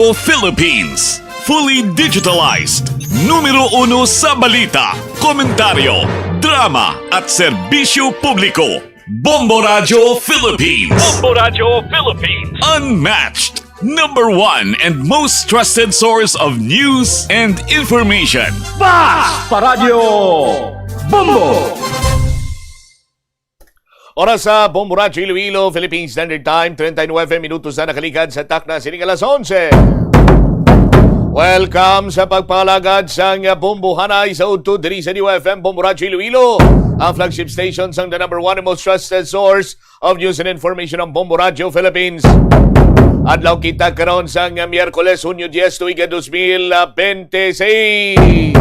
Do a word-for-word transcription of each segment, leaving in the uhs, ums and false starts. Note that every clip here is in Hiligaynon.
Philippines. Fully digitalized. Numero uno sa balita, komentaryo, drama at serbisyo publiko. Bombo Radyo Philippines. Bombo Radyo Philippines. Unmatched. Number one and most trusted source of news and information. Fast Paradyo Bombo! Oras sa Bombo Radyo Iloilo, Philippine Standard Time, treinta y nueve minutos na nakaligad sa takna sining alas onse. Welcome sa pagpalagad sang Bombohanay sa udto diri sa D U F M, Bombo Radyo Iloilo, ang flagship station sang the number one and most trusted source of news and information, ang Bombo Radyo Philippines. Adlaw kita karon sang Miyerkules, Hunyo dies, tuig nga dos mil bente seis.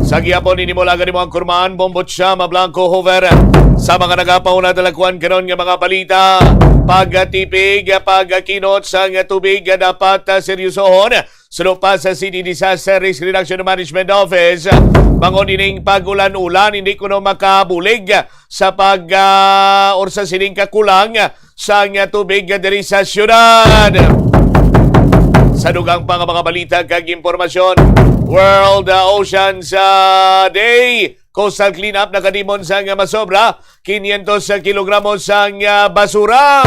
Sa gihapon ini mo lang ang imong kurman, Bombo Chama Blanco Hover. Sa mga nagapauna, dalagkuan karon nga mga balita, pagtipig, pagkinot sang tubig nga dapat, ah, seryosohon. Suno pa sa City Disaster Risk Reduction Management Office, bangod ining pag-ulan-ulan, hindi kuno makabulig sa pag, ah, or sa sining kakulang sang tubig diri sa syudad. Sa dugang pa nga mga balita kag impormasyon, World, ah, Oceans, ah, Day. Coastal cleanup nakadimon sang masobra quinientos kilogramo sang, ah, basura.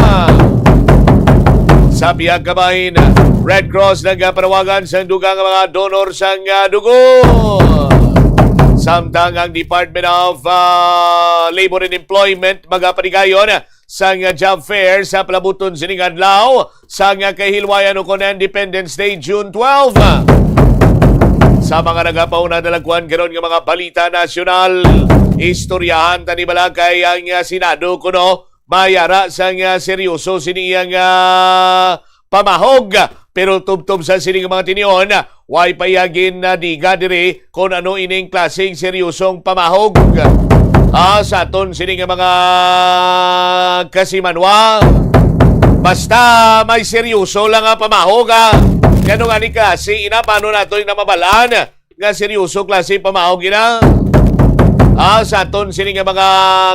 Sa pihak kabahin, Red Cross nagapanawagan sang dugang mga donor sang, ah, dugo. Samtang ang Department of, ah, Labor and Employment magapanigayon sang job fair sa palabuton sining adlaw sang kahilwayan ukon Independence Day, June twelve. Sa mga nagapauna, dalagkuan karon nga mga balita nasyonal, istoryahan ta ni bala kay ang, ah, Senado kuno mayara sang, ah, seryoso sini iyang, ah, pamahog. Pero tubtob sa sini nga mga tinion, way pa iya ginadiga diri kon ano ining klaseng seryosong pamahog. Ah, sa aton sini nga mga kasimanwa, basta may seryoso lang nga pamahog, ah. Ngano nga ni klase ina, paano nato ina mabalaan nga seryoso klase pamahog ina? Ah, sa aton sini nga mga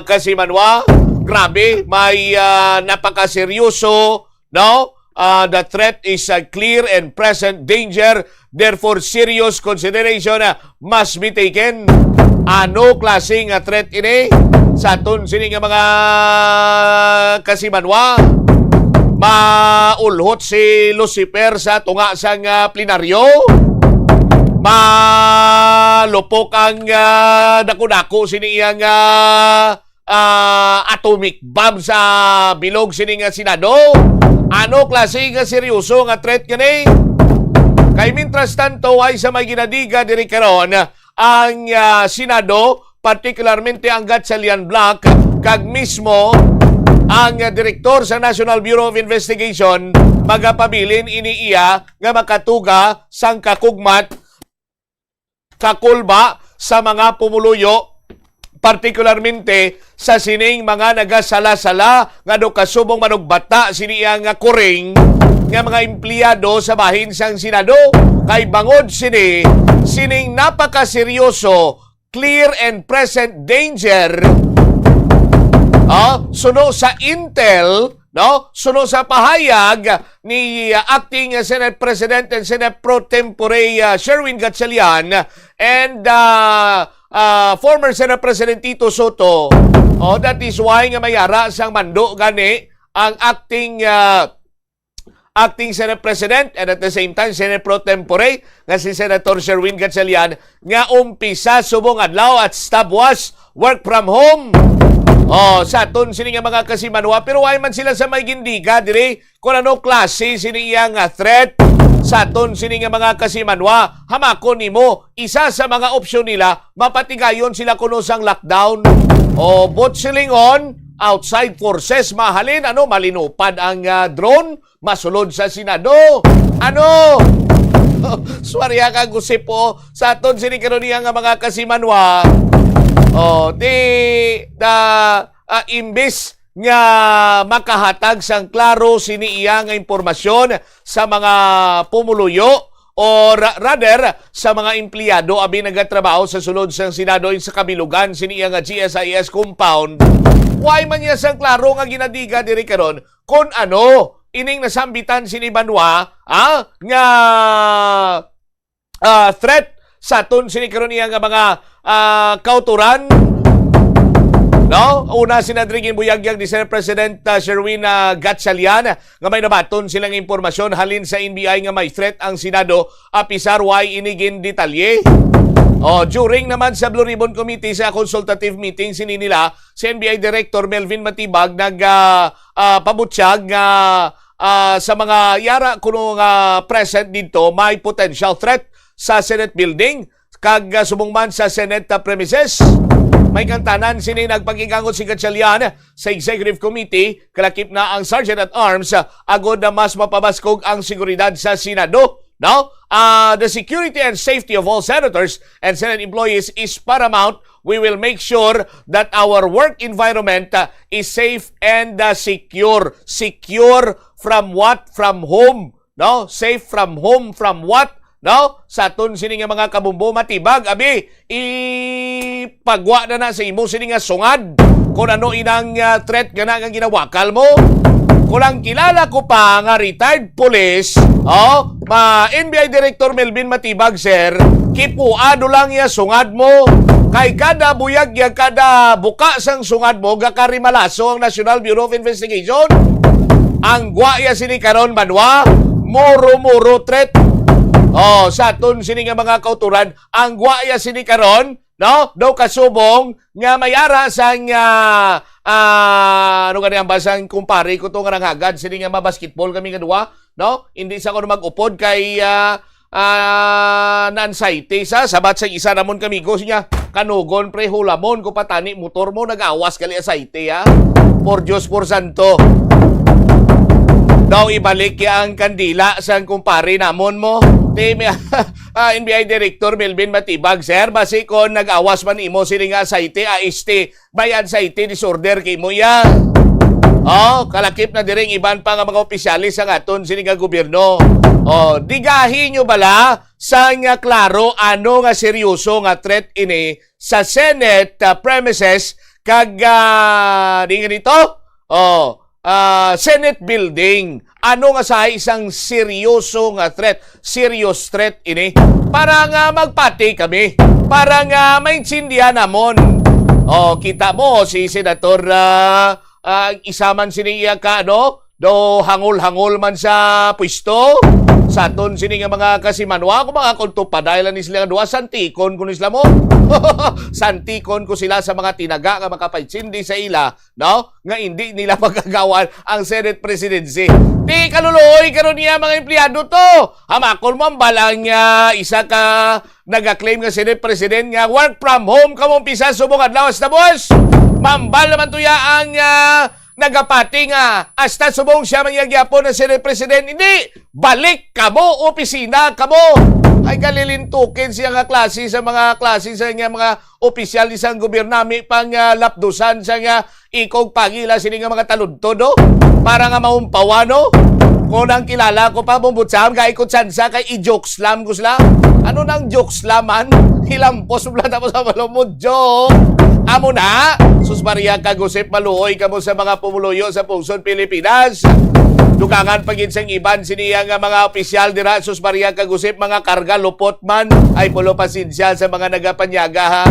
kasimanwa, grabe, may, ah, napakaseryoso, no? Ah, the threat is a clear and present danger. Therefore, serious consideration, ah, must be taken. Ano klase nga threat ini? Sa aton sini nga mga kasimanwa, maulhot si Lucifer sa tunga sang, ah, plenaryo. Malupok ang, ah, dako-dako sini iyang, ah, ah, atomic bomb sa bilog sini nga Senado? Ano klase nga seryoso nga threat gani? Kay mintras tanto, ay sa may ginadiga diri karon ang, ah, Senado, partikularmente ang Gatchalian Bloc, kag mismo ang, ah, direktor sa National Bureau of Investigation magapabilin ini iya nga makatuga sang kakugmat, kakulba sa mga pumuluyo, partikularmente sa sining mga nagasala-sala nga do kasubong manugbata sini iya nga kuring nga mga empleyado sa bahin sang Senado, kay bangod sini sining napakaseryoso, clear and present danger, ah, suno sa intel, no? Suno sa pahayag ni, ah, Acting Senate President and Senate Pro Tempore, ah, Sherwin Gatchalian and, ah, ah, former Senate President Tito Soto. Oh, that is why nga mayara sang mando gani ang acting, ah, acting Senate President and at the same time Senate Pro Tempore nga si Senator Sherwin Gatchalian nga umpisa subong adlaw at stabwas work from home. Oh, sa aton sini nga mga kasimanwa, pero way man sila sa may gindiga diri kung ano klase sini iya nga threat sa aton sini nga mga kasimanwa. Hamakon nimo, isa sa mga opsyon nila, mapatigayon sila kuno sang lockdown. O, but silingon, outside forces, mahalin, ano, malinupad ang, ah, drone, masulod sa Senado. Ano? Swarya ka, Gusip, oh. Sa aton sini karon niya nga mga kasimanwa. Oh, di, da, ah, imbis nga makahatag sang klaro sini iya nga impormasyon sa mga pumuluyo or rather sa mga empleyado abi nagatrabaho sa sulod sang Senado in sa kabilugan sini iya nga G S I S compound. Way man niya sang klaro nga ginadiga diri karon kon ano ining nasambitan sini banwa, ah, nga, ah, threat sa aton sini karon iya nga mga, ah, kauturan. No? Una, sina diri ginbuyagyag ni Senate President, ah, Sherwin, ah, Gatchalian nga may nabaton silang impormasyon halin sa N B I nga may threat ang Senado, apisar way ini gindetalye. Oh, during naman sa Blue Ribbon Committee sa consultative meeting sini nila, si N B I Director Melvin Matibag nag, ah, ah, pabutyag nga, ah, sa mga yara kuno nga present didto, may potential threat sa Senate building kag, ah, subong man sa Senate, ah, premises. May kantanan sini nagpakigangot si Gatchalian sa Executive Committee, kalakip na ang Sergeant at Arms, ah, agod na mas mapabaskog ang seguridad sa Senado, no? Ah, the security and safety of all senators and Senate employees is paramount. We will make sure that our work environment, uh, is safe and, uh, secure. Secure from what? From whom? No? Safe from whom? From what? No? Sa aton sini nga mga kabumbo, matibag, abi, ipagwa na na sa imo sini nga sungad kung ano inang, uh, threat nga na nga ginawakal mo. Kung ang kilala ko pa nga retired police, oh, ma N B I Director Melvin Matibag, sir, kipuado lang ya sungad mo. Kay kada buyag ya, kada buka sang sungad mo, gakarimalaso ang National Bureau of Investigation. Ang gwa ya sini karon, banwa, muro-muro threat. Oh, sa aton sini nga mga kauturan, ang gwa ya sini karon, no? Daw kasubong nga may ara sang, ah, ah, ano gani ang basang kumpare ko to nga nanghagad sini nga mabasketball kami nga duwa, no? Hindi sa ko mag-upod kay, ah, ah, na-anxiety sa sabat sa isa namon kamigo niya. Kanugon, pre, hulamon ko patani motor mo, nag-awas gali asayti, ha? Por Dios, por santo. Daw ibalik ya ang kandila sang kumpare namon mo. Ti, mi-, ah, N B I Director Melvin Matibag, sir, basi kon nag-awas man imo sini nga asayti, A S T, may anxiety disorder kay mo ya. Oh, kalakip na diri ang iban pa nga mga opisyales sang aton sini nga gobyerno. Oh, digahi nyo bala sa nga klaro ano nga seryoso nga threat ini sa Senate, ah, premises kag, ah, di nga dito? Oh, ah, Senate building. Ano nga sa isang seryoso nga threat, serious threat ini, para nga magpati kami, para nga maintindihan namon. Oh, kita mo si Senator, ah, ah, isa man sini iya ka, ano, do hangol-hangol man sa pwesto. Sa aton sini nga mga kasimanwa, kung mga kontupaday lang ni sila nga duha, santikon ko ni sila mo. Santikon ko sila sa mga tinaga nga makapaitsindi sa ila, no? Nga hindi nila magagawan ang Senate presidency. Di kaluluoy karon niya mga empleyado to. Hamakon mo ang balang niya, isa ka nagaklaim nga Senate President nga work from home kamo umpisa subong adlaw hasta buwas. Mambal naman to ya ang, ah, nagapati nga hasta subong siya man iya gyapon ang Senate President. Hindi, balik kamo, opisina kamo. Ay, galilintukin siya nga klase sa mga klase sa nga mga opisyal ni sang gobyerno, nami pang, ah, lapdusan sa nga ikog pagila sini nga mga taludtod, no? Para nga maumpawan, no? Kung ang kilala ko pa, bumbutsam, kay ikot sansa, kay i-joke slam ko sila. Ano nang joke slam, man? Hilampos mo lang tapos sa balong mo, joke. Amo na, sus Maria, kagusip, maluoy kamo sa mga pumuluyo sa pungsod Pilipinas. Dugangan pa gid sang iban siniya nga mga opisyal dira, sus Maria, kagusip, mga karga, lupot man. Ay, pulo pasensya sa mga nagapanyaga, ha.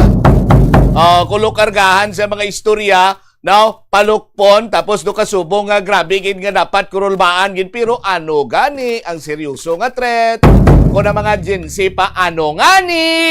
Oh, kulo kargahan sa mga istorya, no? Palukpon, tapos do kasubong nga grabe gid nga dapat kurulbaan gid, pero ano gani ang seryoso nga threat? Kung ang mga Gen Z pa, ano ngani?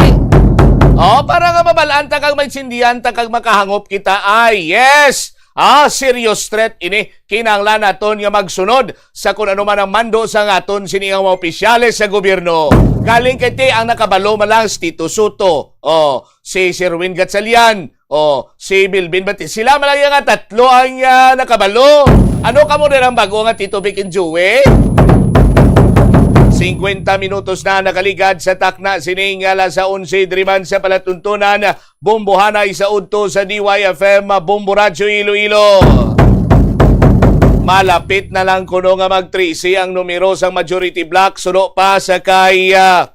Oh, para nga mabalaan ta kag maintindihan ta kag makahangop kita, ay, yes! Ah, serious threat ini. Kinahanglan naton nga magsunod sa kung ano man ang mando sa aton sini nga mga opisyales sa gobyerno. Galing kay ti ang nakabalo man lang si Tito Soto. Oh, si Sherwin Gatchalian. Oh, si Bilbin Bati. Sila man lang nga tatlo ang, ah, nakabalo. Ano kamo din ang bago nga Tito Vic and Joey? Singkwenta minutos na nakaligad sa takna sining alas onse diri man sa palatuntunan. Bombohanay sa udto sa D Y F M, Bombo Radyo Iloilo. Malapit na lang kuno nga mag trese ang numero sang majority bloc, suno pa sa kay, ah,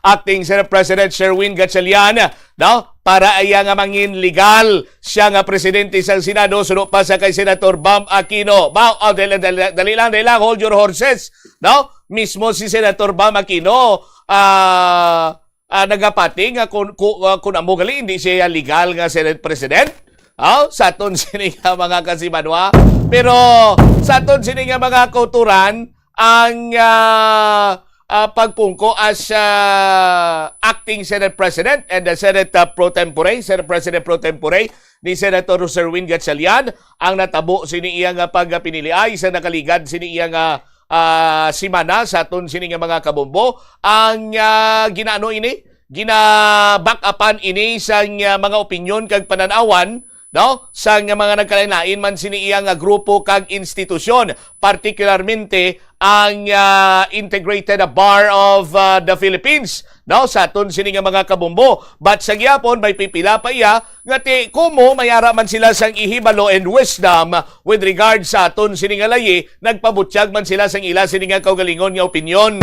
Acting Senate President Sherwin Gatchalian, no? para iya nga mangin legal siya nga presidente sang Senado, suno pa sa kay Senator Bam Aquino. Ba, oh, dali, dali, dali lang, dali lang, hold your horses, no? Mismo si Senator Bam Aquino, ah, ah, nagapati nga kung, kung, ah, kung amo gali, hindi siya legal nga Senate President. Oh, sa aton sini nga mga kasimanwa. Pero sa aton sini nga mga kauturan, ang, ah, ah, pagpungko as, ah, acting Senate President and the Senate, ah, pro tempore, Senate President pro tempore ni Senator Sherwin Gatchalian ang natabo sini iya nga pagpiniliay sa nakaligad sini iya nga, ah, semana sa aton sini nga mga kabombo. Ang, ah, ginaano ini? Gina-back upan ini sang, ah, mga opinyon kag pananawan, no? Sang mga nagkalain-lain man sini iya nga grupo kag institusyon, particularmente ang, ah, Integrated Bar of, ah, the Philippines, no? Sa aton sini nga mga kabombo. But sa gihapon, may pipila pa iya nga ti kumo may ara man sila sang ihibalo and wisdom with regard sa aton sini nga layi, nagpabutyag man sila sang ila sini nga kaugalingon nga opinyon.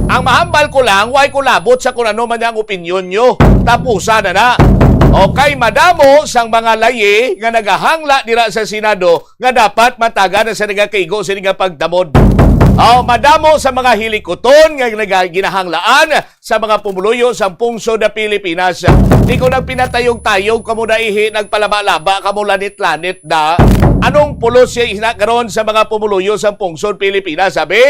Ang mahambal ko lang, way ko labot sa kung ano man ang opinyon nyo. Tapusan na na. Okay, madamo sang mga layi nga nagahangla dira sa Senado nga dapat matagan na sa nagakaigo sini nga pagdamod. Oh, madamo sa mga hilikuton nga naga-, ginahanglaan sa mga pumuluyo sang pungsod na Pilipinas. Di ko nagpinatayog-tayog kamo na ihi, nagpalaba-laba kamo, lanit-lanit da. Anong pulos siya ina karon sa mga pumuluyo sang pungsod Pilipinas, sabi?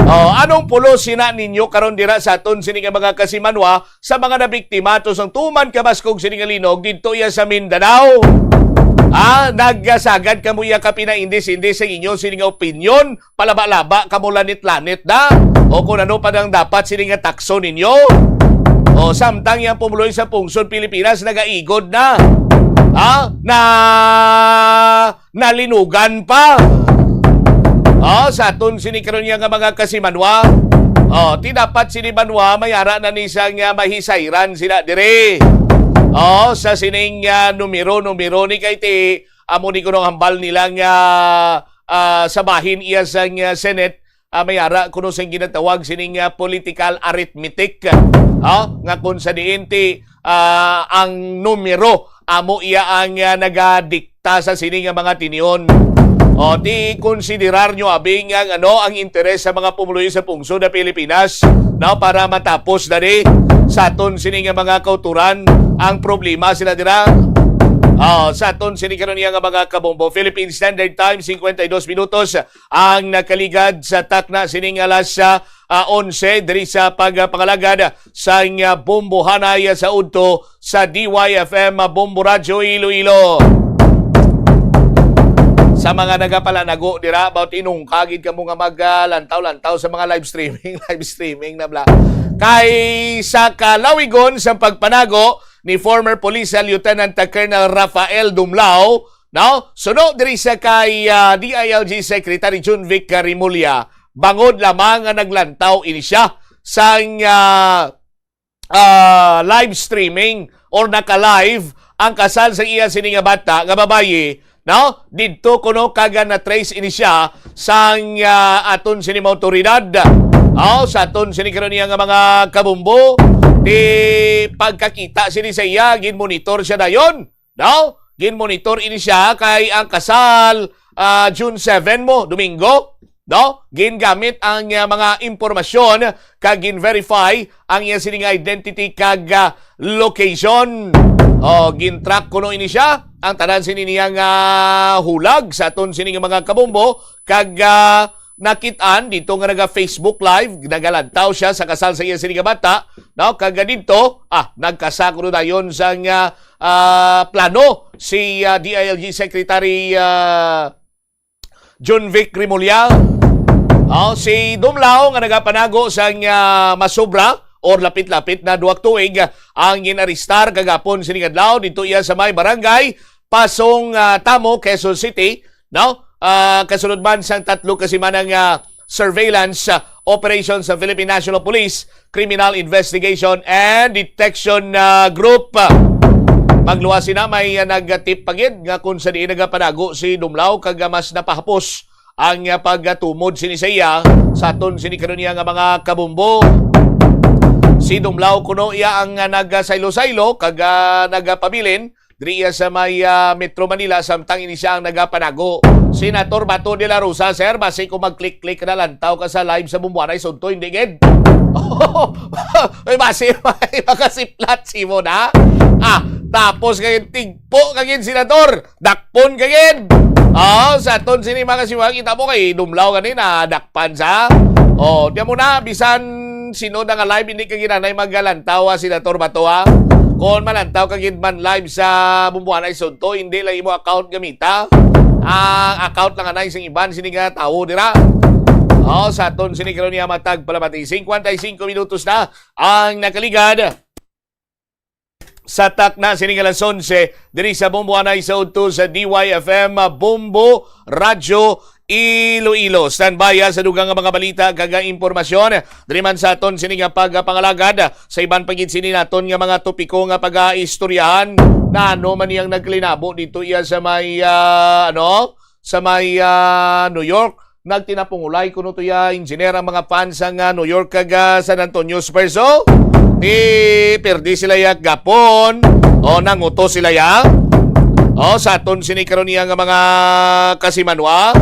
Oh, anong pulos sina ninyo karon dira sa aton sini nga mga kasimanwa sa mga nabiktima to sang tuman kabaskog sini nga linog didto iya sa Mindanao? Ah, nagasagad kamo iya kapinaindis-indis sa inyo sini nga opinyon, palaba-laba kamo, lanit-lanit da, o kung ano pa nang dapat sini nga takso ninyo. O samtang yang pumuloy sa pungsod Pilipinas nagaigod na. Ha? Na nalinugan pa. O, sa aton sini karon nga mga kasimanwa. O, ti dapat sini banwa may ara na ni sang, ah, mahisayran sila diri. O, sa sining, ah, numero-numero ni kay ti amo ni kuno ang hambal nila nga, ah, sa bahin iya sang, ah, Senate, ah, may ara kuno sing ginatawag sining, ah, political arithmetic, ah, nga kung sa diin ti, ah, ang numero amo iya ang, ah, nagadikta sa sini nga mga tinion. O, ti konsiderar nyo abi nga ano ang interes sa mga pumuluyo sa pungsod na Pilipinas, no, para matapos na ni sa aton sini nga mga kauturan ang problema sila dira. Ah, sa aton sini karon nga mga kabombo, Philippine Standard Time, cincuenta y dos minutos ang nakaligad sa takna sining alas, ah, ah, onse diri sa pagpangalagad sang, ah, bombohanay sa udto sa D Y F M, ah, Bombo Radyo Iloilo. Sa mga nagapalanago dira, about inungkagid kamo nga mag, ah, lantaw-lantaw sa mga live streaming, live streaming na bla. Kay sa kalawigon sa pagpanago ni former Police Lieutenant Colonel Rafael Dumlao, no? Suno diri sa kay, ah, D I L G Secretary Junvic Remulla, bangod lamang nga naglantaw ini siya sang, ah, ah, live streaming or naka-live ang kasal sa iya sini nga bata nga babayi, no? Didto kuno kaga na-trace ini siya sang, ah, aton sini mga awtoridad. Oh, sa aton sini karon niya nga mga kabumbo, di pagkakita sini sa iya, ginmonitor siya dayon. No? Ginmonitor ini siya kay ang kasal, ah, June seven mo, Domingo. No? Gingamit ang, ah, mga impormasyon kag gin-verify ang iya sining identity kag, ah, location. O, gin-track kuno ini siya. Ang tanan sini niya nga hulag sa aton sini nga mga kabombo kag, ah, nakit-an dito nga naga Facebook Live, nagalantaw siya sa kasal sa iya sini nga bata, no? Kag dito, ah, nagkasa kuno dayon sang, ah, ah, plano si, ah, D I L G Secretary, ah, Junvic Remulla. Oh, si Dumlao nga nagapanago sang, ah, masobra or lapit-lapit na duha ka tuig, ah, ang ginaristar kagapon sining adlaw dito iya sa may barangay Pasong, ah, Tamo, Quezon City, no? Ah, kasunod man sang tatlo ka semana nga surveillance, ah, operation sa Philippine National Police, Criminal Investigation and Detection, ah, Group. Magluwas sina may, ah, nag-tip pa gid nga kung sa diin nagapanago si Dumlao kag, ah, mas napahapos ang, ah, pagtumod sini sa iya sa aton sini karon niya nga mga kabumbo. Si Dumlao kuno iya ang, ah, nagasaylo-saylo kag, ah, nagapabilin diri iya sa may, ah, Metro Manila, samtang ini siya ang nagapanago. Senator Bato de la Rosa, sir, basi kung mag-click-click ka na, lantaw ka sa live sa Bumbuanay Sudto, hindi gid. Ay, basi may makasiplat si mo na. Ah, tapos kay tigpo ka gid, senator. Dakpon ka gid. Oh, sa aton sini mga siwa, kita mo kay Dumlao gani na dakpan sa. Oh, diyan mo na, bisan sino na nga live, hindi ka ginanay magalantaw, ah, Senator Bato, ah. Kung malantaw ka gid man live sa Bumbuanay Sudto, hindi lang imo account gamita. Ang account lang anay sing iban sini nga tawo dira. Oh, sa aton sini karon niya matag palamati. Cincuenta y cinco minutos na ang nakaligad. Sa takna sini nga alas onse, diri sa Bombo Anay sa udto sa D Y F M, Bombo Radyo Iloilo. Standby, ah, sa dugang nga mga balita kag, ah, impormasyon. Diri man sa aton sini nga pagpangalagad sa iban pa gid sini naton nga mga topiko nga pagaistoryahan. Na ano man iyang nagkalinabo dito iya sa may, ah, ano, sa may, ah, New York. Nagtinapungulay kuno to ya, engineer, ang mga fans sang, ah, New York kag, ah, San Antonio Spurs, oh. Di perdi sila ya gapon. O, nanguto sila ya. O, sa aton sini karon niya nga mga kasimanwa.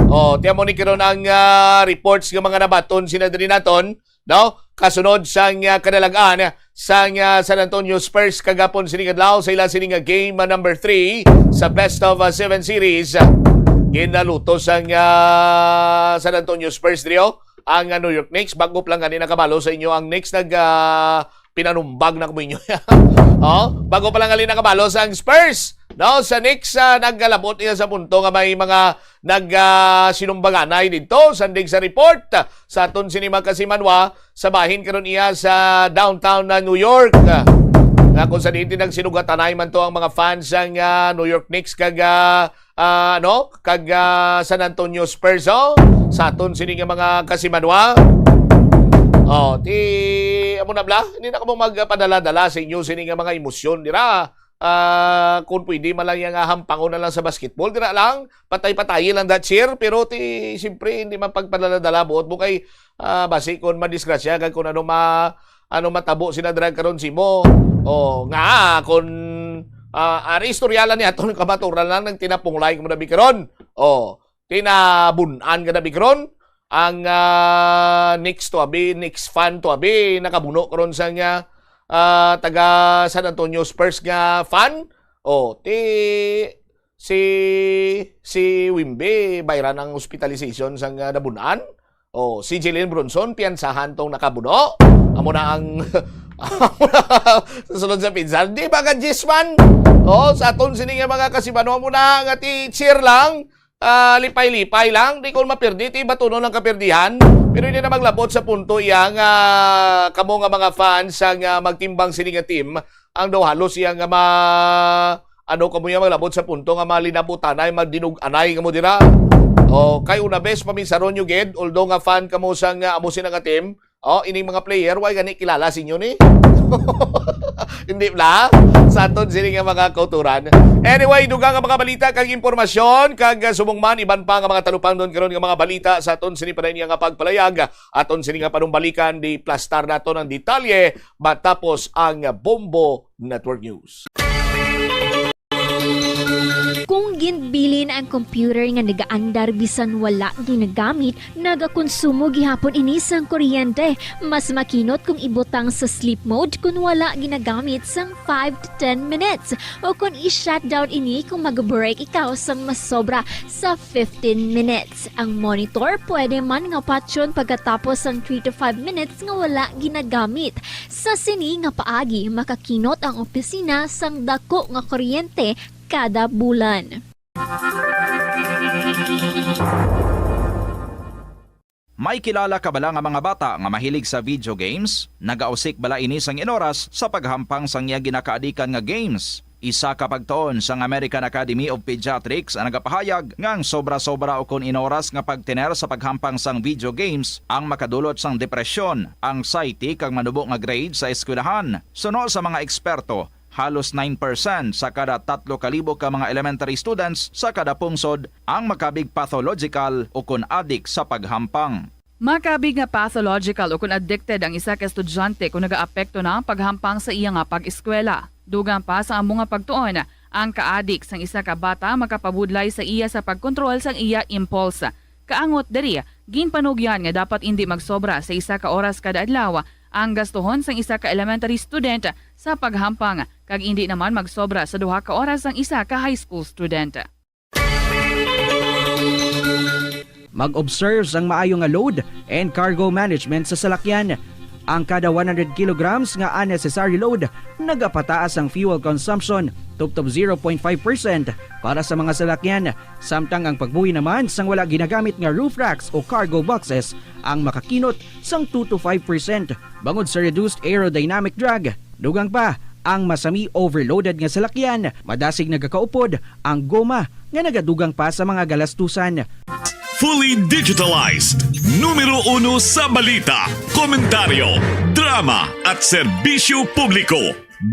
O, tiyan mo ni karon ang, ah, reports nga mga nabaton sina diri naton, no? Kasunod sang, ah, kadalag-an sang, ah, San Antonio Spurs kagapon sining adlaw sa ila sining, ah, game, ah, number three sa best of, ah, seven series. Ginaluto sang, ah, San Antonio Spurs diri, oh, ang, ah, New York Knicks. Bago pa lang gani nakabalo sa inyo ang Knicks, nag, ah, pinanumbag na kamo inyo. Oh, bago pa lang gali nakabalo sang Spurs, no, sa Knicks, ah, nagkalabot niya sa punto nga may mga nag, ah, sinumbaganay didto, sandig sa report, ah, sa aton sini mga kasimanwa, sa bahin karon iya sa downtown na New York, ah, nga kung sa diin nagsinugatanay man to ang mga fans sang, ah, New York Knicks kag, ah, ah, ano, kag, ah, San Antonio Spurs, oh, sa aton sini nga mga kasimanwa. Oh, ti, amo na bla, hindi na kamo magpadala-dala sa inyo sini nga mga emosyon dira. Ah, kung pwede man lang yang, ah, hampangon na lang sa basketball, dira lang, patay-patayi lang that cheer, pero ti, siyempre, hindi man pagpadala-dala buot mo kay, ah, basi kung madisgrasya kag kung ano ma-, ano matabo sina dira karon simo. Oh, nga, kung, ah, ari istorya lang ni aton kamaturan lang, nagtinapunglay mo na bi karon. Oh, tinabun-an ka na bi karon. Ang, ah, Knicks to abi, Knicks fan to abi, nakabuno karon sa nga, ah, taga San Antonio Spurs nga fan. Oh, ti si, si Wimby, bayran ang hospitalization sa nga nabun-an. Oh, si Jalen Brunson, piyansahan tong nakabuno. Amo na ang, amo na, sa sulod sa pinsar. Di ba ka, Jisman? Oh, sa aton sini nga mga kasimanwa mo na nga ti cheer lang. Ah, lipay-lipay lang, di kon mapirdi, ti batunon ang kapirdihan. Pero hindi na maglabot sa punto iya nga kamo nga mga fans ang, ah, magtimbang sini nga team, ang daw halos iya nga ma-, ano kamo iya maglabot sa punto nga malinabutanay, magdinug-anay kamo dira. O, kay una bes, paminsaron nyo gid, although nga fan kamo sa nga amo sina nga team, oh, ining mga player, way gani kilala sa inyo ni? Hindi bla? Sa aton sini nga mga kauturan. Anyway, dugang nga mga balita kag impormasyon, kag, ah, subong man, iban pa nga mga talupangnon karon nga mga balita sa aton sini pa nga pagpalayag, aton sini nga panumbalikan, di plastar naton ang detalye matapos ang Bombo Network News. Kung ginbilin ang computer nga nagaandar bisan wala ginagamit, nagakonsumo gihapon ini sang kuryente. Mas makinot kung ibutang sa sleep mode kung wala ginagamit sang five to ten minutes, o kung i-shutdown ini kung mag-break ikaw sang masobra sa fifteen minutes. Ang monitor pwede man nga patyon pagkatapos sang three to five minutes nga wala ginagamit. Sa sini nga paagi, makakinot ang opisina sang dako nga kuryente kada bulan. May kilala ka bala nga mga bata nga mahilig sa video games? Nagausik bala ini sang inoras sa paghampang sang iya ginakaadikan nga games? Isa ka pagtuon sang American Academy of Pediatrics ang nagapahayag nga ang sobra-sobra ukon inoras nga pagtener sa paghampang sang video games ang makadulot sang depresyon, anxiety, kag manubo nga grade sa eskwelahan. Suno sa mga eksperto, halos nine percent sa kada tatlo ka libo ka mga elementary students sa kada pungsod ang makabig pathological ukon adik sa paghampang. Makabig nga pathological o kon addicted ang isa ka estudyante kon nagaapekto na ang paghampang sa iya nga pag-eskwela. Dugang pa sa amo nga pagtuon, ang kaadik sang isa ka bata makapabudlay sa iya sa pagkontrol sang iya impulse. Kaangot diri, ginpanugyan nga dapat indi magsobra sa isa ka oras kada adlaw ang gastuhon sang isa ka elementary student sa paghampang, kag indi naman magsobra sa duha ka oras ang isa ka high school student. Mag-observe sang maayo nga load and cargo management sa salakyan. Ang kada one hundred kilograms nga unnecessary load nagapataas ang fuel consumption tubtob zero point five percent para sa mga salakyan, samtang ang pagbuhi naman sang wala ginagamit nga roof racks o cargo boxes ang makakinot sang two to five percent bangod sa reduced aerodynamic drag. Dugang pa, ang masami overloaded nga salakyan, madasig nagakaupod ang goma nga nagadugang pa sa mga galastusan. Fully digitalized. Numero uno sa balita, komentaryo, drama at serbisyo publiko.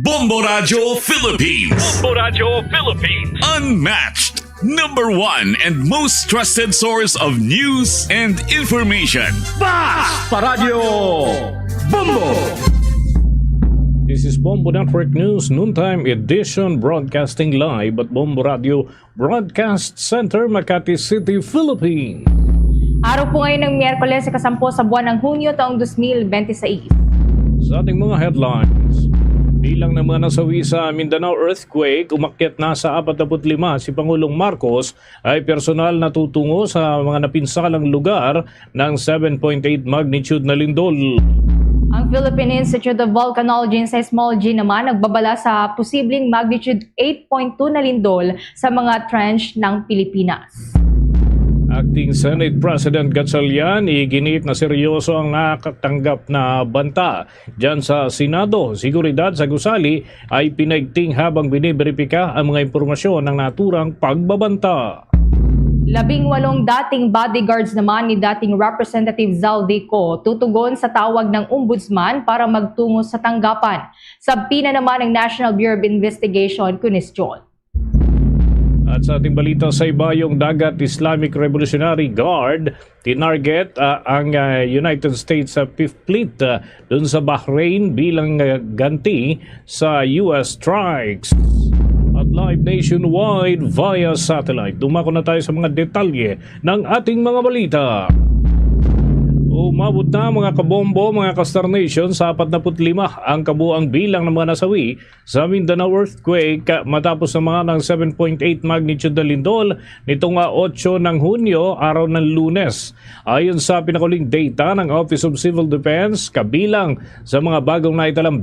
Bombo Radyo Philippines. Bombo Radyo Philippines. Unmatched. Number one and most trusted source of news and information. Bas Paradyo Bombo! This is Bombo Network News, noontime edition, broadcasting live at Bombo Radio Broadcast Center, Makati City, Philippines. Araw po ngayon ng Miyerkules, ikasampu sa buwan ng Hunyo taong dos mil bente seis. Sa ating mga headlines, bilang ng mga nasawi sa Mindanao earthquake, umakyat na sa apat na put lima si Pangulong Marcos ay personal na tutungo sa mga napinsalang lugar ng seven point eight magnitude na lindol. Ang Philippine Institute of Volcanology and Seismology naman nagbabala sa posibleng magnitude eight point two na lindol sa mga trench ng Pilipinas. Acting Senate President Gatchalian iginiit na seryoso ang nakatanggap na banta dyan sa Senado. Seguridad sa gusali ay pinaigting habang biniberipika ang mga impormasyon ng naturang pagbabanta. Labing walong dating bodyguards naman ni dating Representative Zaldy Co tutugon sa tawag ng Ombudsman para magtungo sa tanggapan. Sabpina naman ng National Bureau of Investigation, Kunisyon. At sa ating balita sa ibayong dagat, Islamic Revolutionary Guard, tinarget uh, ang uh, United States uh, Fifth Fleet uh, dun sa Bahrain bilang uh, ganti sa U S strikes. At live nationwide via satellite. Dumako na tayo sa mga detalye ng ating mga balita. Umabot na, mga kabombo, mga ka-Star Nation, sa apat na put lima ang kabuang bilang ng mga nasawi sa Mindanao earthquake matapos naman ang seven point eight magnitude na lindol nito nga otso ng Hunyo, araw ng Lunes. Ayon sa pinakuling data ng Office of Civil Defense, kabilang sa mga bagong naitalang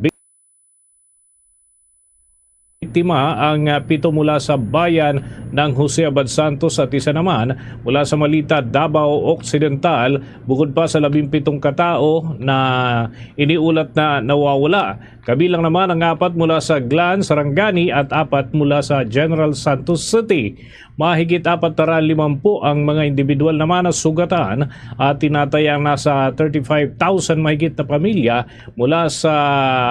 biktima ang pito mula sa bayan ng Jose Abad Santos at isa naman mula sa Malita, Davao Occidental, bukod pa sa labing pitong katao na iniulat na nawawala. Kabilang naman ang apat mula sa Glan, Sarangani at apat mula sa General Santos City. Mahigit apat na limampu ang mga individual naman na sugatan at tinatayang nasa thirty-five thousand mahigit na pamilya mula sa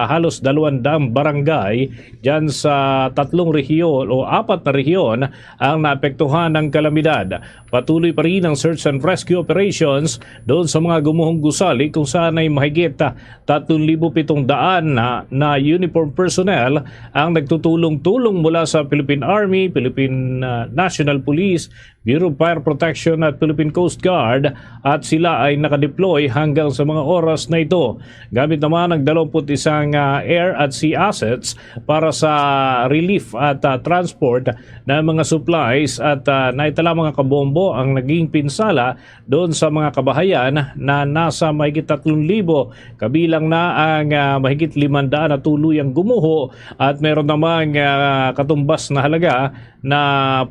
halos dalawang daang barangay dyan sa tatlong rehiyon o apat na rehiyon ang naapektuhan ng kalamidad. Patuloy pa rin ang search and rescue operations doon sa mga gumuhong gusali kung saan ay mahigit tatlong libo pitong daan na, na uniform personnel ang nagtutulong-tulong mula sa Philippine Army, Philippine ah, National Police, Bureau of Fire Protection at Philippine Coast Guard at sila ay nakadeploy hanggang sa mga oras na ito. Gamit naman ang dalawampu't isang ah, air at sea assets para sa relief at ah, transport ng mga supplies at ah, naitala, mga kabombo, ang naging pinsala doon sa mga kabahayan na nasa mahigit tatlong libo, kabilang na ang ah, mahigit limandaan na tuluyang gumuho at meron namang ah, katumbas na halaga na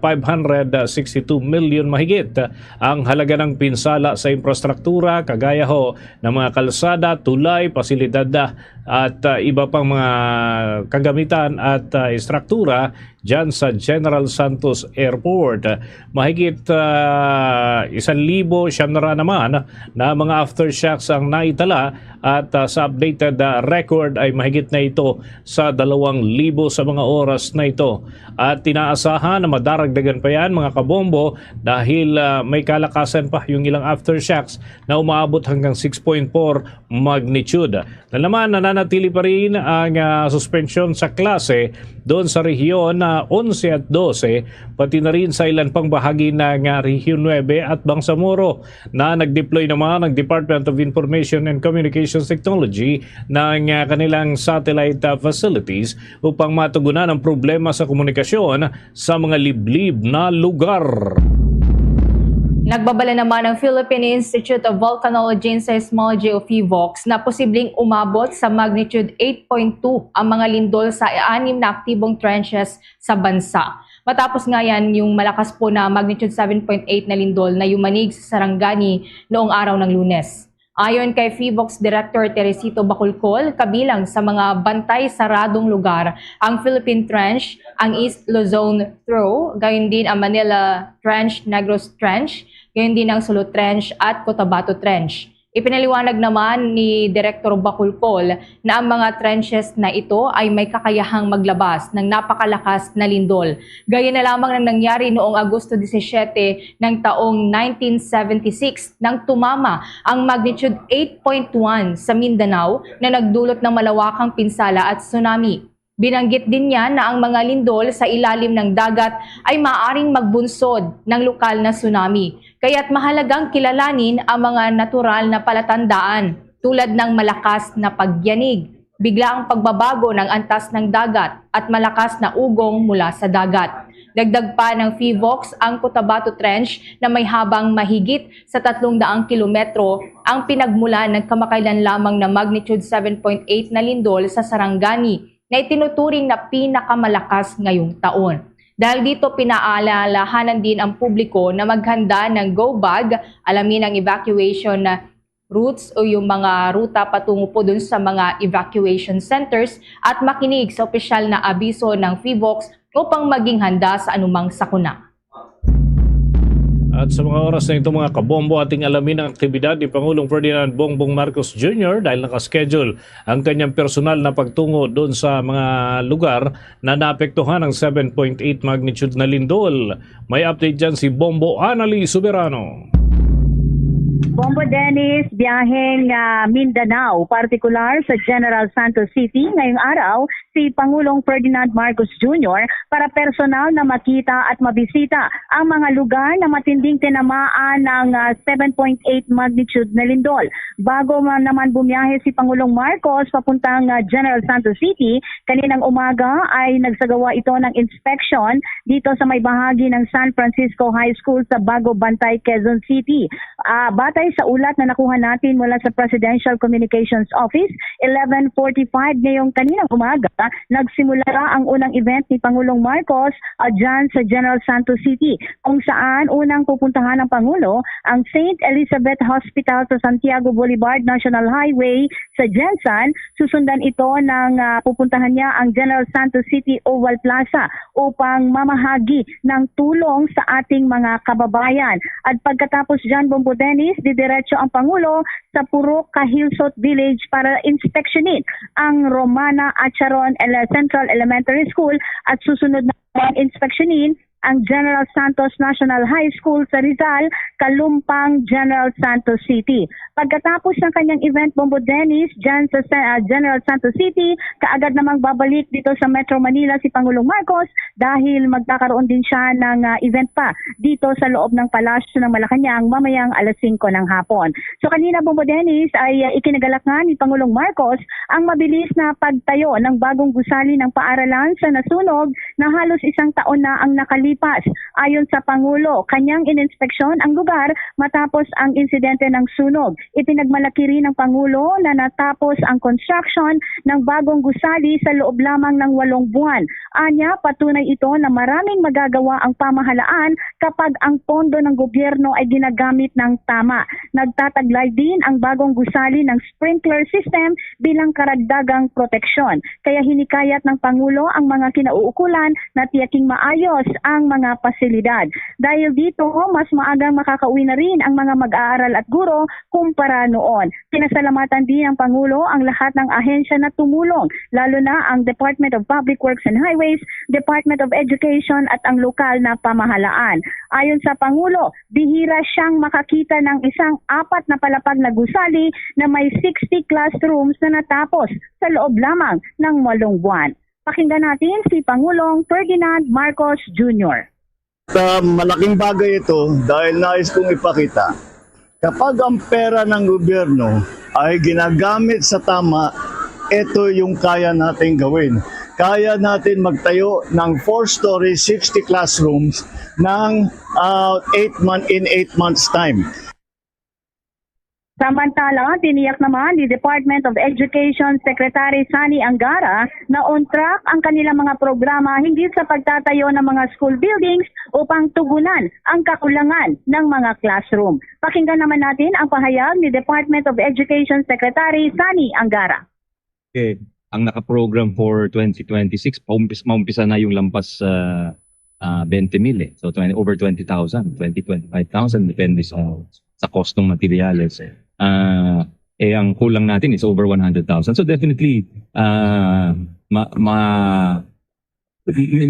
five hundred sixty-two million mahigit ang halaga ng pinsala sa infrastruktura, kagaya ho ng mga kalsada, tulay, pasilidad ah, at ah, iba pang mga kagamitan at ah, istruktura dyan sa General Santos Airport. Mahigit, ah, isang libo siyam na ra naman na mga aftershocks ang naitala at, ah, sa updated, ah, record ay mahigit na ito sa dalawang libo sa mga oras na ito. At inaasahan na madaragdagan pa yan, mga kabombo, dahil, ah, may kalakasan pa yung ilang aftershocks na umaabot hanggang six point four magnitude. Na naman, nananatili pa rin ang, ah, suspensyon sa klase doon sa rehiyon na onse at dose, pati na rin sa ilan pang bahagi ng, ah, Rehiyon nuebe at Bangsamoro, na nag-deploy naman ang Department of Information and Communications Technology ng, ah, kanilang satellite, ah, facilities upang matugunan ang problema sa komunikasyon sa mga liblib na lugar. Nagbabala naman ang Philippine Institute of Volcanology and Seismology o PHIVOLCS na posibleng umabot sa magnitude eight point two ang mga lindol sa anim na aktibong trenches sa bansa. Matapos nga yan, yung malakas po na magnitude seven point eight na lindol na yumanig sa Sarangani noong araw ng Lunes. Ayon kay PHIVOLCS Director Teresito Bacolcol, kabilang sa mga bantay saradong lugar ang Philippine Trench, ang East Luzon Trough, gayon din ang Manila Trench, Negros Trench, gayon din ang Sulu Trench at Cotabato Trench. Ipinaliwanag naman ni Director Bacolcol na ang mga trenches na ito ay may kakayahang maglabas ng napakalakas na lindol. Gaya na lamang ng nangyari noong Agosto disisiete ng taong nineteen seventy-six, nang tumama ang magnitude eight point one sa Mindanao, na nagdulot ng malawakang pinsala at tsunami. Binanggit din niya na ang mga lindol sa ilalim ng dagat ay maaaring magbunsod ng lokal na tsunami, kaya't mahalagang kilalanin ang mga natural na palatandaan, tulad ng malakas na pagyanig, biglaang pagbabago ng antas ng dagat, at malakas na ugong mula sa dagat. Dagdag pa ng PHIVOLCS, ang Cotabato Trench, na may habang mahigit sa tatlong daang kilometro, ang pinagmulan ng kamakailan lamang na magnitude seven point eight na lindol sa Sarangani, na itinuturing na pinakamalakas ngayong taon. Dahil dito, pinaalalahanan din ang publiko na maghanda ng go bag, alamin ang evacuation routes o yung mga ruta patungo po dun sa mga evacuation centers, at makinig sa opisyal na abiso ng PHIVOLCS upang maging handa sa anumang sakuna. At sa mga oras na ito, mga kabombo, ating alamin ang aktibidad ni Pangulong Ferdinand Bongbong Marcos Junior dahil nakaschedule ang kanyang personal na pagtungo doon sa mga lugar na naapektuhan ng seven point eight magnitude na lindol. May update dyan si Bombo Anali Soberano. Bombo Dennis, biyaheng ah, Mindanao, partikular sa General Santos City ngayong araw, si Pangulong Ferdinand Marcos Junior para personal na makita at mabisita ang mga lugar na matinding tinamaan ng ah, seven point eight magnitude na lindol. Bago man naman bumiyahe si Pangulong Marcos papuntang ah, General Santos City, kaninang umaga ay nagsagawa ito ng inspection dito sa may bahagi ng San Francisco High School sa Bago Bantay, Quezon City. Ah, batay sa ulat na nakuha natin mula sa Presidential Communications Office, eleven forty-five ngayong kaninang umaga, nagsimula ang unang event ni Pangulong Marcos ah, dyan sa General Santos City, kung saan unang pupuntahan ng Pangulo ang Saint Elizabeth Hospital sa Santiago Boulevard National Highway sa GenSan. Susundan ito ng ah, pupuntahan niya ang General Santos City Oval Plaza upang mamahagi ng tulong sa ating mga kababayan. At pagkatapos dyan, Bombo Dennis, didiretso ang Pangulo sa Purok Kahilsot Village para inspeksyonin ang Romana Acharon Ele- Central Elementary School at susunod naman inspeksyonin ang General Santos National High School sa Rizal, Kalumpang, General Santos City. Pagkatapos ng kanyang event, Bombo Dennis, dyan sa Sa- ah, General Santos City, kaagad namang babalik dito sa Metro Manila si Pangulong Marcos dahil magkakaroon din siya ng ah, event pa dito sa loob ng Palasyo ng Malacañang mamayang alas singko ng hapon. So kanina, Bombo Dennis, ay ah, ikinagalak nga ni Pangulong Marcos ang mabilis na pagtayo ng bagong gusali ng paaralan sa nasunog na halos isang taon na ang nakalipas. Lipas. Ayon sa Pangulo, kanyang ininspeksyon ang lugar matapos ang insidente ng sunog. Ipinagmalaki rin ng Pangulo na natapos ang construction ng bagong gusali sa loob lamang ng walong buwan. Anya, patunay ito na maraming magagawa ang pamahalaan kapag ang pondo ng gobyerno ay ginagamit ng tama. Nagtataglay din ang bagong gusali ng sprinkler system bilang karagdagang proteksyon. Kaya hinikayat ng Pangulo ang mga kinauukulan na tiyaking maayos ang mga pasilidad. Dahil dito, mas maagang makakauwi na rin ang mga mag-aaral at guro kumpara noon. Pinasalamatan din ng Pangulo ang lahat ng ahensya na tumulong, lalo na ang Department of Public Works and Highways, Department of Education at ang lokal na pamahalaan. Ayon sa Pangulo, bihira siyang makakita ng isang apat na palapag na gusali na may sixty classrooms na natapos sa loob lamang ng walong buwan. Pakinggan natin si Pangulong Ferdinand Marcos Junior. Sa malaking bagay ito dahil nais kong ipakita, kapag ang pera ng gobyerno ay ginagamit sa tama, ito yung kaya nating gawin. Kaya natin magtayo ng four-story, sixty classrooms ng uh, eight month, in eight months time. Samantala, tiniyak naman ni Department of Education Secretary Sani Angara na on track ang kanilang mga programa hinggil sa pagtatayo ng mga school buildings upang tugunan ang kakulangan ng mga classroom. Pakinggan naman natin ang pahayag ni Department of Education Secretary Sani Angara. Ang naka-program for twenty twenty-six, paumpis, maumpisa na yung lampas sa uh, twenty mil eh. So twenty, over twenty thousand, twenty, twenty-five thousand, depende sa, sa cost ng materials. Eh. Uh, eh, ang kulang natin is over one hundred thousand. So definitely, uh, ma, ma,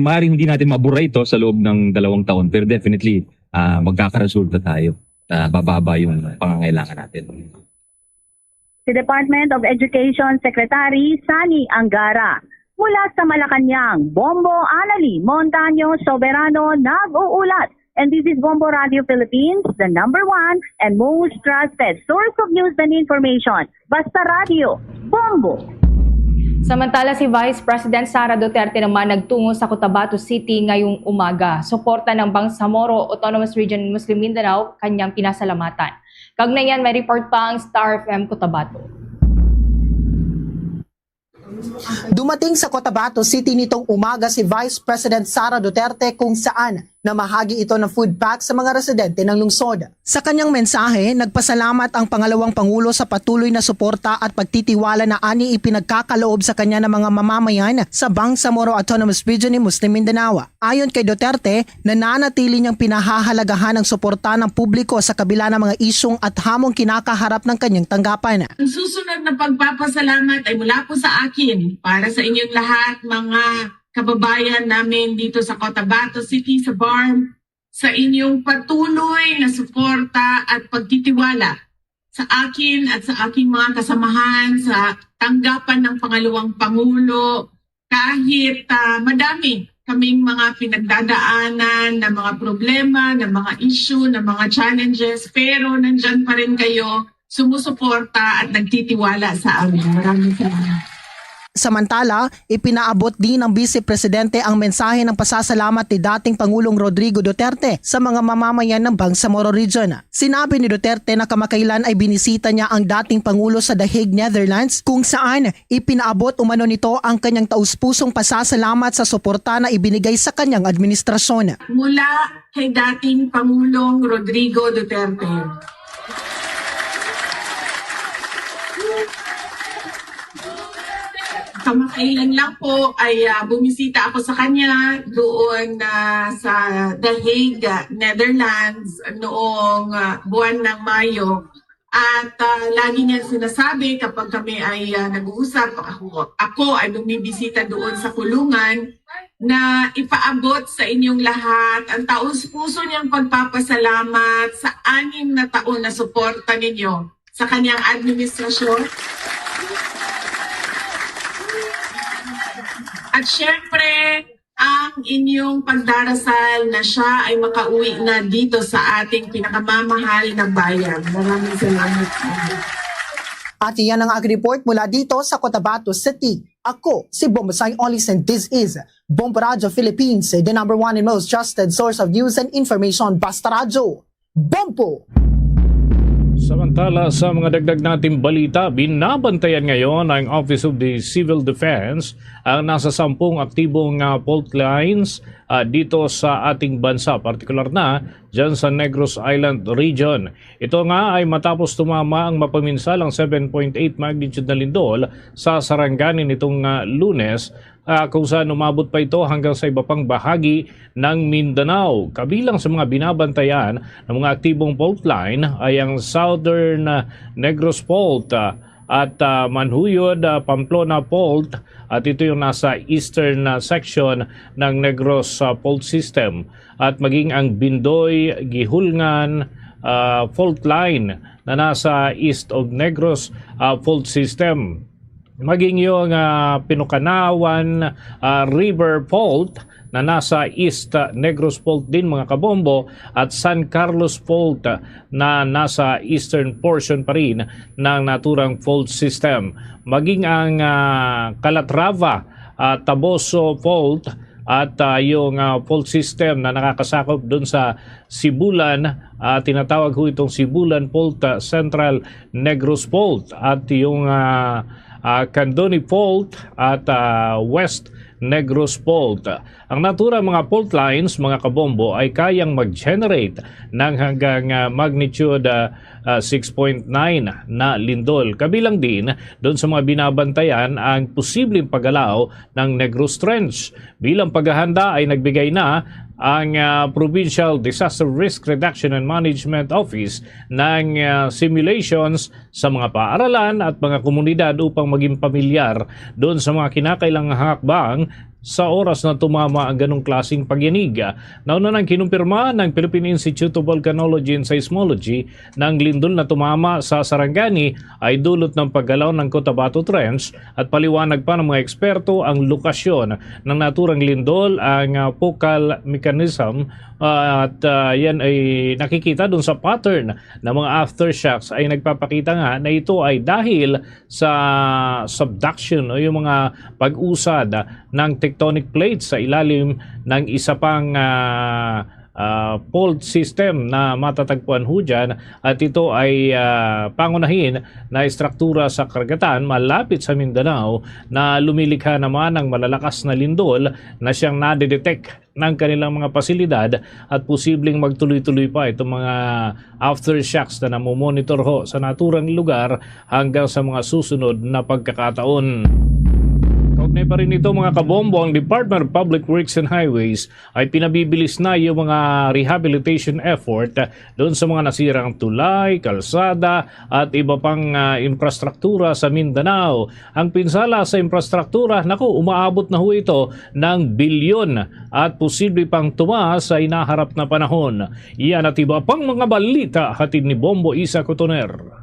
maaaring hindi natin mabura ito sa loob ng dalawang taon, pero definitely, uh, magkakaresulta tayo. Uh, bababa yung pangangailangan natin. Si Department of Education Secretary Sani Angara. Mula sa Malacañang, Bombo Anali Montaño Soberano nag-uulat. And this is Bombo Radio Philippines, the number one and most trusted source of news and information. Basta Radio, Bombo! Samantala, si Vice President Sara Duterte naman nagtungo sa Cotabato City ngayong umaga. Suporta ng Bangsamoro Autonomous Region Muslim Mindanao kanyang pinasalamatan. Kaugnay niyan, may report pa ang Star F M Cotabato. Dumating sa Cotabato City nitong umaga si Vice President Sara Duterte, kung saan namahagi ito ng food pack sa mga residente ng lungsod. Sa kanyang mensahe, nagpasalamat ang pangalawang pangulo sa patuloy na suporta at pagtitiwala na ani ipinagkakaloob sa kanya ng mga mamamayan sa Bangsamoro Autonomous Region ni Muslim Mindanao. Ayon kay Duterte, nananatili niyang pinahahalagahan ang suporta ng publiko sa kabila ng mga isyung at hamong kinakaharap ng kanyang tanggapan. Ang susunod na pagpapasalamat ay mula po sa akin para sa inyong lahat, mga kababayan namin dito sa Cotabato City, sa BARMM, sa inyong patuloy na suporta at pagtitiwala sa akin at sa aking mga kasamahan sa tanggapan ng pangalawang pangulo. Kahit uh, madami kaming mga pinagdadaanan na mga problema, na mga issue, na mga challenges, pero nandyan pa rin kayo sumusuporta at nagtitiwala sa amin. Maraming salamat. Samantala, ipinaabot din ng Vice Presidente ang mensahe ng pasasalamat ni dating Pangulong Rodrigo Duterte sa mga mamamayan ng Bangsamoro Region. Sinabi ni Duterte na kamakailan ay binisita niya ang dating Pangulo sa The Hague, Netherlands, kung saan ipinaabot umano nito ang kanyang taus-pusong pasasalamat sa suporta na ibinigay sa kanyang administrasyon. Mula kay dating Pangulong Rodrigo Duterte. Kamakailan lang po ay uh, bumisita ako sa kanya doon uh, sa The Hague, Netherlands noong uh, buwan ng Mayo. At uh, lagi niya sinasabi kapag kami ay uh, nag-uusap, ako, ako ay bumibisita doon sa kulungan, na ipaabot sa inyong lahat ang taus-puso niyang pagpapasalamat sa anim na taon na suporta ninyo sa kanyang administrasyon. At syempre, ang inyong pagdarasal na siya ay makauwi na dito sa ating pinakamamahal na bayan. Maraming salamat. At iyan ang aking report mula dito sa Cotabato City. Ako si Bombo Sang Olis, and this is Bombo Radyo Philippines, the number one and most trusted source of news and information. Basta Radyo, Bombo! Samantala, sa mga dagdag nating balita, binabantayan ngayon ng Office of the Civil Defense ang nasa sampung aktibong, ah, fault lines, ah, dito sa ating bansa, partikular na dyan sa Negros Island Region. Ito nga ay matapos tumama ang mapaminsalang seven point eight magnitude na lindol sa Sarangani nitong, ah, Lunes, ah, kung saan umabot pa ito hanggang sa iba pang bahagi ng Mindanao. Kabilang sa mga binabantayan ng mga aktibong fault line ay ang Southern, ah, Negros Fault, ah, at, ah, Manhuyod, ah, Pamplona Fault, at ito yung nasa eastern, ah, section ng Negros, ah, Fault System, at maging ang Bindoy Gihulngan, ah, Fault Line na nasa east of Negros, ah, Fault System. Maging yung, ah, Pinukanawan, ah, River Fault na nasa East, ah, Negros Fault din, mga kabombo, at San Carlos Fault, ah, na nasa eastern portion pa rin ng naturang fault system. Maging ang, ah, Calatrava, ah, Taboso Fault at, ah, yung, ah, fault system na nakakasakop dun sa Sibulan, ah, tinatawag ho itong Sibulan Fault, ah, Central Negros Fault, at yung, ah, ah, Candoni Fault at, ah, West Negros Fault. Ang naturang mga fault lines, mga kabombo, ay kayang mag-generate ng hanggang, ah, magnitude, ah, ah, six point nine na lindol. Kabilang din doon sa mga binabantayan ang posibleng paggalaw ng Negros Trench. Bilang paghahanda ay nagbigay na ang, ah, Provincial Disaster Risk Reduction and Management Office ng, ah, simulations sa mga paaralan at mga komunidad upang maging pamilyar doon sa mga kinakailangang hakbang sa oras na tumama ang ganong klaseng pagyanig. Nauna nang kinumpirma ng Philippine Institute of Volcanology and Seismology na ang lindol na tumama sa Sarangani ay dulot ng paggalaw ng Cotabato Trench, at paliwanag pa ng mga eksperto ang lokasyon ng naturang lindol, ang, ah, focal mechanism, ah, at, ah, yan ay nakikita dun sa pattern ng mga aftershocks ay nagpapakita nga na ito ay dahil sa subduction o yung mga pag-usad ng tectonic plates sa ilalim ng isa pang, ah, ah, fault system na matatagpuan ho dyan, at ito ay, ah, pangunahin na istruktura sa karagatan malapit sa Mindanao na lumilikha naman ng malalakas na lindol na siyang nadidetect ng kanilang mga pasilidad, at posibleng magtuloy-tuloy pa itong mga aftershocks na namomonitor ho sa naturang lugar hanggang sa mga susunod na pagkakataon. Kaugnay pa rin nito, mga kabombo, ang Department of Public Works and Highways ay pinabibilis na yung mga rehabilitation effort doon sa mga nasirang tulay, kalsada, at iba pang, ah, infrastruktura sa Mindanao. Ang pinsala sa infrastruktura, naku, umaabot na ho ito ng bilyon at posible pang tumaas sa inaharap na panahon. Yan at iba pang mga balita hatid ni Bombo Isa Cotoner.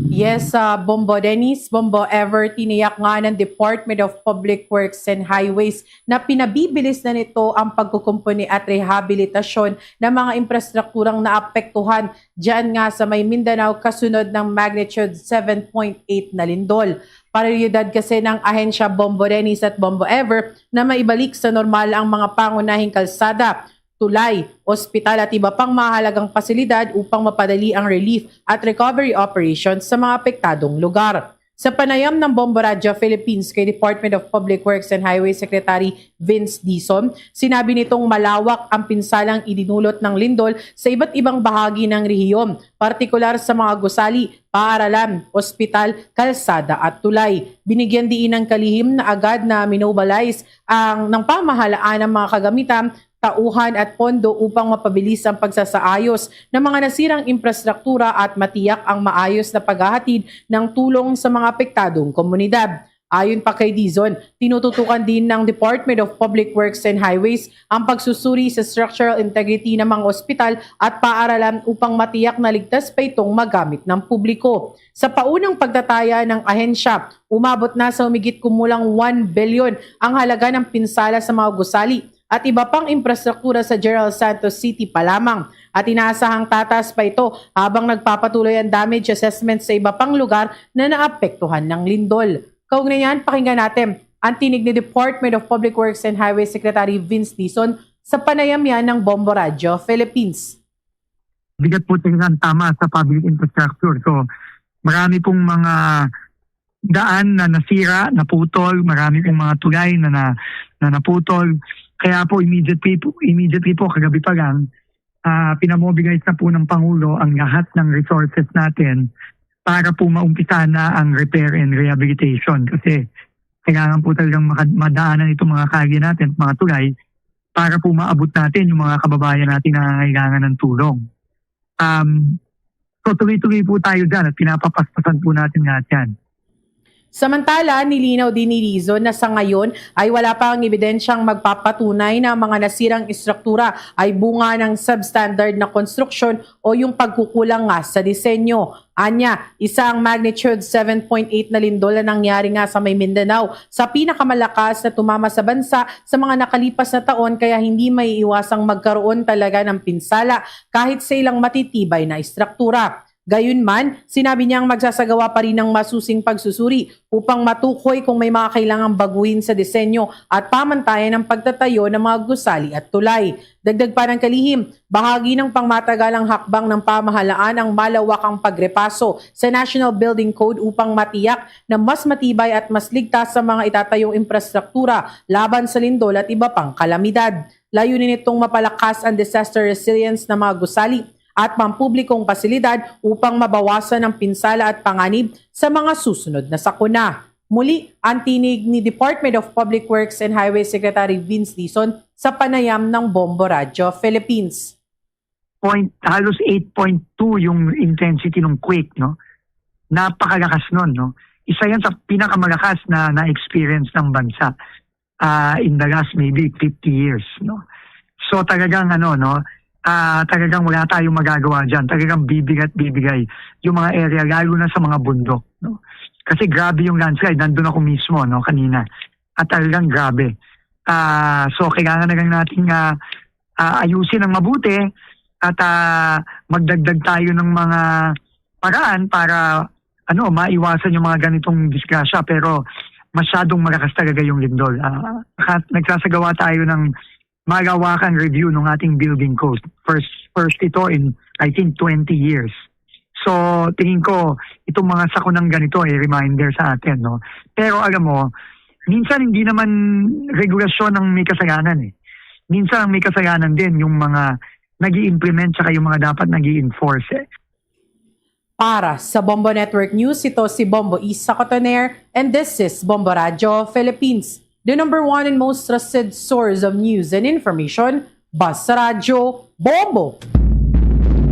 Yes, ah, Bombo Dennis, Bombo Ever, tiniyak nga ng Department of Public Works and Highways na pinabibilis na nito ang pagkukumpuni at rehabilitasyon ng mga infrastrukturang naapektuhan diyan nga sa may Mindanao kasunod ng magnitude seven point eight na lindol. Prioridad kasi ng ahensya Bombo Dennis at Bombo Ever na maibalik sa normal ang mga pangunahing kalsada, tulay, ospital at iba pang mahalagang pasilidad upang mapadali ang relief at recovery operations sa mga apektadong lugar. Sa panayam ng Bombo Radyo Philippines kay Department of Public Works and Highway Secretary Vince Dizon, sinabi nitong malawak ang pinsalang idinulot ng lindol sa iba't ibang bahagi ng rehiyon, partikular sa mga gusali, paaralan, ospital, kalsada at tulay. Binigyan diin ng kalihim na agad na minobilize ang, ng pamahalaan ang mga kagamitan, tauhan at pondo upang mapabilis ang pagsasaayos ng mga nasirang infrastruktura at matiyak ang maayos na paghahatid ng tulong sa mga apektadong komunidad. Ayon pa kay Dizon, tinututukan din ng Department of Public Works and Highways ang pagsusuri sa structural integrity ng mga ospital at paaralan upang matiyak na ligtas pa itong magamit ng publiko. Sa paunang pagtataya ng ahensya, umabot na sa humigit kumulang one bilyon ang halaga ng pinsala sa mga gusali at iba pang infrastruktura sa General Santos City pa lamang, at inaasahang tataas pa ito habang nagpapatuloy ang damage assessment sa iba pang lugar na naapektuhan ng lindol. Kaugnay niyan, pakinggan natin ang tinig ni Department of Public Works and Highway Secretary Vince Dizon sa panayam niya ng Bombo Radyo Philippines. Bigat po talaga ang tama sa public infrastructure. So, marami pong mga daan na nasira, naputol, marami pong mga tulay na, na, na naputol. Kaya po, immediately po, immediately po, kagabi pa lang, ah, pinamobilize na po ng Pangulo ang lahat ng resources natin para po maumpisa na ang repair and rehabilitation. Kasi kailangan po talagang maka-, madaanan itong mga kalye natin, mga tulay, para po maabot natin yung mga kababayan natin na nangangailangan ng tulong. Um, so tuloy-tuloy po tayo dyan at pinapapaspasan po natin lahat yan. Samantala, nilinaw din ni Dizon na sa ngayon ay wala pa ang ebidensyang magpapatunay na ang mga nasirang estruktura ay bunga ng substandard na konstruksyon o yung pagkukulang nga sa disenyo. Anya, isa ang magnitude seven point eight na lindol na nangyari nga sa may Mindanao, sa pinakamalakas na tumama sa bansa sa mga nakalipas na taon, kaya hindi maiiwasang magkaroon talaga ng pinsala kahit sa ilang matitibay na estruktura. Gayunman, sinabi niyang magsasagawa pa rin ng masusing pagsusuri upang matukoy kung may mga kailangang baguhin sa disenyo at pamantayan ang pagtatayo ng mga gusali at tulay. Dagdag pa ng kalihim, bahagi ng pangmatagalang hakbang ng pamahalaan ang malawakang pagrepaso sa National Building Code upang matiyak na mas matibay at mas ligtas sa mga itatayong infrastruktura laban sa lindol at iba pang kalamidad. Layunin nitong mapalakas ang disaster resilience ng mga gusali at pampublikong pasilidad upang mabawasan ang pinsala at panganib sa mga susunod na sakuna. Muli, ang tinig ni Department of Public Works and Highway Secretary Vince Dizon sa panayam ng Bombo Radyo Philippines. Point, halos eight point two yung intensity ng quake, no? Napakalakas nun, no? Isa yan sa pinakamalakas na na-experience ng bansa, ah, in the last maybe fifty years, no? So talagang ano, no? Ah, talagang wala tayong magagawa diyan. Talagang bibigay at bibigay yung mga area, lalo na sa mga bundok, no? Kasi grabe yung landslide. Nandun ako mismo, no, kanina. At talagang grabe. Ah, so kailangan na lang natin nga, ah, ayusin ang mabuti at, ah, magdagdag tayo ng mga paraan para, ano, maiwasan yung mga ganitong disgrasya. Pero masyadong malakas talaga yung lindol. Ah, naka-, nagsasagawa tayo ng malawakang review ng ating building code. First, first ito in, I think, twenty years. So, tingin ko, itong mga sakunang ganito ay reminder sa atin, no? Pero alam mo, minsan hindi naman regulasyon ang may kasalanan eh. Minsan ang may kasalanan din yung mga nag-i-implement tsaka yung mga dapat nag-i-enforce eh. Para sa Bombo Network News, ito si Bombo Isa Cotoner, and this is Bombo Radyo Philippines, the number one and most trusted source of news and information. Basta Radyo, Bombo!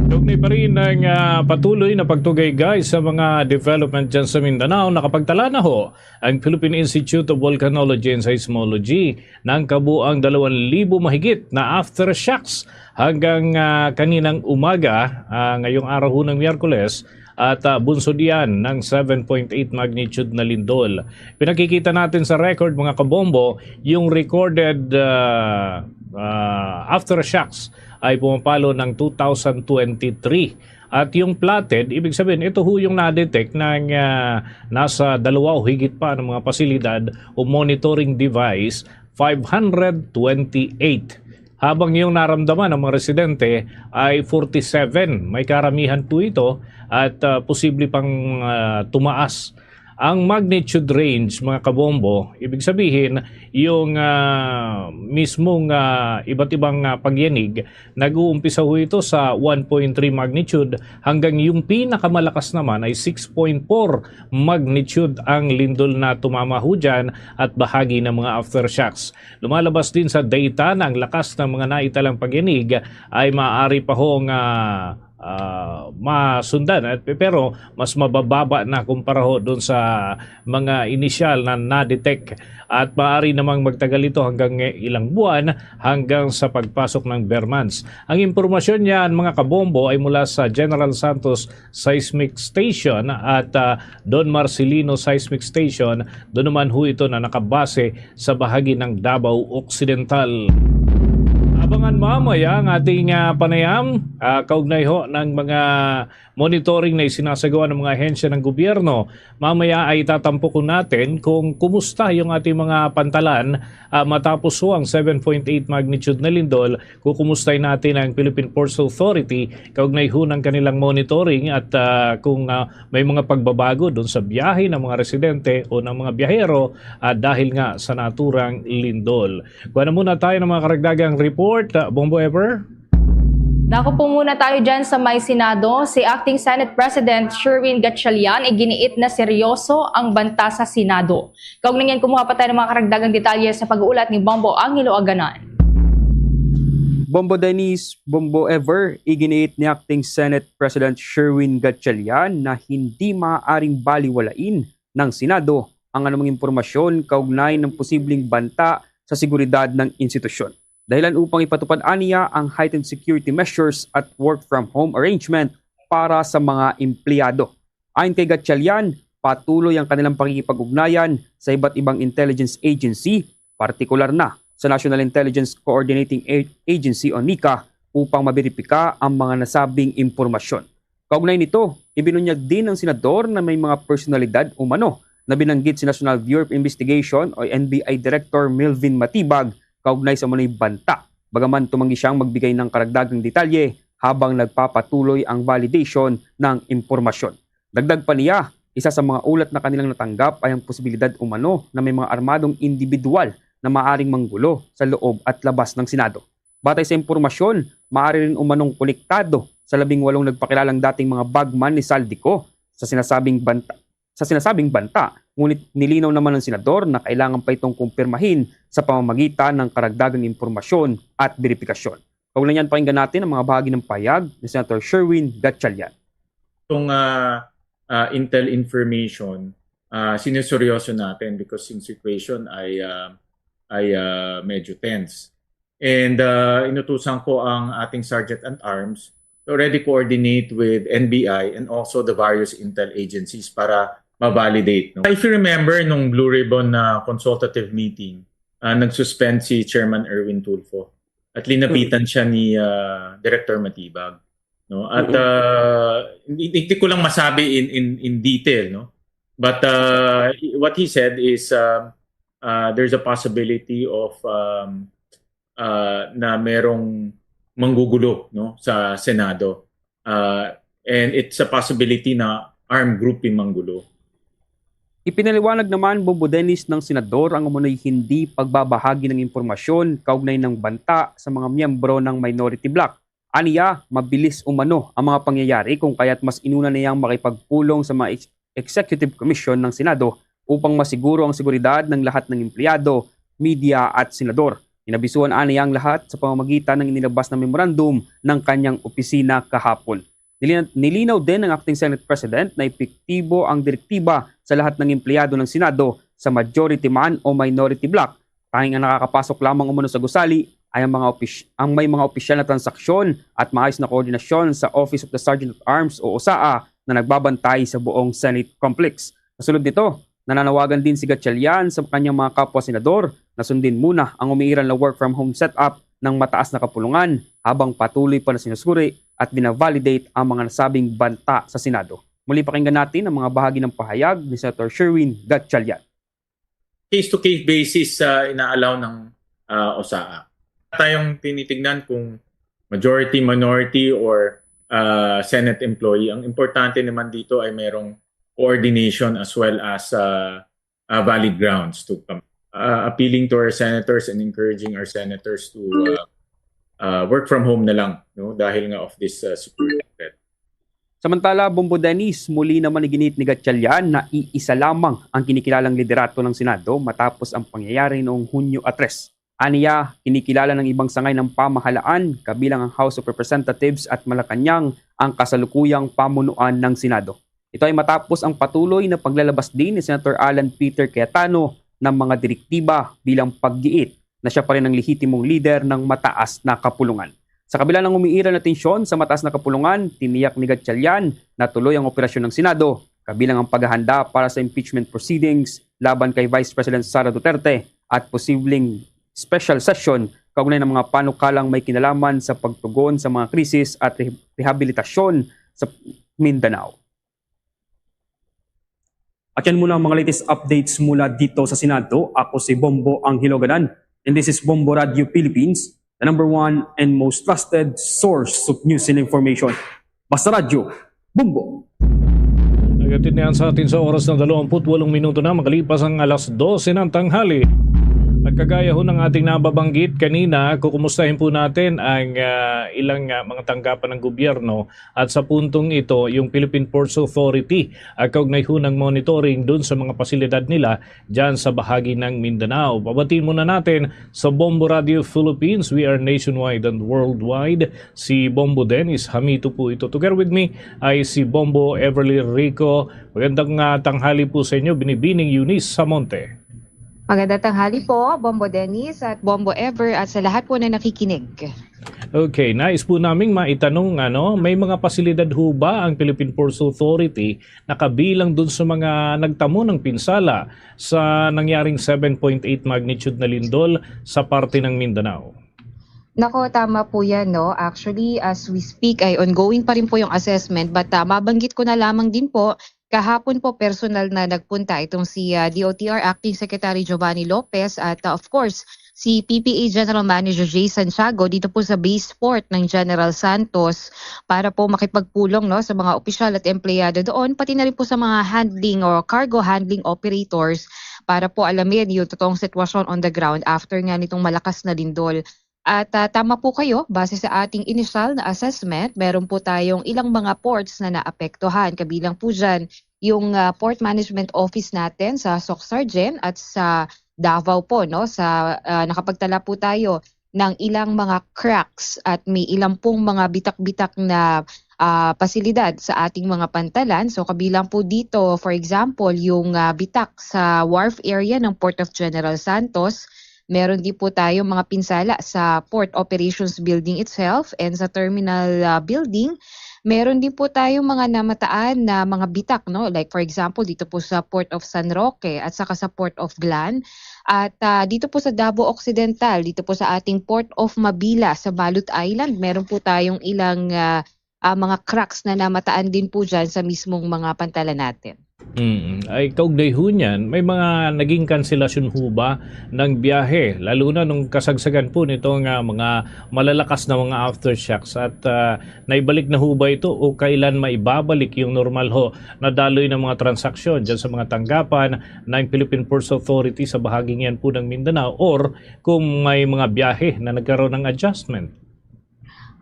Kaugnay pa rin ng, ah, patuloy na pagtugay, guys, sa mga development dyan sa Mindanao, nakapagtala na ho ang Philippine Institute of Volcanology and Seismology ng kabuang dalawang libo mahigit na aftershocks hanggang, ah, kaninang umaga, ah, ngayong araw ho ng Miyerkules, at, ah, bunsod iyan ng seven point eight magnitude na lindol. Pinakikita natin sa record, mga kabombo, yung recorded, ah, ah, aftershocks ay pumapalo ng two thousand twenty-three. At yung plotted, ibig sabihin, ito ho yung na-detect ng, ah, nasa dalawa o higit pa ng mga pasilidad o monitoring device, five hundred twenty-eight. Habang yung naramdaman ng mga residente ay forty-seven. May karamihan po ito at, ah, posible pang, ah, tumaas. Ang magnitude range, mga kabombo, ibig sabihin, yung, ah, mismong, ah, iba't ibang, ah, pagyanig, nag-uumpisa ho ito sa one point three magnitude hanggang yung pinakamalakas naman ay six point four magnitude ang lindol na tumama ho dyan at bahagi ng mga aftershocks. Lumalabas din sa data na ang lakas ng mga naitalang pagyanig ay maaari pa hong, ah, ah, masundan, at, pero mas mabababa na kumpara ho dun sa mga inisyal na na-detect, at maaari namang magtagal ito hanggang ilang buwan hanggang sa pagpasok ng Ber months. Ang impormasyon niyan, mga kabombo, ay mula sa General Santos Seismic Station at, ah, Don Marcelino Seismic Station. Doon naman ho ito na nakabase sa bahagi ng Davao Occidental. Abangan mamaya ang ating, ah, panayam, ah, kaugnay ho ng mga monitoring na isinasagawa ng mga ahensya ng gobyerno. Mamaya ay tatampukan natin kung kumusta yung ating mga pantalan, ah, matapos ho ang seven point eight magnitude na lindol. Kukumustahin natin ang Philippine Ports Authority kaugnay ho ng kanilang monitoring at, ah, kung, ah, may mga pagbabago doon sa biyahe ng mga residente o ng mga biyahero, ah, dahil nga sa naturang lindol. Kuha na muna tayo ng mga karagdagang report. Ah, Bombo Ever? Dako po muna tayo dyan sa may Senado. Si Acting Senate President Sherwin Gatchalian iginiit na seryoso ang banta sa Senado. Kaugnay niyan, kumuha pa tayo ng mga karagdagang detalye sa pag-uulat ni Bombo Angelo Aganan. Bombo Dennis, Bombo Ever, iginiit ni Acting Senate President Sherwin Gatchalian na hindi maaaring baliwalain ng Senado ang anumang impormasyon kaugnay ng posibleng banta sa seguridad ng institusyon. Dahilan upang ipatupad aniya ang heightened security measures at work from home arrangement para sa mga empleyado. Ayon kay Gatchalian, patuloy ang kanilang pakikipag-ugnayan sa iba't ibang intelligence agency, partikular na sa National Intelligence Coordinating A- Agency o NICA upang maberipika ang mga nasabing impormasyon. Kaugnay nito, ibinunyag din ng senador na may mga personalidad umano na binanggit si National Bureau of Investigation o N B I Director Melvin Matibag kaugnay sa umano'y banta. Bagaman tumanggi siyang magbigay ng karagdagang detalye habang nagpapatuloy ang validation ng impormasyon. Dagdag pa niya, isa sa mga ulat na kanilang natanggap ay ang posibilidad umano na may mga armadong individual na maaring manggulo sa loob at labas ng Senado. Batay sa impormasyon, maaari rin umanong konektado sa labing walong nagpakilalang dating mga bagman ni Zaldy Co sa sinasabing banta, sa sinasabing banta, ngunit nilinaw naman ng senador na kailangan pa itong kumpirmahin sa pamamagitan ng karagdagang impormasyon at beripikasyon. Kaugnay niyan, pakinggan natin ang mga bahagi ng pahayag ni Senator Sherwin Gatchalian. Itong ah, ah, intel information, ah, sinuseryoso natin because yung situation ay ah, ay ah, medyo tense. And ah, inutusan ko ang ating Sergeant at Arms to already coordinate with N B I and also the various intel agencies para ma-validate. No? If you remember, nung Blue Ribbon na consultative meeting, ah, nag-suspend si Chairman Erwin Tulfo at linapitan siya ni ah, Director Matibag. No? At ah, hindi, hindi ko lang masabi in, in, in detail, no? But ah, what he said is ah, ah, there's a possibility of um, ah, na merong manggugulo, no, sa Senado. Ah, and it's a possibility na armed group yung manggulo. Ipinaliwanag naman, Bombo Dennis, ng senador ang umano'y hindi pagbabahagi ng impormasyon kaugnay ng banta sa mga miyembro ng minority bloc. Aniya, mabilis umano ang mga pangyayari kung kaya't mas inuna niyang makipagpulong sa mga ex- executive commission ng Senado upang masiguro ang seguridad ng lahat ng empleyado, media at senador. Inabisuhan aniya ang lahat sa pamamagitan ng inilabas na memorandum ng kanyang opisina kahapon. Nilin- Nilinaw din ng Acting Senate President na epektibo ang direktiba sa lahat ng empleyado ng Senado, sa majority man o minority bloc. Tanging ang nakakapasok lamang umano sa gusali ay ang mga opis- ang may mga opisyal na transaksyon at maayos na koordinasyon sa Office of the Sergeant at Arms o OSAA na nagbabantay sa buong Senate complex. Kasunod nito, nananawagan din si Gatchalian sa kanyang mga kapwa senador na sundin muna ang umiiral na work from home setup ng mataas na kapulungan habang patuloy pa na sinusuri at binavalidate ang mga nasabing banta sa Senado. Muli, pakinggan natin ang mga bahagi ng pahayag ni Senator Sherwin Gatchalian. Case-to-case basis sa ina-allow ng ah, OSAA. Tayong tinitignan kung majority, minority, or ah, Senate employee. Ang importante naman dito ay merong coordination as well as ah, ah, valid grounds to come. Ah, appealing to our senators and encouraging our senators to ah, ah, work from home na lang, no, dahil nga of this ah, security threat. Samantala, Bombo Dennis, muli naman iginiit ni Gatchalian na iisa lamang ang kinikilalang liderato ng Senado matapos ang pangyayari noong Hunyo a tres. Aniya, kinikilala ng ibang sangay ng pamahalaan, kabilang ang House of Representatives at Malacañang, ang kasalukuyang pamunuan ng Senado. Ito ay matapos ang patuloy na paglalabas din ni Senator Alan Peter Cayetano ng mga direktiba bilang paggiit na siya pa rin ang lehitimong lider ng mataas na kapulungan. Sa kabila ng umiiral na tensyon sa mataas na kapulungan, tiniyak ni Gatchalian na tuloy ang operasyon ng Senado, kabilang ang paghahanda para sa impeachment proceedings laban kay Vice President Sara Duterte at posibleng special session kaugnay ng mga panukalang may kinalaman sa pagtugon sa mga krisis at re- rehabilitasyon sa Mindanao. At yan muna ang mga latest updates mula dito sa Senado. Ako si Bombo Angelo Gadan, and this is Bombo Radio Philippines, the number one and most trusted source of news and information. Basta Radyo, Bombo! Nagatid na yan sa atin sa oras na dalawampu't walong minuto na makalipas ang alas dose ng tanghali. At kagaya ho ng ating nababanggit kanina, kukumustahin po natin ang, ah, ilang, ah, mga tanggapan ng gobyerno. At sa puntong ito, yung Philippine Ports Authority, ah, kaugnay ho ng monitoring dun sa mga pasilidad nila dyan sa bahagi ng Mindanao. Pabatiin muna natin sa Bombo Radio Philippines. We are nationwide and worldwide. Si Bombo Dennis Hamito po ito. Together with me ay si Bombo Everly Rico. Magandang, ah, tanghali po sa inyo, Binibining Eunice Samonte. Magandang tanghali po, Bombo Dennis at Bombo Ever, at sa lahat po na nakikinig. Okay, nais po naming maitanong, ano, may mga pasilidad ho ba ang Philippine Ports Authority na kabilang dun sa mga nagtamo ng pinsala sa nangyaring seven point eight magnitude na lindol sa parte ng Mindanao? Nako, tama po yan, no? Actually, as we speak, ay ongoing pa rin po yung assessment, but, ah, mabanggit ko na lamang din po, kahapon po personal na nagpunta itong si, ah, D O T R Acting Secretary Giovanni Lopez at, ah, of course, si P P A General Manager Jay Santiago dito po sa base port ng General Santos para po makipagpulong, no, sa mga opisyal at empleyado doon, pati na rin po sa mga handling o cargo handling operators para po alamin yung totoong sitwasyon on the ground after nga nitong malakas na lindol. At, ah, tama po kayo, base sa ating initial na assessment, meron po tayong ilang mga ports na naapektuhan. Kabilang po dyan yung, ah, Port Management Office natin sa Soccsksargen at sa Davao po, no? Sa, ah, nakapagtala po tayo ng ilang mga cracks at may ilang pong mga bitak-bitak na, ah, pasilidad sa ating mga pantalan. So, kabilang po dito, for example, yung, ah, bitak sa wharf area ng Port of General Santos. Meron din po tayong mga pinsala sa Port Operations Building itself and sa Terminal, ah, Building. Meron din po tayong mga namataan na mga bitak, no? Like, for example, dito po sa Port of San Roque at saka sa Port of Glan. At, ah, dito po sa Davao Occidental, dito po sa ating Port of Mabila sa Balot Island, meron po tayong ilang, ah, ah, mga cracks na namataan din po dyan sa mismong mga pantalan natin. Mm. Ay, kaugnay ho niyan, may mga naging kanselasyon ho ba ng biyahe, lalo na nung kasagsagan po nito nga mga malalakas na mga aftershocks? At, ah, naibalik na ho ba ito o kailan maibabalik yung normal ho na daloy ng mga transaksyon dyan sa mga tanggapan ng Philippine Ports Authority sa bahaging yan po ng Mindanao, or kung may mga biyahe na nagkaroon ng adjustment?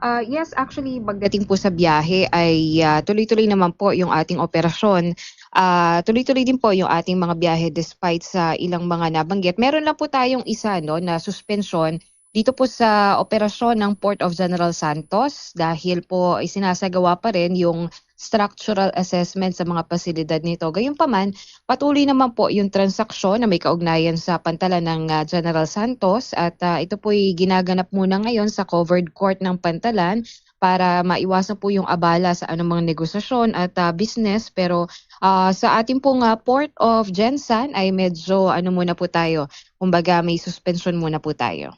Ah, yes, actually, pagdating po sa biyahe ay, ah, tuloy-tuloy naman po yung ating operasyon. Ah, tuloy-tuloy din po yung ating mga biyahe despite sa ilang mga nabanggit. Meron lang po tayong isa, no, na suspensyon dito po sa operasyon ng Port of General Santos dahil po isinasagawa pa rin yung structural assessment sa mga pasilidad nito. Gayunpaman, patuloy naman po yung transaksyon na may kaugnayan sa pantalan ng, ah, General Santos at, ah, ito po'y ginaganap muna ngayon sa covered court ng pantalan para maiwasan po yung abala sa anumang negosasyon at, ah, business. Pero, ah, sa ating pong, ah, Port of Gensan ay medyo ano muna po tayo, kumbaga may suspension muna po tayo.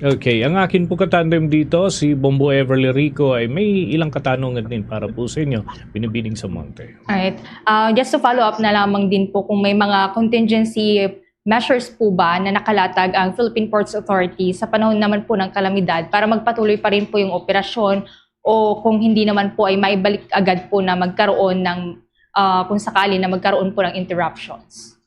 Okay, ang akin po katandem dito, si Bombo Everly Rico, ay may ilang katanungan din para po sa inyo, Binibining Samonte. Alright. Ah, just to follow up na lamang din po kung may mga contingency measures po ba na nakalatag ang Philippine Ports Authority sa panahon naman po ng kalamidad para magpatuloy pa rin po yung operasyon o kung hindi naman po ay maibalik agad po na magkaroon ng, ah, kung sakali na magkaroon po ng interruptions?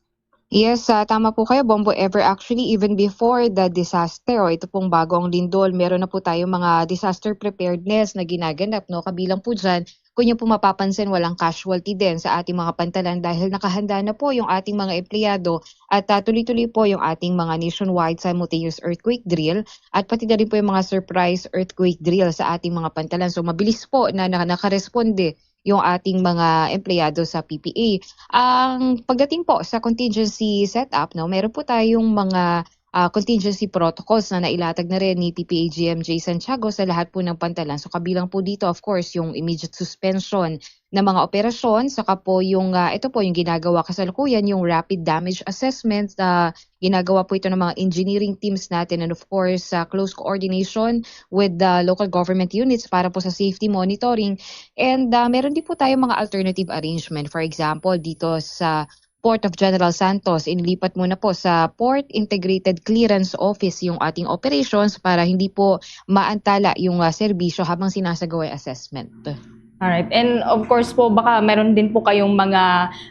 Yes, ah, tama po kayo, Bombo Ever. Actually, even before the disaster, o ito pong bagong lindol, meron na po tayong mga disaster preparedness na ginaganap, no? Kabilang po dyan, kung niyo po mapapansin, walang casualty din sa ating mga pantalan dahil nakahanda na po yung ating mga empleyado at, ah, tuloy-tuloy po yung ating mga nationwide simultaneous earthquake drill at pati na rin po yung mga surprise earthquake drill sa ating mga pantalan. So, mabilis po na, na nakaresponde yung ating mga empleyado sa P P A. Ang pagdating po sa contingency setup, no, meron po tayong mga, ah, contingency protocols na nailatag na rin ni P P A G M Jay Santiago sa lahat po ng pantalan. So, kabilang po dito, of course, yung immediate suspension ng mga operasyon, saka po yung, ah, ito po yung ginagawa kasalukuyan, yung rapid damage assessment. Ah, ginagawa po ito ng mga engineering teams natin, and of course, ah, close coordination with the local government units para po sa safety monitoring. And, ah, meron din po tayong mga alternative arrangement. For example, dito sa Port of General Santos, inilipat muna po sa Port Integrated Clearance Office yung ating operations para hindi po maantala yung, ah, serbisyo habang sinasagawa yung assessment. Alright. And of course po, baka meron din po kayong mga,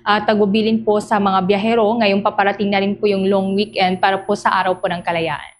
ah, tagubilin po sa mga biyahero. Ngayong paparating na rin po yung long weekend para po sa Araw po ng Kalayaan.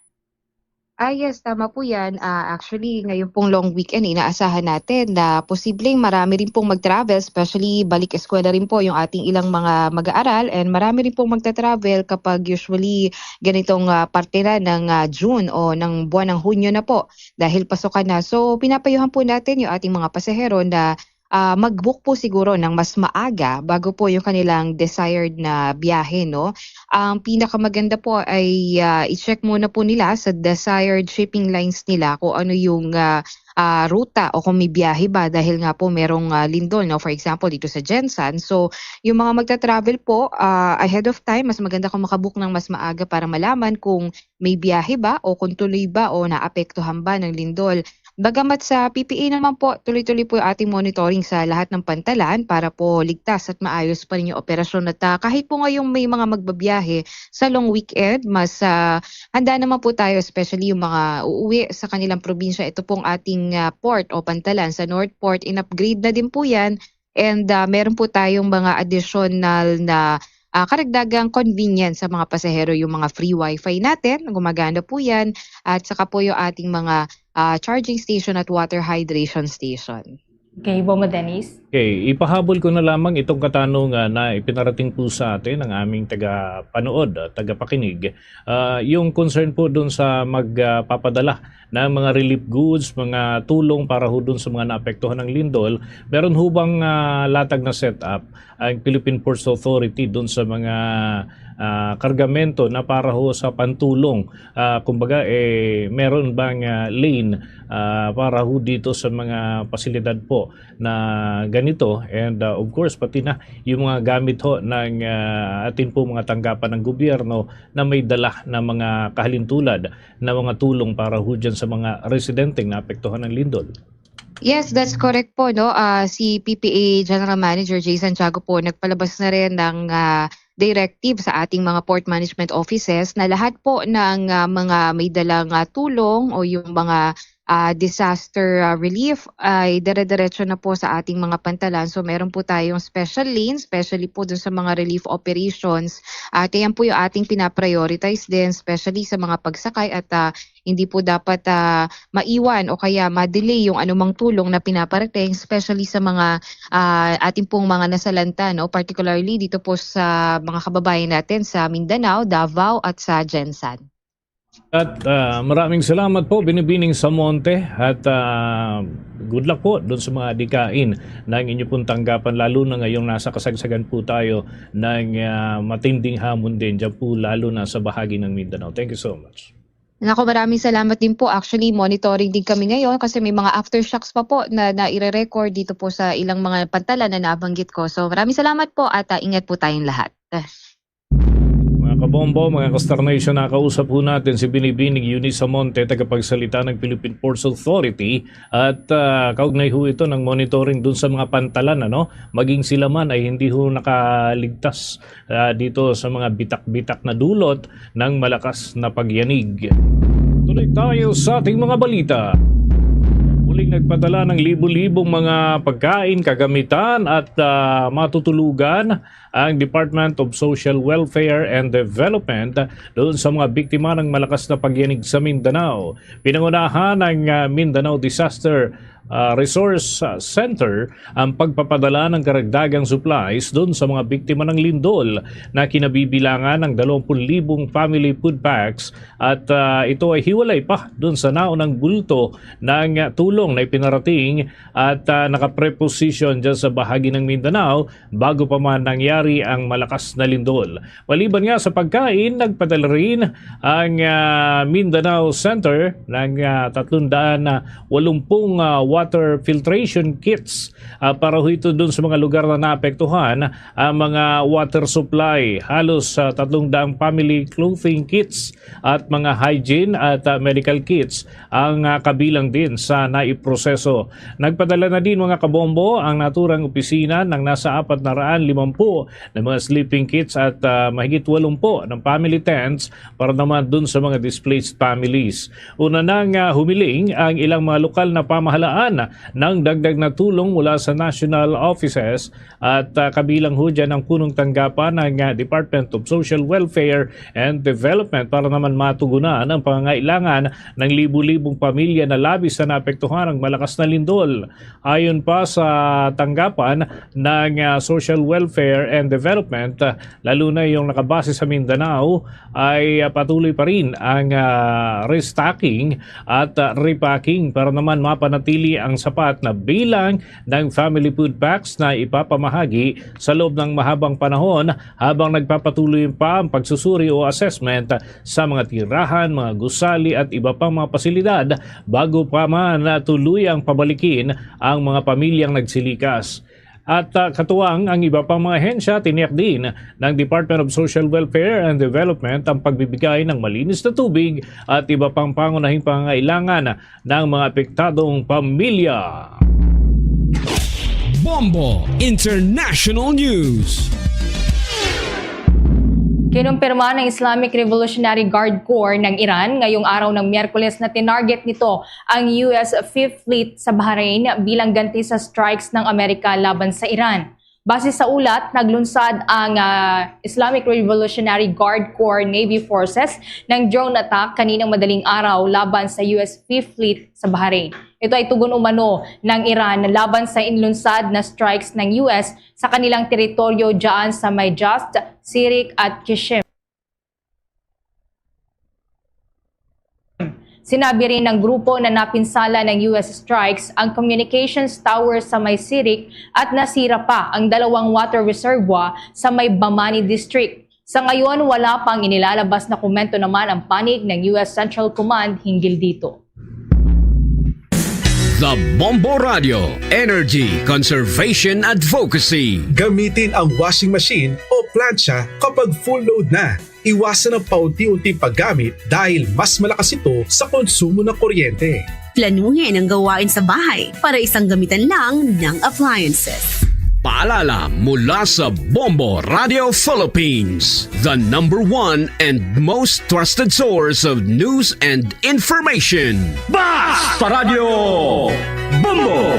Ah, yes, tama po yan. Ah, actually, ngayon pong long weekend, inaasahan natin na posibleng marami rin pong mag-travel, especially balik eskwela rin po yung ating ilang mga mag-aaral, and marami rin pong magta-travel kapag usually ganitong, ah, parte na ng, ah, June o ng buwan ng Hunyo na po dahil pasukan na. So, pinapayuhan po natin yung ating mga pasahero na, ah, mag-book po siguro ng mas maaga bago po yung kanilang desired na biyahe, no? Ang pinakamaganda po ay, ah, i-check muna po nila sa desired shipping lines nila kung ano yung, ah, ah, ruta o kung may biyahe ba dahil nga po merong, ah, lindol, no? For example, dito sa Gensan. So, yung mga magta-travel po, ah, ahead of time, mas maganda kung makabook ng mas maaga para malaman kung may biyahe ba o kung tuloy ba o naapektuhan ba ng lindol. Bagamat sa P P A naman po, tuloy-tuloy po yung ating monitoring sa lahat ng pantalan para po ligtas at maayos pa rin yung operasyon. At, ah, kahit po ngayong may mga magbabiyahe sa long weekend, mas, ah, handa naman po tayo, especially yung mga uuwi sa kanilang probinsya. Ito pong ating, ah, port o pantalan sa North Port, in-upgrade na din po yan. And, ah, meron po tayong mga additional na, ah, karagdagang convenience sa mga pasahero, yung mga free wifi natin, gumagana po yan, at saka po yung ating mga, ah, charging station at water hydration station. Okay, Bomo Dennis? Okay, ipahabol ko na lamang itong katanungan na ipinarating po sa atin ng aming taga-panood at tagapakinig. Ah, yung concern po dun sa magpapadala ng mga relief goods, mga tulong para ho dun sa mga naapektuhan ng lindol, meron ho bang, ah, latag na setup ang Philippine Ports Authority dun sa mga, ah, kargamento na para ho sa pantulong? Ah, kumbaga, eh, meron bang, ah, lane, ah, para ho dito sa mga pasilidad po na ganito? And, ah, of course, pati na yung mga gamit ho ng, ah, atin po mga tanggapan ng gobyerno na may dala na mga kahalintulad na mga tulong para ho dyan sa mga residenteng naapektuhan ng lindol. Yes, that's correct po, no? Ah, si P P A General Manager Jay Santiago po nagpalabas na rin ng, ah, directive sa ating mga port management offices na lahat po ng, ah, mga may dalang, ah, tulong o yung mga, ah, disaster, ah, relief ay dire-diretso na po sa ating mga pantalan. So, meron po tayong special lane, especially po dun sa mga relief operations. At yan po yung ating pinaprioritize din, especially sa mga pagsakay at, ah, hindi po dapat, ah, maiwan o kaya ma-delay yung anumang tulong na pinaparating, especially sa mga, ah, ating pong mga nasalanta, no? Particularly dito po sa mga kababayan natin sa Mindanao, Davao at sa Gensan. At, ah, maraming salamat po, Binibining Samonte, at, ah, good luck po doon sa mga adikain ng inyo pong tanggapan, lalo na ngayong nasa kasagsagan po tayo ng, ah, matinding hamon din dyan po, lalo na sa bahagi ng Mindanao. Thank you so much. Naku, maraming salamat din po. Actually, monitoring din kami ngayon kasi may mga aftershocks pa po na, na ire-record dito po sa ilang mga pantalan na nabanggit ko. So, maraming salamat po at, ah, ingat po tayong lahat. Mga kabombo, mga ka-Star Nation, nakausap po natin si Binibining Eunice Samonte, tagapagsalita ng Philippine Ports Authority, at, ah, kaugnay ho ito ng monitoring dun sa mga pantalan, ano? Maging sila man ay hindi ho nakaligtas, ah, dito sa mga bitak-bitak na dulot ng malakas na pagyanig. Tuloy tayo sa ating mga balita. Muling nagpadala ng libo-libong mga pagkain, kagamitan at, ah, matutulugan ang Department of Social Welfare and Development doon sa mga biktima ng malakas na pagyanig sa Mindanao. Pinangunahan ng, ah, Mindanao Disaster ah, Resource, ah, Center ang pagpapadala ng karagdagang supplies dun sa mga biktima ng lindol na kinabibilangan ng dalawampu libong family food packs at, ah, ito ay hiwalay pa dun sa naunang bulto ng, ah, tulong na ipinarating at, ah, nakapreposition dyan sa bahagi ng Mindanao bago pa man nangyari ang malakas na lindol. Maliban nga sa pagkain, nagpadala rin ang, ah, Mindanao Center ng, ah, tatlong daan na walumpung, ah, water filtration kits, ah, para ho ito dun sa mga lugar na naapektuhan ang mga water supply. Halos, ah, tatlong daang family clothing kits at mga hygiene at, ah, medical kits ang, ah, kabilang din sa naiproseso. Nagpadala na din, mga kabombo, ang naturang opisina ng nasa apat na raan limampu na mga sleeping kits at, ah, mahigit walumpu ng family tents para naman dun sa mga displaced families. Una nang, ah, humiling ang ilang mga lokal na pamahalaan ng dagdag na tulong mula sa national offices at, ah, kabilang ho dyan ang punong tanggapan ng, ah, Department of Social Welfare and Development para naman matugunan ang pangangailangan ng libu-libong pamilya na labis na naapektuhan ng malakas na lindol. Ayon pa sa tanggapan ng, ah, Social Welfare and Development, ah, lalo na yung nakabase sa Mindanao, ay, ah, patuloy pa rin ang, ah, restocking at, ah, repacking para naman mapanatili ang sapat na bilang ng family food packs na ipapamahagi sa loob ng mahabang panahon habang nagpapatuloy pa ang pagsusuri o assessment sa mga tirahan, mga gusali at iba pang mga pasilidad bago pa man, ah, tuluyang pabalikin ang mga pamilyang nagsilikas. At, ah, katuwang ang iba pang mga ahensya, tiniyak din ng Department of Social Welfare and Development ang pagbibigay ng malinis na tubig at iba pang pangunahing pangangailangan ng mga apektadong pamilya. Bombo International News. Kinumpirma ng Islamic Revolutionary Guard Corps ng Iran ngayong araw ng Miyerkules na tinarget nito ang U S Fifth Fleet sa Bahrain bilang ganti sa strikes ng Amerika laban sa Iran. Base sa ulat, naglunsad ang, ah, Islamic Revolutionary Guard Corps Navy Forces ng drone attack kaninang madaling araw laban sa U S Fifth Fleet sa Bahrain. Ito ay tugon umano ng Iran laban sa inlunsad na strikes ng U S sa kanilang teritoryo dyan sa may Just, Sirik at Kishim. Sinabi rin ng grupo na napinsala ng U S strikes ang communications tower sa may Sirik at nasira pa ang dalawang water reservoir sa may Bamani District. Sa ngayon, wala pang inilalabas na komento naman ang panig ng U S Central Command hinggil dito. The Bombo Radio, Energy Conservation Advocacy. Gamitin ang washing machine o plancha kapag full load na. Iwasan ang paunti-unting paggamit dahil mas malakas ito sa konsumo ng kuryente. Planuhin ang gawain sa bahay para isang gamitan lang ng appliances. Paalala mula sa Bombo Radio Philippines, the number one and most trusted source of news and information. Basta Radio Bombo!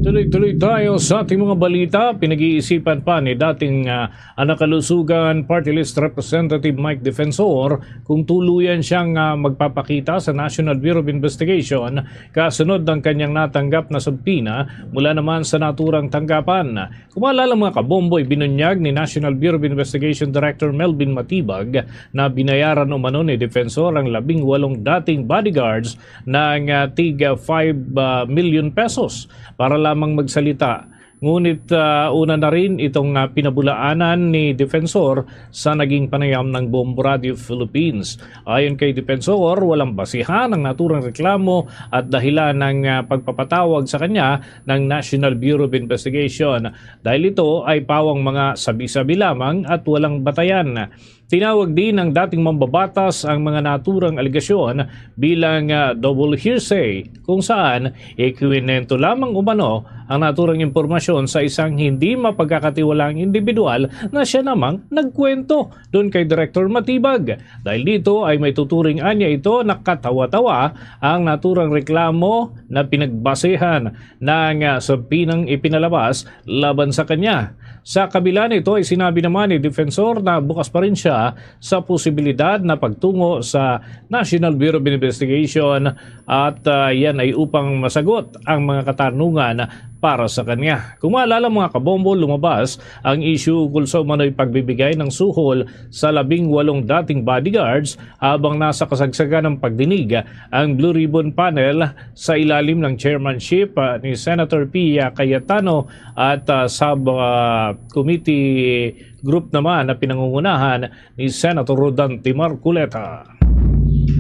Tuloy-tuloy tayo sa ating mga balita. Pinag-iisipan pa ni dating, ah, Anak Kalusugan Party List Representative Mike Defensor kung tuluyan siyang, ah, magpapakita sa National Bureau of Investigation kasunod ng kanyang natanggap na subpoena mula naman sa naturang tanggapan. Kung maalala, mga kabomboy, binunyag ni National Bureau of Investigation Director Melvin Matibag na binayaran umano ni Defensor ang labing walong dating bodyguards ng, ah, tig five million pesos para lamang magsalita. Ngunit, ah, una na rin itong, ah, pinabulaanan ni Defensor sa naging panayam ng Bombo Radio Philippines. Ayon kay Defensor, walang basihan ang naturang reklamo at dahilan ng, ah, pagpapatawag sa kanya ng National Bureau of Investigation dahil ito ay pawang mga sabi-sabi lamang at walang batayan. Tinawag din ng dating mambabatas ang mga naturang alegasyon bilang, ah, double hearsay, kung saan ikwinento lamang umano ang naturang impormasyon sa isang hindi mapagkakatiwalaang individual na siya namang nagkwento doon kay Director Matibag. Dahil dito ay may tuturing anya ito na katawa-tawa ang naturang reklamo na pinagbasehan ng, ah, subpoenang ipinalabas laban sa kanya. Sa kabila nito ay sinabi naman ni Defensor na bukas pa rin siya sa posibilidad na pagtungo sa National Bureau of Investigation at, ah, yan ay upang masagot ang mga katanungan para sa kanya. Kung maalala, mga kabombo, lumabas ang issue ukol sa umano'y pagbibigay ng suhol sa labing walong dating bodyguards habang nasa kasagsagan ng pagdinig ang Blue Ribbon Panel sa ilalim ng chairmanship, ah, ni Senator Pia Cayetano at, ah, sub, ah, committee group naman na pinangungunahan ni Senator Rodante Marcoleta.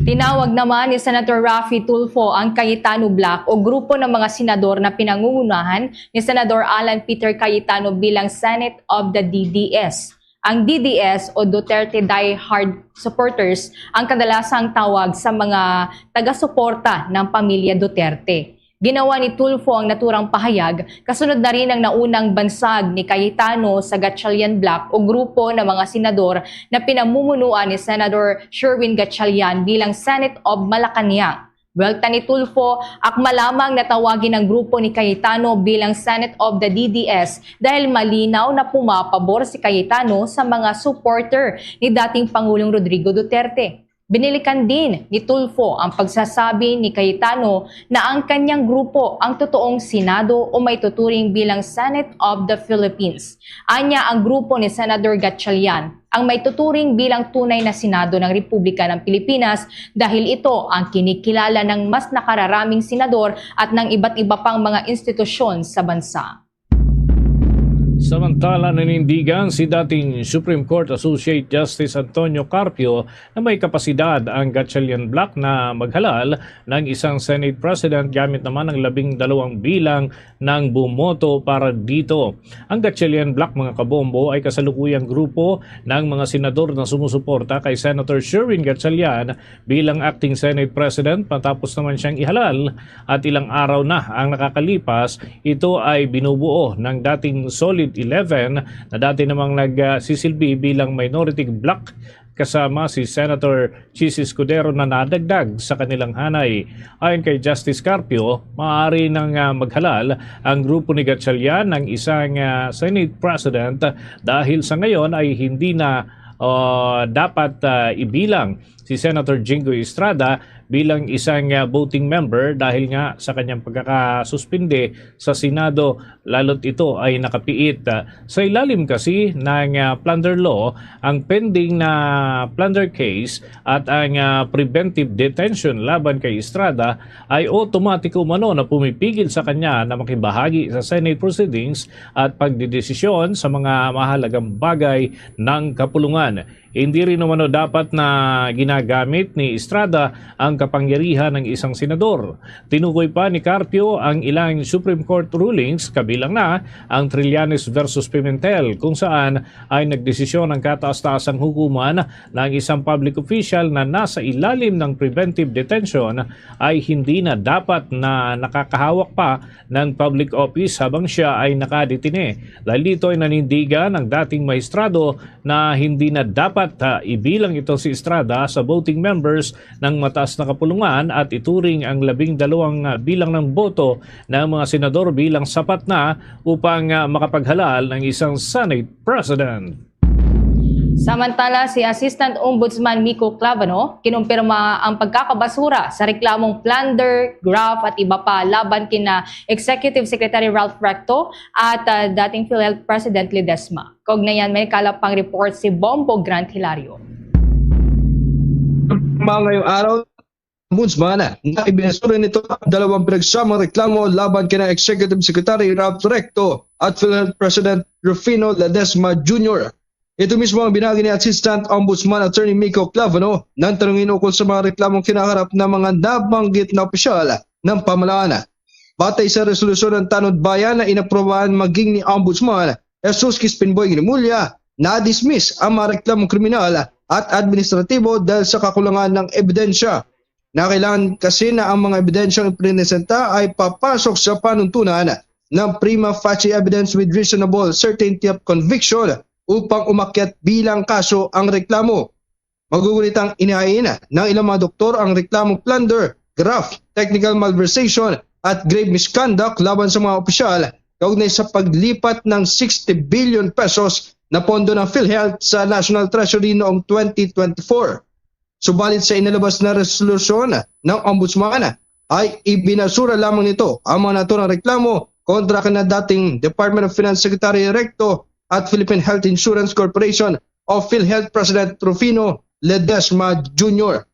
Tinawag naman ni Senator Raffy Tulfo ang Cayetano Bloc o grupo ng mga senador na pinangungunahan ni Senador Alan Peter Cayetano bilang Senate of the D D S. Ang D D S o Duterte Die Hard Supporters ang kadalasang tawag sa mga taga-suporta ng pamilya Duterte. Ginawa ni Tulfo ang naturang pahayag kasunod na rin ang naunang bansag ni Cayetano sa Gatchalian Bloc o grupo ng mga senador na pinamumunuan ni Senador Sherwin Gatchalian bilang Senate of Malacañang. Buwelta ni Tulfo, akma lamang na tawagin ang grupo ni Cayetano bilang Senate of the D D S dahil malinaw na pumapabor si Cayetano sa mga supporter ni dating Pangulong Rodrigo Duterte. Binilikan din ni Tulfo ang pagsasabi ni Cayetano na ang kanyang grupo ang totoong Senado o may tuturing bilang Senate of the Philippines. Anya ang grupo ni Senador Gatchalian ang may tuturing bilang tunay na Senado ng Republika ng Pilipinas dahil ito ang kinikilala ng mas nakararaming senador at ng iba't iba pang mga institusyon sa bansa. Samantala, nanindigan si dating Supreme Court Associate Justice Antonio Carpio na may kapasidad ang Gatchalian Bloc na maghalal ng isang Senate President gamit naman ang labing dalawang bilang ng bumoto para dito. Ang Gatchalian Bloc, mga kabombo, ay kasalukuyang grupo ng mga senador na sumusuporta kay Senator Sherwin Gatchalian bilang acting Senate President matapos naman siyang ihalal at ilang araw na ang nakakalipas. Ito ay binubuo ng dating Solid eleven na dati namang nagsisilbi bilang minority bloc kasama si Senator Chiz Escudero na nadagdag sa kanilang hanay. Ayon kay Justice Carpio, maaari nang, ah, maghalal ang grupo ni Gatchalian ng isang, ah, Senate President dahil sa ngayon ay hindi na, ah, dapat, ah, ibilang si Senator Jinggoy Estrada bilang isang, ah, voting member dahil nga sa kanyang pagkakasuspindi sa Senado, lalo't ito ay nakapiit. Ah, sa ilalim kasi ng, ah, plunder law, ang pending na plunder case at ang, ah, preventive detention laban kay Estrada ay otomatiko umano na pumipigil sa kanya na makibahagi sa Senate proceedings at pagdedesisyon sa mga mahalagang bagay ng kapulungan. Hindi rin umano dapat na ginagamit ni Estrada ang kapangyarihan ng isang senador. Tinukoy pa ni Carpio ang ilang Supreme Court rulings, kabilang na ang Trillanes versus Pimentel, kung saan ay nagdesisyon ang kataas-taasang hukuman na ang isang public official na nasa ilalim ng preventive detention ay hindi na dapat na nakakahawak pa ng public office habang siya ay nakadetine. Dahil dito ay nanindigan ang dating mahistrado na hindi na dapat, ah, ibilang ito si Estrada sa voting members ng mataas na kapulungan at ituring ang labing dalawang, ah, bilang ng boto ng mga senador bilang sapat na upang, ah, makapaghalal ng isang Senate President. Samantala, si Assistant Ombudsman Miko Clavano kinumpirma ang pagkakabasura sa reklamong plunder, graft at iba pa laban kina Executive Secretary Ralph Recto at, ah, dating PhilHealth President Ledesma. Kaugnayan, may kalap pang report si Bombo Grant Hilario. Mga ngayong araw, Ombudsman, na ibinasura nito ang dalawang pinagsamang reklamo laban kina Executive Secretary Ralph Recto at PhilHealth President Rufino Ledesma Junior. Ito mismo ang binagi ni Assistant Ombudsman Attorney Miko Clavano nang tanungin ukol sa mga reklamong kinaharap ng mga nabanggit na opisyal ng pamahalaan. Batay sa resolusyon ng Tanod Bayan na inaprobahan maging ni Ombudsman Jesus Crispin Boying Remulla, na-dismiss ang mga reklamong kriminal at administratibo dahil sa kakulangan ng ebidensya. Na kailangan kasi na ang mga ebidensyang ipresenta ay papasok sa panuntunan ng prima facie evidence with reasonable certainty of conviction upang umakyat bilang kaso ang reklamo. Magugunitang inihain ng ilang mga doktor ang reklamong plunder, graft, technical malversation at grave misconduct laban sa mga opisyal kaugnay sa paglipat ng sixty billion pesos na pondo ng PhilHealth sa National Treasury noong twenty twenty-four. Subalit sa inilabas na resolusyon ng Ombudsman ay ibinasura lamang nito ang mga naturang reklamo kontra kina dating Department of Finance Secretary Recto at Philippine Health Insurance Corporation o PhilHealth President Rufino Ledesma Junior.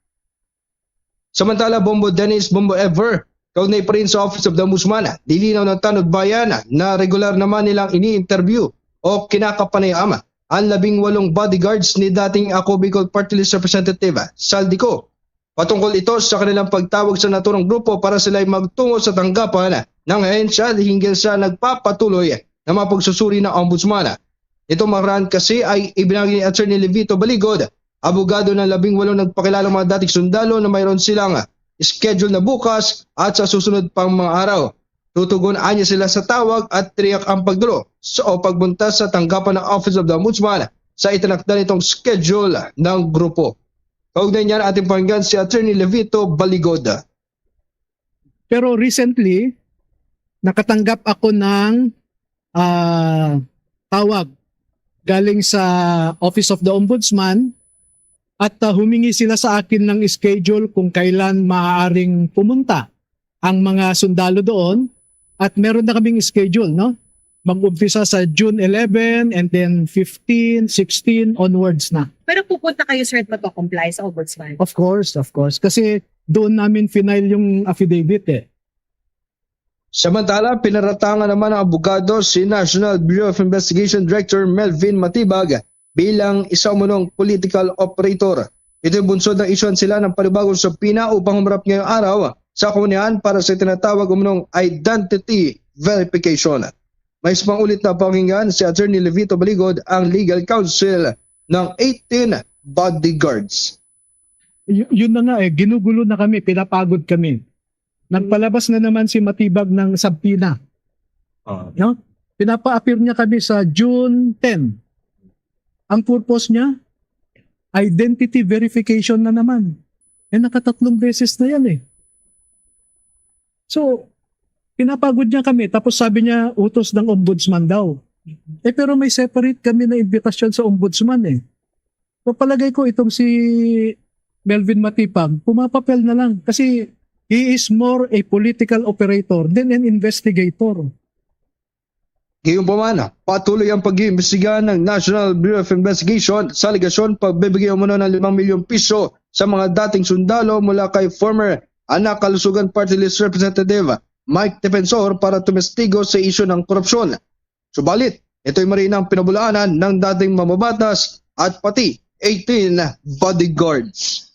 Samantala, Bombo Dennis, Bombo Ever, kaugnay pa rin sa Office of the Ombudsman, nilinaw ng Tanod Bayan na regular naman nilang ini-interview o kinakapanayam ang labing walong bodyguards ni dating Ako Bicol Party List Representative Saldico. Patungkol ito sa kanilang pagtawag sa naturang grupo para sila'y magtungo sa tanggapan ng ahensya hinggil sa nagpapatuloy na mga pagsusuri ng Ombudsman. Ito makaraan kasi ay ibinagi ni Attorney Levito Baligod, abogado ng labing walong nagpakilalang mga dating sundalo, na mayroon silang schedule na bukas at sa susunod pang mga araw. Tutugon anya sila sa tawag at tiniyak ang pagdalo sa o pagbuntas sa tanggapan ng Office of the Ombudsman sa itinakda nitong schedule ng grupo. Kaugnay niyan, ating pakinggan si Attorney Levito Baligod. Pero recently, nakatanggap ako ng ah, tawag galing sa Office of the Ombudsman at ah, humingi sila sa akin ng schedule kung kailan maaaring pumunta ang mga sundalo doon, at meron na kaming schedule, no? Mag-umpisa sa June eleven and then fifteen, sixteen onwards na. Pero pupunta kayo, sir, at magpa-comply sa Ombudsman? Of course, of course. Kasi doon namin final yung affidavit eh. Samantala, pinaratangan naman ng abogado si National Bureau of Investigation Director Melvin Matibag bilang isa umunong political operator. Ito'y bunsod ng isyuhan sila ng panibagong subpoena upang humarap ngayong araw sa kaunihan para sa tinatawag umunong identity verification. May isa pang ulit na pakinggan si Attorney Levito Baligod, ang legal counsel ng eighteen bodyguards. Y- yun na nga eh, ginugulo na kami, pinapagod kami. Nagpalabas na naman si Matibag ng subpoena. Ah. No? Pinapa-appear niya kami sa June ten. Ang purpose niya, identity verification na naman. Eh, nakatatlong beses na yan eh. So, pinapagod niya kami, tapos sabi niya, utos ng ombudsman daw. Eh, pero may separate kami na imbitasyon sa ombudsman eh. So, palagay ko itong si Melvin Matibag, pumapapel na lang. Kasi he is more a political operator than an investigator. Gayunpaman, patuloy ang pag-iimbestiga ng National Bureau of Investigation sa alegasyon pagbibigay umano ng limang milyong piso sa mga dating sundalo mula kay former Anak Kalusugan Party List Representative Mike Defensor para tumestigo sa isyu ng korupsyon. Subalit, ito'y marina ang pinabulaanan ng dating mambabatas at pati eighteen bodyguards.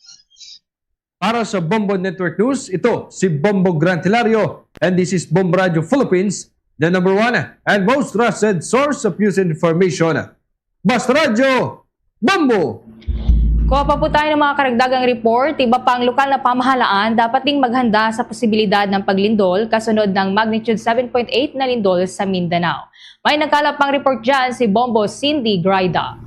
Para sa Bombo Network News, ito si Bombo Grant Hilario, and this is Bombo Radio Philippines, the number one and most trusted source of news and information. Basta Radyo, Bombo! Kuha pa po tayo ng mga karagdagang report. Iba pang lokal na pamahalaan dapat ding maghanda sa posibilidad ng paglindol kasunod ng magnitude seven point eight na lindol sa Mindanao. May nagkalap pang report dyan si Bombo Cindy Graida.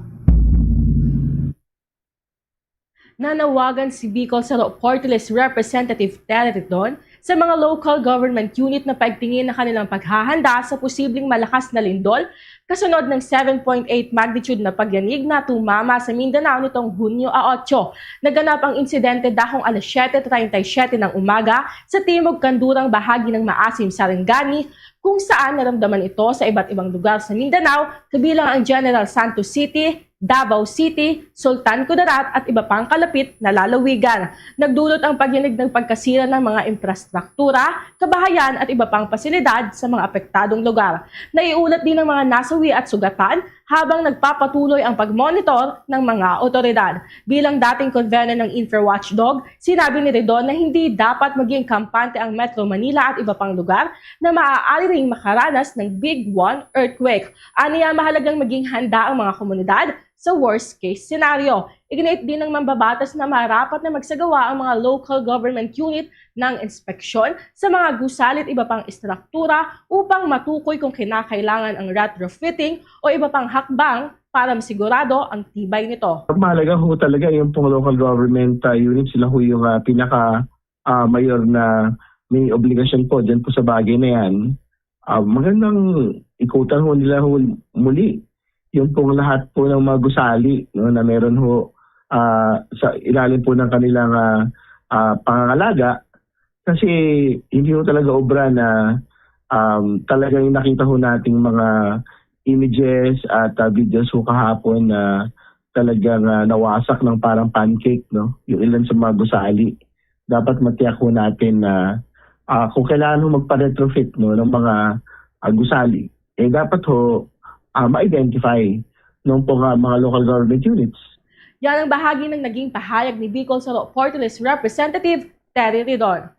Nanawagan si Bicol Saro Party List Representative Terry Dodon sa mga local government unit na paigtingin na kanilang paghahanda sa posibleng malakas na lindol kasunod ng seven point eight magnitude na pagyanig na tumama sa Mindanao nitong Hunyo a otso. Naganap ang insidente dakong alas siete treinta y siete ng umaga sa timog kandurang bahagi ng Maasim, Sarangani, kung saan naramdaman ito sa iba't ibang lugar sa Mindanao, kabilang ang General Santos City, Davao City, Sultan Kudarat at iba pang kalapit na lalawigan. Nagdulot ang pagyanig ng pagkasira ng mga infrastruktura, kabahayan at iba pang pasilidad sa mga apektadong lugar. Naiulat din ang mga nasawi at sugatan habang nagpapatuloy ang pagmonitor ng mga otoridad. Bilang dating convener ng Infra Watchdog, sinabi ni Ridon na hindi dapat maging kampante ang Metro Manila at iba pang lugar na maaari ring makaranas ng Big One earthquake. Aniya, mahalagang maging handa ang mga komunidad sa worst-case scenario. Iginiit din ng mambabatas na marapat na magsagawa ang mga local government unit ng inspeksyon sa mga gusali at iba pang istruktura upang matukoy kung kinakailangan ang retrofitting o iba pang hakbang para masigurado ang tibay nito. Mahalaga ho talaga yung pong local government uh, unit, sila ho yung uh, pinaka uh, mayor na may obligasyon po dyan po sa bagay na yan. Ah, magandang ikutan ho nila ho muli yung pong lahat po ng mga gusali, no, na meron ho, ah, sa ilalim po ng kanilang, ah, ah, pangangalaga. Kasi hindi ho talaga obra na, um, talagang nakita ho nating mga images at, ah, videos ho kahapon na talagang, ah, nawasak ng parang pancake, no? Yung ilan sa mga gusali. Dapat matiyak ho natin na, ah, kung kailangan ho magpa-retrofit, no, ng mga, ah, gusali, eh, dapat ho, ah, ma-identify ng po nga mga local government units. Yan ang bahagi ng naging pahayag ni Bicol Salo Party List Representative Terry Ridon.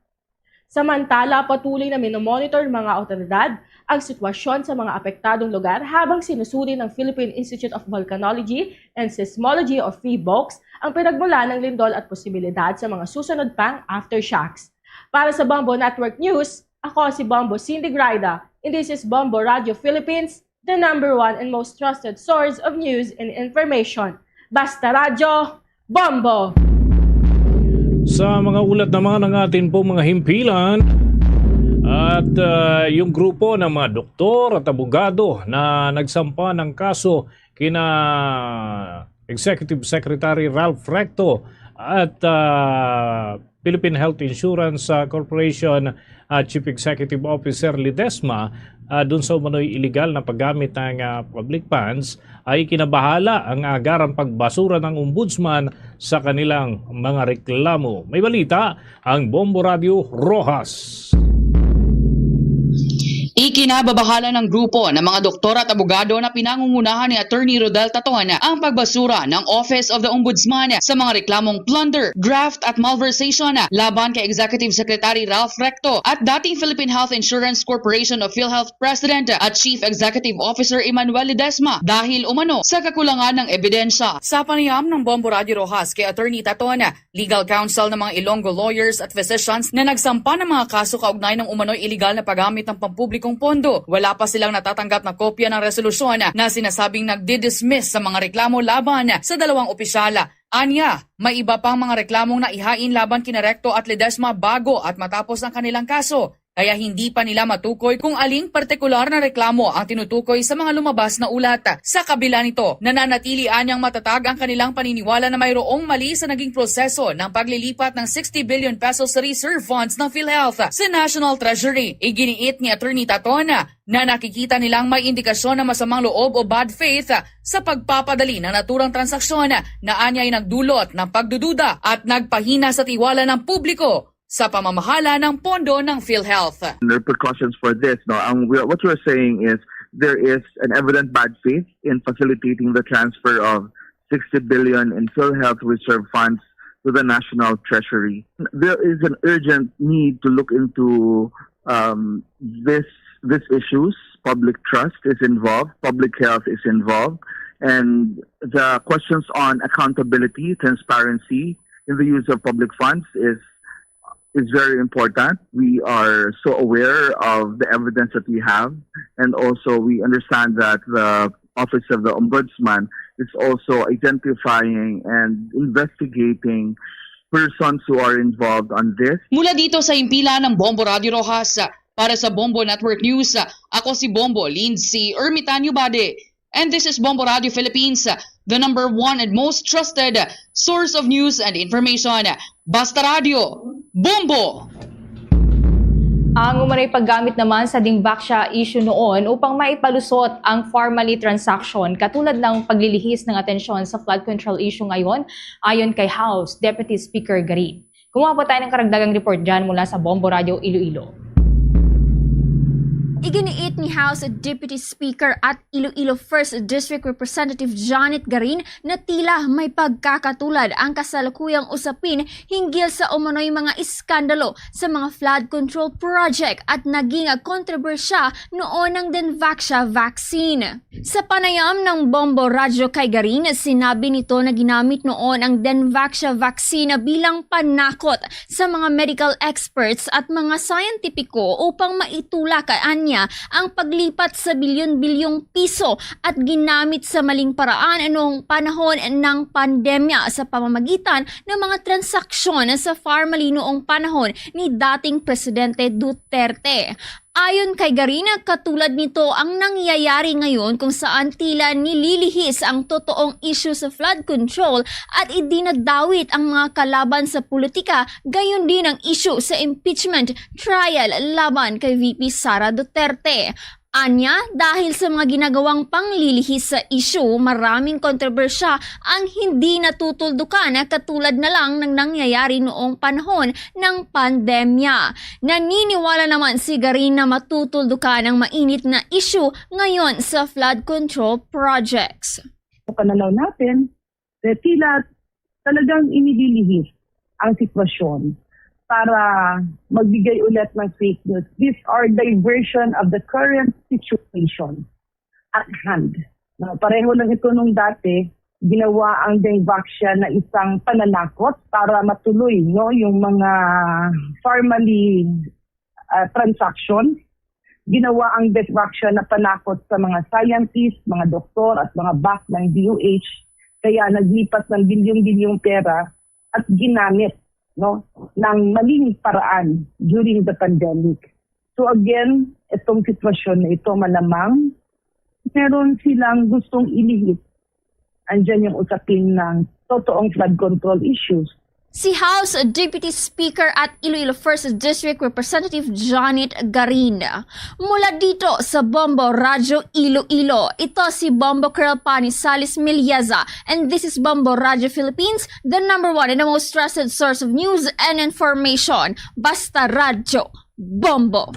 Samantala, patuloy na minomonitor ng mga awtoridad ang sitwasyon sa mga apektadong lugar habang sinusuri ng Philippine Institute of Volcanology and Seismology o PHIVOLCS ang pinagmulan ng lindol at posibilidad sa mga susunod pang aftershocks. Para sa Bombo Network News, ako si Bombo Cindy Grida, and this is Bombo Radio Philippines, the number one and most trusted source of news and information. Basta Radyo, Bombo! Sa mga ulat naman ng atin po mga himpilan, at ah, yung grupo ng mga doktor at abogado na nagsampa ng kaso kina Executive Secretary Ralph Recto at ah, Philippine Health Insurance ah, Corporation ah, Chief Executive Officer Ledesma ah, dun sa umano'y illegal na paggamit ng ah, public funds, ay kinabahala ang agarang pagbasura ng ombudsman sa kanilang mga reklamo. May balita ang Bombo Radio Rojas. Ikinababahala ng grupo ng mga doktor at abogado na pinangungunahan ni Attorney Rodel Taton ang pagbasura ng Office of the Ombudsman sa mga reklamong plunder, graft at malversation laban kay Executive Secretary Ralph Recto at dating Philippine Health Insurance Corporation o PhilHealth President at Chief Executive Officer Emmanuel Ledesma dahil umano sa kakulangan ng ebidensya. Sa panayam ng Bombo Radio Rojas kay Attorney Taton, legal counsel ng mga Ilonggo lawyers at physicians na nagsampa ng mga kaso kaugnay ng umano'y iligal na paggamit ng pampublikong pondo. Wala pa silang natatanggap na kopya ng resolusyon na sinasabing nagdi-dismiss sa mga reklamo laban sa dalawang opisyal. Anya, may iba pang mga reklamong naihain laban kina Recto at Ledesma bago at matapos ang kanilang kaso. Kaya hindi pa nila matukoy kung aling partikular na reklamo ang tinutukoy sa mga lumabas na ulat. Sa kabila nito, nananatili anyang matatag ang kanilang paniniwala na mayroong mali sa naging proseso ng paglilipat ng sixty billion pesos reserve funds ng PhilHealth sa National Treasury. Iginiit ni Attorney Taton na nakikita nilang may indikasyon ng masamang loob o bad faith sa pagpapadali ng naturang transaksyon na anya'y nagdulot ng pagdududa at nagpahina sa tiwala ng publiko sa pamamahala ng pondo ng PhilHealth. Repercussions for this. No? And we, what we're saying is there is an evident bad faith in facilitating the transfer of sixty billion in PhilHealth reserve funds to the National Treasury. There is an urgent need to look into um, this these issues. Public trust is involved, public health is involved, and the questions on accountability, transparency in the use of public funds is is very important. We are so aware of the evidence that we have, and also we understand that the Office of the Ombudsman is also identifying and investigating persons who are involved on this. Mula dito sa himpilan ng Bombo Radio Rojas, para sa Bombo Network News, ako si Bombo Lindsay Ermitanio Bade. And this is Bombo Radio Philippines, the number one and most trusted source of news and information. Basta Radio, Bombo! Ang umanay paggamit naman sa Dingvaxia issue noon upang maipalusot ang Farmally transaction katulad ng paglilihis ng atensyon sa flood control issue ngayon, ayon kay House Deputy Speaker Garin. Kumuha po tayo ng karagdagang report dyan mula sa Bombo Radio Iloilo. Iginiit ni House Deputy Speaker at Iloilo First District Representative Janet Garin na tila may pagkakatulad ang kasalukuyang usapin hinggil sa umano'y mga iskandalo sa mga flood control project at naging kontrobersya noon ang Denvaxia vaccine. Sa panayam ng Bombo Radyo kay Garin, sinabi nito na ginamit noon ang Denvaxia vaccine bilang panakot sa mga medical experts at mga scientific ko upang maitulak anya ang paglipat sa bilyon-bilyong piso at ginamit sa maling paraan noong panahon ng pandemya sa pamamagitan ng mga transaksyon sa Farmally noong panahon ni dating Presidente Duterte. Ayon kay Garin, katulad nito ang nangyayari ngayon kung saan tila nililihis ang totoong issue sa flood control at idinadawit ang mga kalaban sa politika, gayon din ang issue sa impeachment trial laban kay V P Sara Duterte. Anya, dahil sa mga ginagawang panglilihis sa issue, maraming kontrobersya ang hindi natutuldukan, katulad na lang ng nangyayari noong panahon ng pandemya. Naniniwala naman si Garin na matutuldukan ang mainit na issue ngayon sa flood control projects. Sa pananaw natin, eh, tila talagang inililihis ang sitwasyon para magbigay ulit ng fake news. These are diversion of the current situation at hand. No, pareho lang ito nung dati, ginawa ang Dengvaxia na isang pananakot para matuloy, no, yung mga formally, ah, transaction. Ginawa ang Dengvaxia na panakot sa mga scientists, mga doktor, at mga back ng D O H. Kaya naglipas ng bilyong-bilyong pera at ginamit, no, ng maling paraan during the pandemic. So again, itong sitwasyon na ito, malamang meron silang gustong ilihis. Andyan yung usapin ng totoong flood control issues. Si House Deputy Speaker at Iloilo First District Representative Janet Garin. Mula dito sa Bombo Radyo Iloilo, ito si Bombo Colonel Pani Salis Milieza, and this is Bombo Radyo Philippines, the number one and the most trusted source of news and information. Basta Radyo Bombo.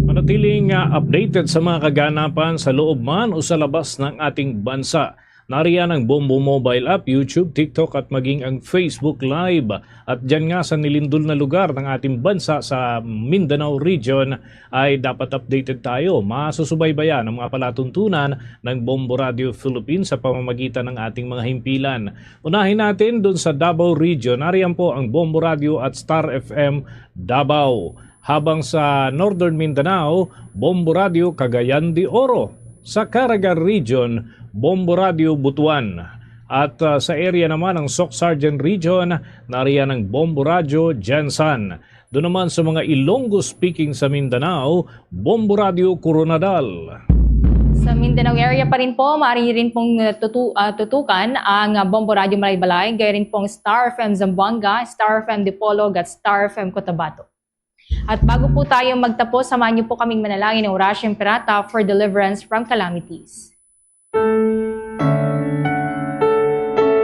Manatiling, ah, updated sa mga kaganapan sa loob man o sa labas ng ating bansa. Nariyan ang Bombo Mobile App, YouTube, TikTok at maging ang Facebook Live. At dyan nga sa nilindol na lugar ng ating bansa sa Mindanao Region ay dapat updated tayo. Masusubaybayan ang mga palatuntunan ng Bombo Radio Philippines sa pamamagitan ng ating mga himpilan. Unahin natin dun sa Davao Region. Nariyan po ang Bombo Radio at Star F M Davao. Habang sa Northern Mindanao, Bombo Radio Cagayan de Oro. Sa Caraga Region, Bombo Radio Butuan. At, ah, sa area naman ng Soc Sargent Region, nariyan ang Bombo Radio Gensan. Doon naman sa mga Ilonggo speaking sa Mindanao, Bombo Radio Koronadal. Sa Mindanao area pa rin po, maaari rin pong, uh, tutu-, uh, tutukan ang, uh, Bombo Radio Malaybalay, gaya rin pong Star F M Zamboanga, Star F M Dipolog, at Star F M Cotabato. At bago po tayo magtapos, samahan niyo po kaming manalangin ng Orasyo Imperata for deliverance from calamities.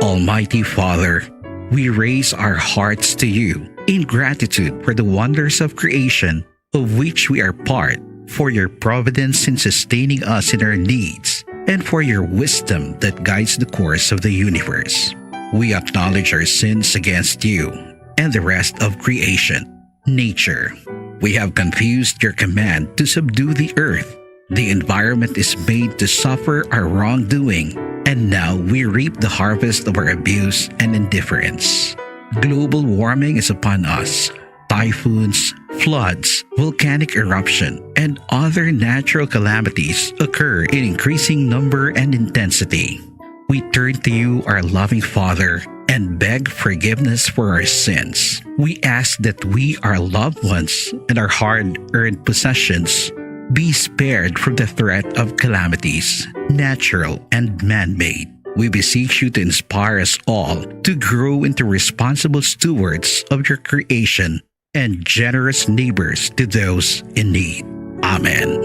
Almighty Father, we raise our hearts to you in gratitude for the wonders of creation, of which we are part, for your providence in sustaining us in our needs, and for your wisdom that guides the course of the universe. We acknowledge our sins against you and the rest of creation, nature. We have confused your command to subdue the earth. The environment is made to suffer our wrongdoing, and now we reap the harvest of our abuse and indifference. Global warming is upon us. Typhoons, floods, volcanic eruption, and other natural calamities occur in increasing number and intensity. We turn to you, our loving Father, and beg forgiveness for our sins. We ask that we, our loved ones, and our hard-earned possessions be spared from the threat of calamities, natural and man-made. We beseech you to inspire us all to grow into responsible stewards of your creation and generous neighbors to those in need. Amen.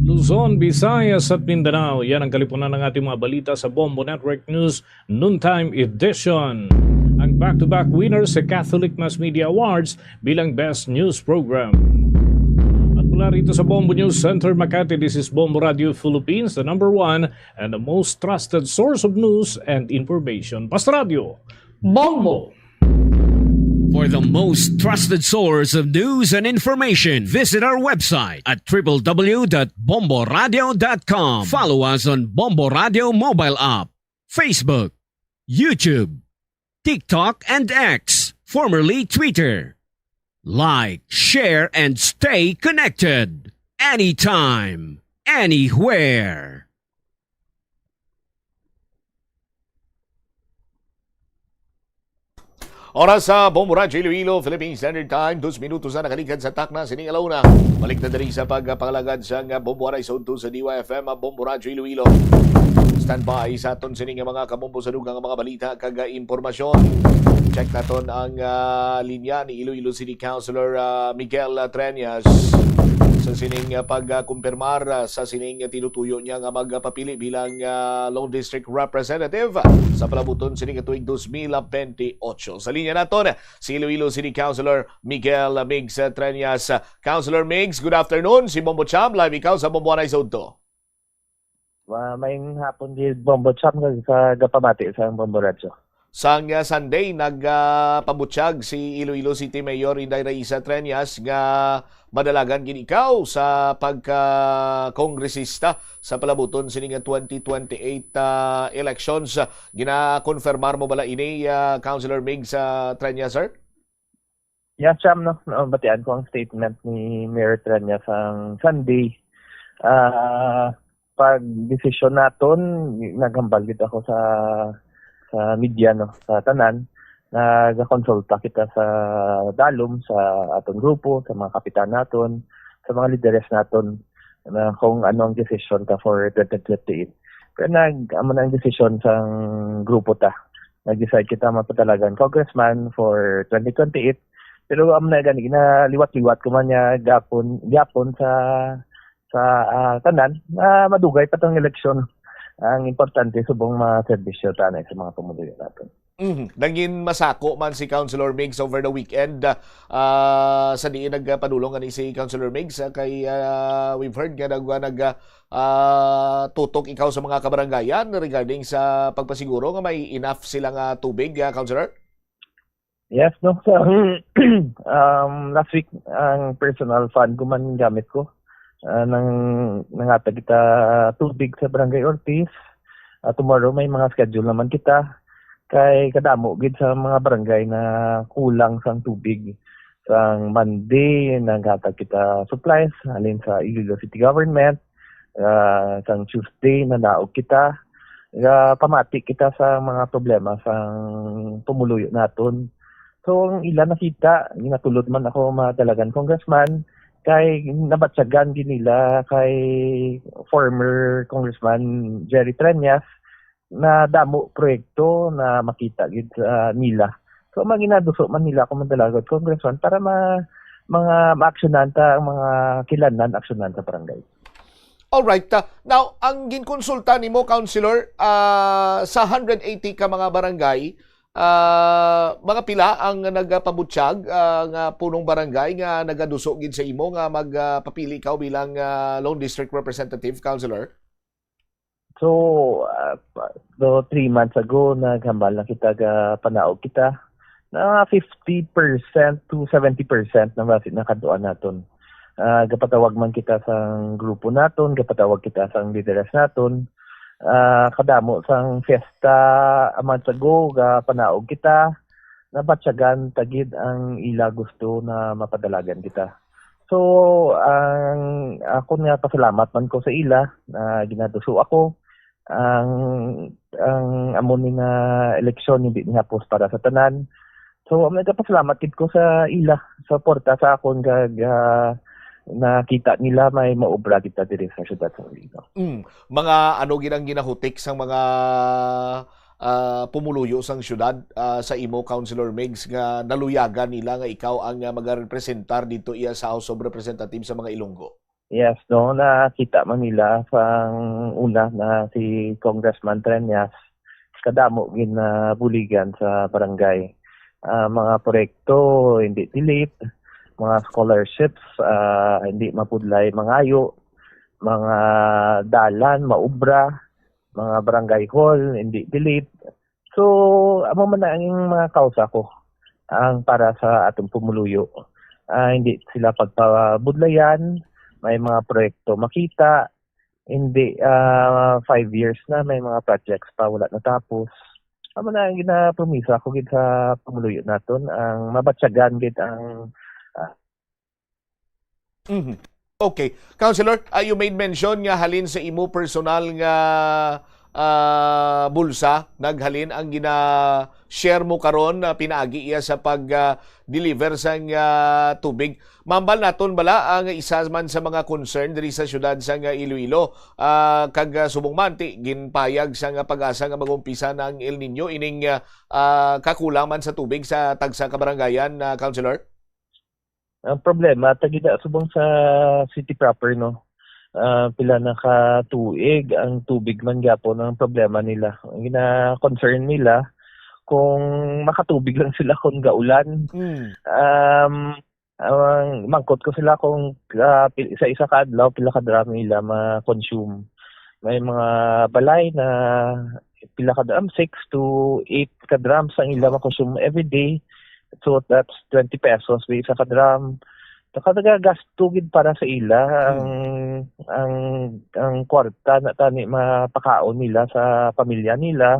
Luzon, Visayas at Mindanao, yan ang kalipunan ng ating mga balita sa Bombo Network News Noontime Edition. Ang back-to-back winner sa Catholic Mass Media Awards bilang Best News Program. At mula rito sa Bombo News Center, Makati, this is Bombo Radio Philippines, the number one and the most trusted source of news and information. Basta Radio Bombo. For the most trusted source of news and information, visit our website at triple w dot bomboradio dot com. Follow us on Bombo Radio mobile app, Facebook, YouTube, TikTok, and X, formerly Twitter. Like, share, and stay connected anytime, anywhere. Oras sa Bombo Radyo Iloilo, Philippine Standard Time, dos minutos na nakalikad sa takna sining alauna. Balik na diri sa pagpangalagad sang Bombo Radyo sa D Y F M, Bombo Radyo Iloilo. Standby sa aton sining mga kabombo sa dugang mga balita kag impormasyon. Check naton ang, ah, linya ni Iloilo City Councilor, ah, Miguel Treñas sa sining, ah, pagkumpirmar, ah, sa sining tinutuyo niya nga magpapili bilang, ah, Lone District Representative sa palabuton sining tuig dos mil bentiocho. Sa linya naton, si Iloilo City Councilor Miguel Migs Treñas. Councilor Migs, good afternoon. Si Bombo Cham, live ikaw sa Bombo Anay sa Udto. Ma-, maayong hapon gid, Bombo Cham, kag sa gapamati sa Bombo Radyo. Sang, ah, Sunday, nag, ah, pabutyag si Iloilo City Mayor Inday Raisa Treñas nga madalagan gid ikaw sa pagka-kongresista sa palabuton sini nga twenty twenty-eight, ah, elections. Ginakonfirmar mo bala ini, ah, Councilor Migs, ah, Treñas, sir? Yes, Cham, no? Nabatian ko ang statement ni Mayor Treñas sang Sunday. Ah, pag desisyon naton, naghambal gid ako sa, sa media, no, sa tanan. Nagakonsulta kita sa dalom, sa aton grupo, sa mga kapitan naton, sa mga lideres naton, na kung ano ang desisyon ta for twenty twenty-eight. Pero nag-, amo na ang desisyon sang grupo ta. Nag-decide kita mapadalagan congressman for twenty twenty-eight. Pero amo na gani, ginaliwat-liwat ko man niya gapon, gapon sa, sa, ah, tanan, na madugay pa tong eleksyon. Ang importante, subong maserbisyo ta na sa mga pumuluyo naton. Mhm. Nangin masako man si Councilor Migs over the weekend, ah, sa diin nagpadulong gani si Councilor Migs, ah, kay, ah, we've heard nga nag-, nag-, ah, tutok ikaw sa mga kabarangayan regarding sa pagpasiguro nga may enough sila nga tubig, ah, Councilor? Yes, no? So, um, last week, ang personal fund ko man gamit ko. Ah, nang, nangatag kita tubig sa Barangay Ortiz. Ah, tomorrow may mga schedule naman kita. Kay kadamo gid sa mga barangay na kulang sang tubig. Sang Monday, naghatag kita supplies halin sa Iloilo City Government. Ah, sang Tuesday, nanaog kita. Ah, pamati kita sa mga problema sang pumuluyo naton. So, ang ila nakita, ginatulod man ako madalagan congressman, kay nabatyagan gid nila kay former Congressman Jerry Treñas na damo proyekto na makita gid sa nila. So, maginaduso man nila ako madalagan congressman para ma-, mga maaksyonan ta ang mga kinahanglan aksyonan sa barangay. Alright. Ah, now, ang ginkonsulta nimo, Councilor, ah, sa hundred eighty ka mga barangay, ah, mga pila ang nagapabutyag, ah, nga punong barangay nga nagaduso gid sa imo nga mag, ah, papili ikaw bilang, ah, Lone District Representative, Councilor? So, ah, pa-, so, three months ago, naghambal na kita, ga panaog kita. Na fifty percent to seventy percent na basi na kadtuan naton. Ah, gapatawag man kita sang grupo naton, gapatawag kita sang lideres naton. Ah, kadamo sang fiesta a months ago, gapanaog kita. Nabatyagan ta gid ang ila gusto na mapadalagan kita. So, ang akon nga pasalamat man ko sa ila na ginaduso ako. Ang, ang amo ni nga eleksyon hindi ni hapos para sa tanan. So, nagapasalamat gid ko sa ila, sa suporta sa akon kag, ah, nakita nila may maobra kita diri sa siyudad sa Iloilo. Mm. Mga ano gid ang ginahutik sang mga, ah, pumuluyo sang siyudad, ah, sa imo, Councilor Migs, nga naluyagan nila nga ikaw ang, ah, magarepresentar dito iya sa House of Representatives sa mga Ilonggo? Yes, no, nakita man nila sang una na si Congressman Treñas kadamo gid na buligan sa barangay. Ah, mga proyekto hindi tilip, mga scholarships, ah, hindi mapudlay mangayo, mga dalan maubra, mga barangay hall hindi tilip. So, amo man na ang mga kausa ko ang para sa atong pumuluyo. Ah, hindi sila pagpabudlayan, may mga proyekto makita, hindi, ah, five years na, may mga projects pa wala natapos. Amo na ang ginapromisa ko gid sa pumuluyo naton, ang mabatyagan gid ang, ah, Mhm. Okay. Councilor, ah, you made mention nga halin sa imo personal nga, ah, bulsa naghalin ang gina-share mo karon, ah, pinaagi iya sa pag, ah, deliver sang, ah, tubig. Mahambal naton bala ang isa man sa mga concern diri sa siyudad sang, ah, Iloilo, ah, kag, ah, subong man ti ginpayag sang, ah, PAGASA nga mag-umpisa na ang El Niño ining, ah, ah, kakulang man sa tubig sa tagsa ka barangayan, ah, Councilor? Ang problema, tagida subong sa city proper, no? Ah, pila na ka tuig ang tubig man gyapon ang problema nila. Ang gina-concern nila kung makatubig lang sila kung gaulan. Mm. Um, ang mangkot ko sila kung, ah, pil-, sa isa ka adlaw, pila ka drum ila ma-consume. May mga balay na pila ka drum, six to eight ka drums ang ila ma-consume every day. So that's twenty pesos may isa ka drum. Saka nagagasto gid para sa ila ang, Hmm. ang, ang kwarta na tani mapakaon nila sa pamilya nila,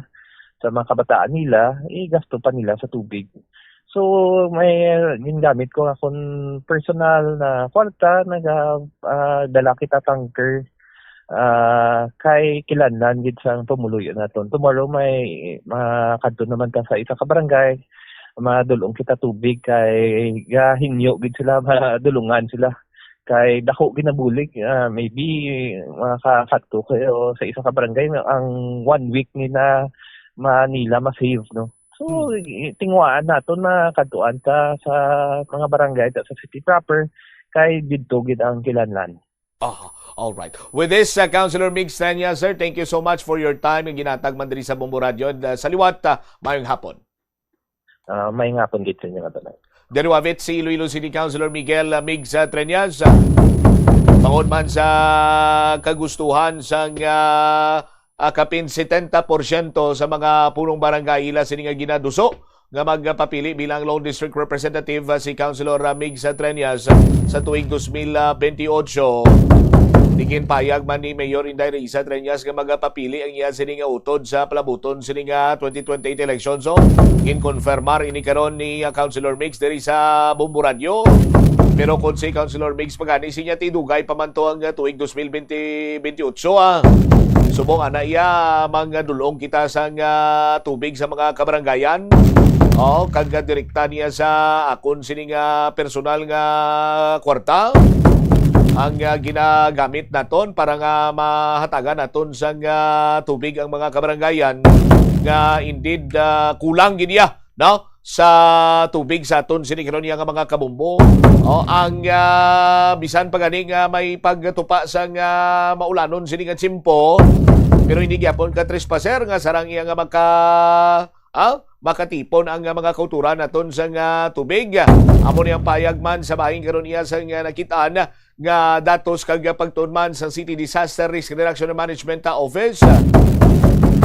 sa mga kabataan nila, igasto pa nila sa tubig. So, may gingamit ko akon personal na kwarta, naga-, ah, dala kita tanker, ah, kay kinahanglan gid sang pumuluyo naton. Tomorrow may makadto naman ta sa isa ka barangay, madulong kita tubig kay gahingyo gid sila, madulungan sila. Kay dako ginabulig, ah, maybe makakadto kayo sa isa ka barangay, ang one week ni na Manila ma-save, no? So, Hmm. i-, tinguhaan naton na kadtuan ta sa mga barangay ta sa city proper, kay didto gid ang kinahanglan. Ah, all right. With this, uh, Councilor Migs Treñas, sir, thank you so much for your time nga ginhatag man diri sa Bombo Radio. And, uh, sa liwat, uh, mayong hapon. Ah, mayong hapon gid sa inyo nga tanan. Diri wavit si Iloilo City Councilor Miguel, uh, Migs, uh, Treñas, uh, bangod man sa kagustuhan sang, uh, ah, kapin setenta porsyento sa mga punong barangay ila sini nga ginaduso nga magpapili bilang lone district representative, ah, si Councilor, ah, Migs Treñas, ah, sa tuig dos mil bentiocho. Ginpayag man ni Mayor Inday Risa Treñas nga magapapili ang iya sini nga utod sa palabuton sini nga twenty twenty-eight election. So, ginkonfirmar ini karon ni, ah, Councilor Migs diri sa Bombo Radio. Pero kung si Councilor Migs pagani siya, ti dugay pa man to ang, ah, tuig dos mil benti, bentiocho, ah. Subong ana iya, mangadulong kita sang, ah, tubig sa mga kabarangayan. O, kag direkta niya sa akon sini nga personal nga kwarta. Ang, ah, ginagamit naton para nga mahatagan naton sang, ah, tubig ang mga kabarangayan nga indeed, ah, kulang gid iya, no, sa tubig sa aton sini karon nga mga kabombo. O, ang, ah, bisan pa gani nga may pagtupa sang, ah, maulanon sini nga tiyempo, pero hindi gyapon ka trespaser nga sarang iya nga maka-, ah, makatipon ang, ah, mga kauturan naton sang, ah, tubig. Amo ni ang payag man sa bahin karon iya sang, ah, nakitaan nga datos kag pagtuon man sa City Disaster Risk Reduction and Management Office,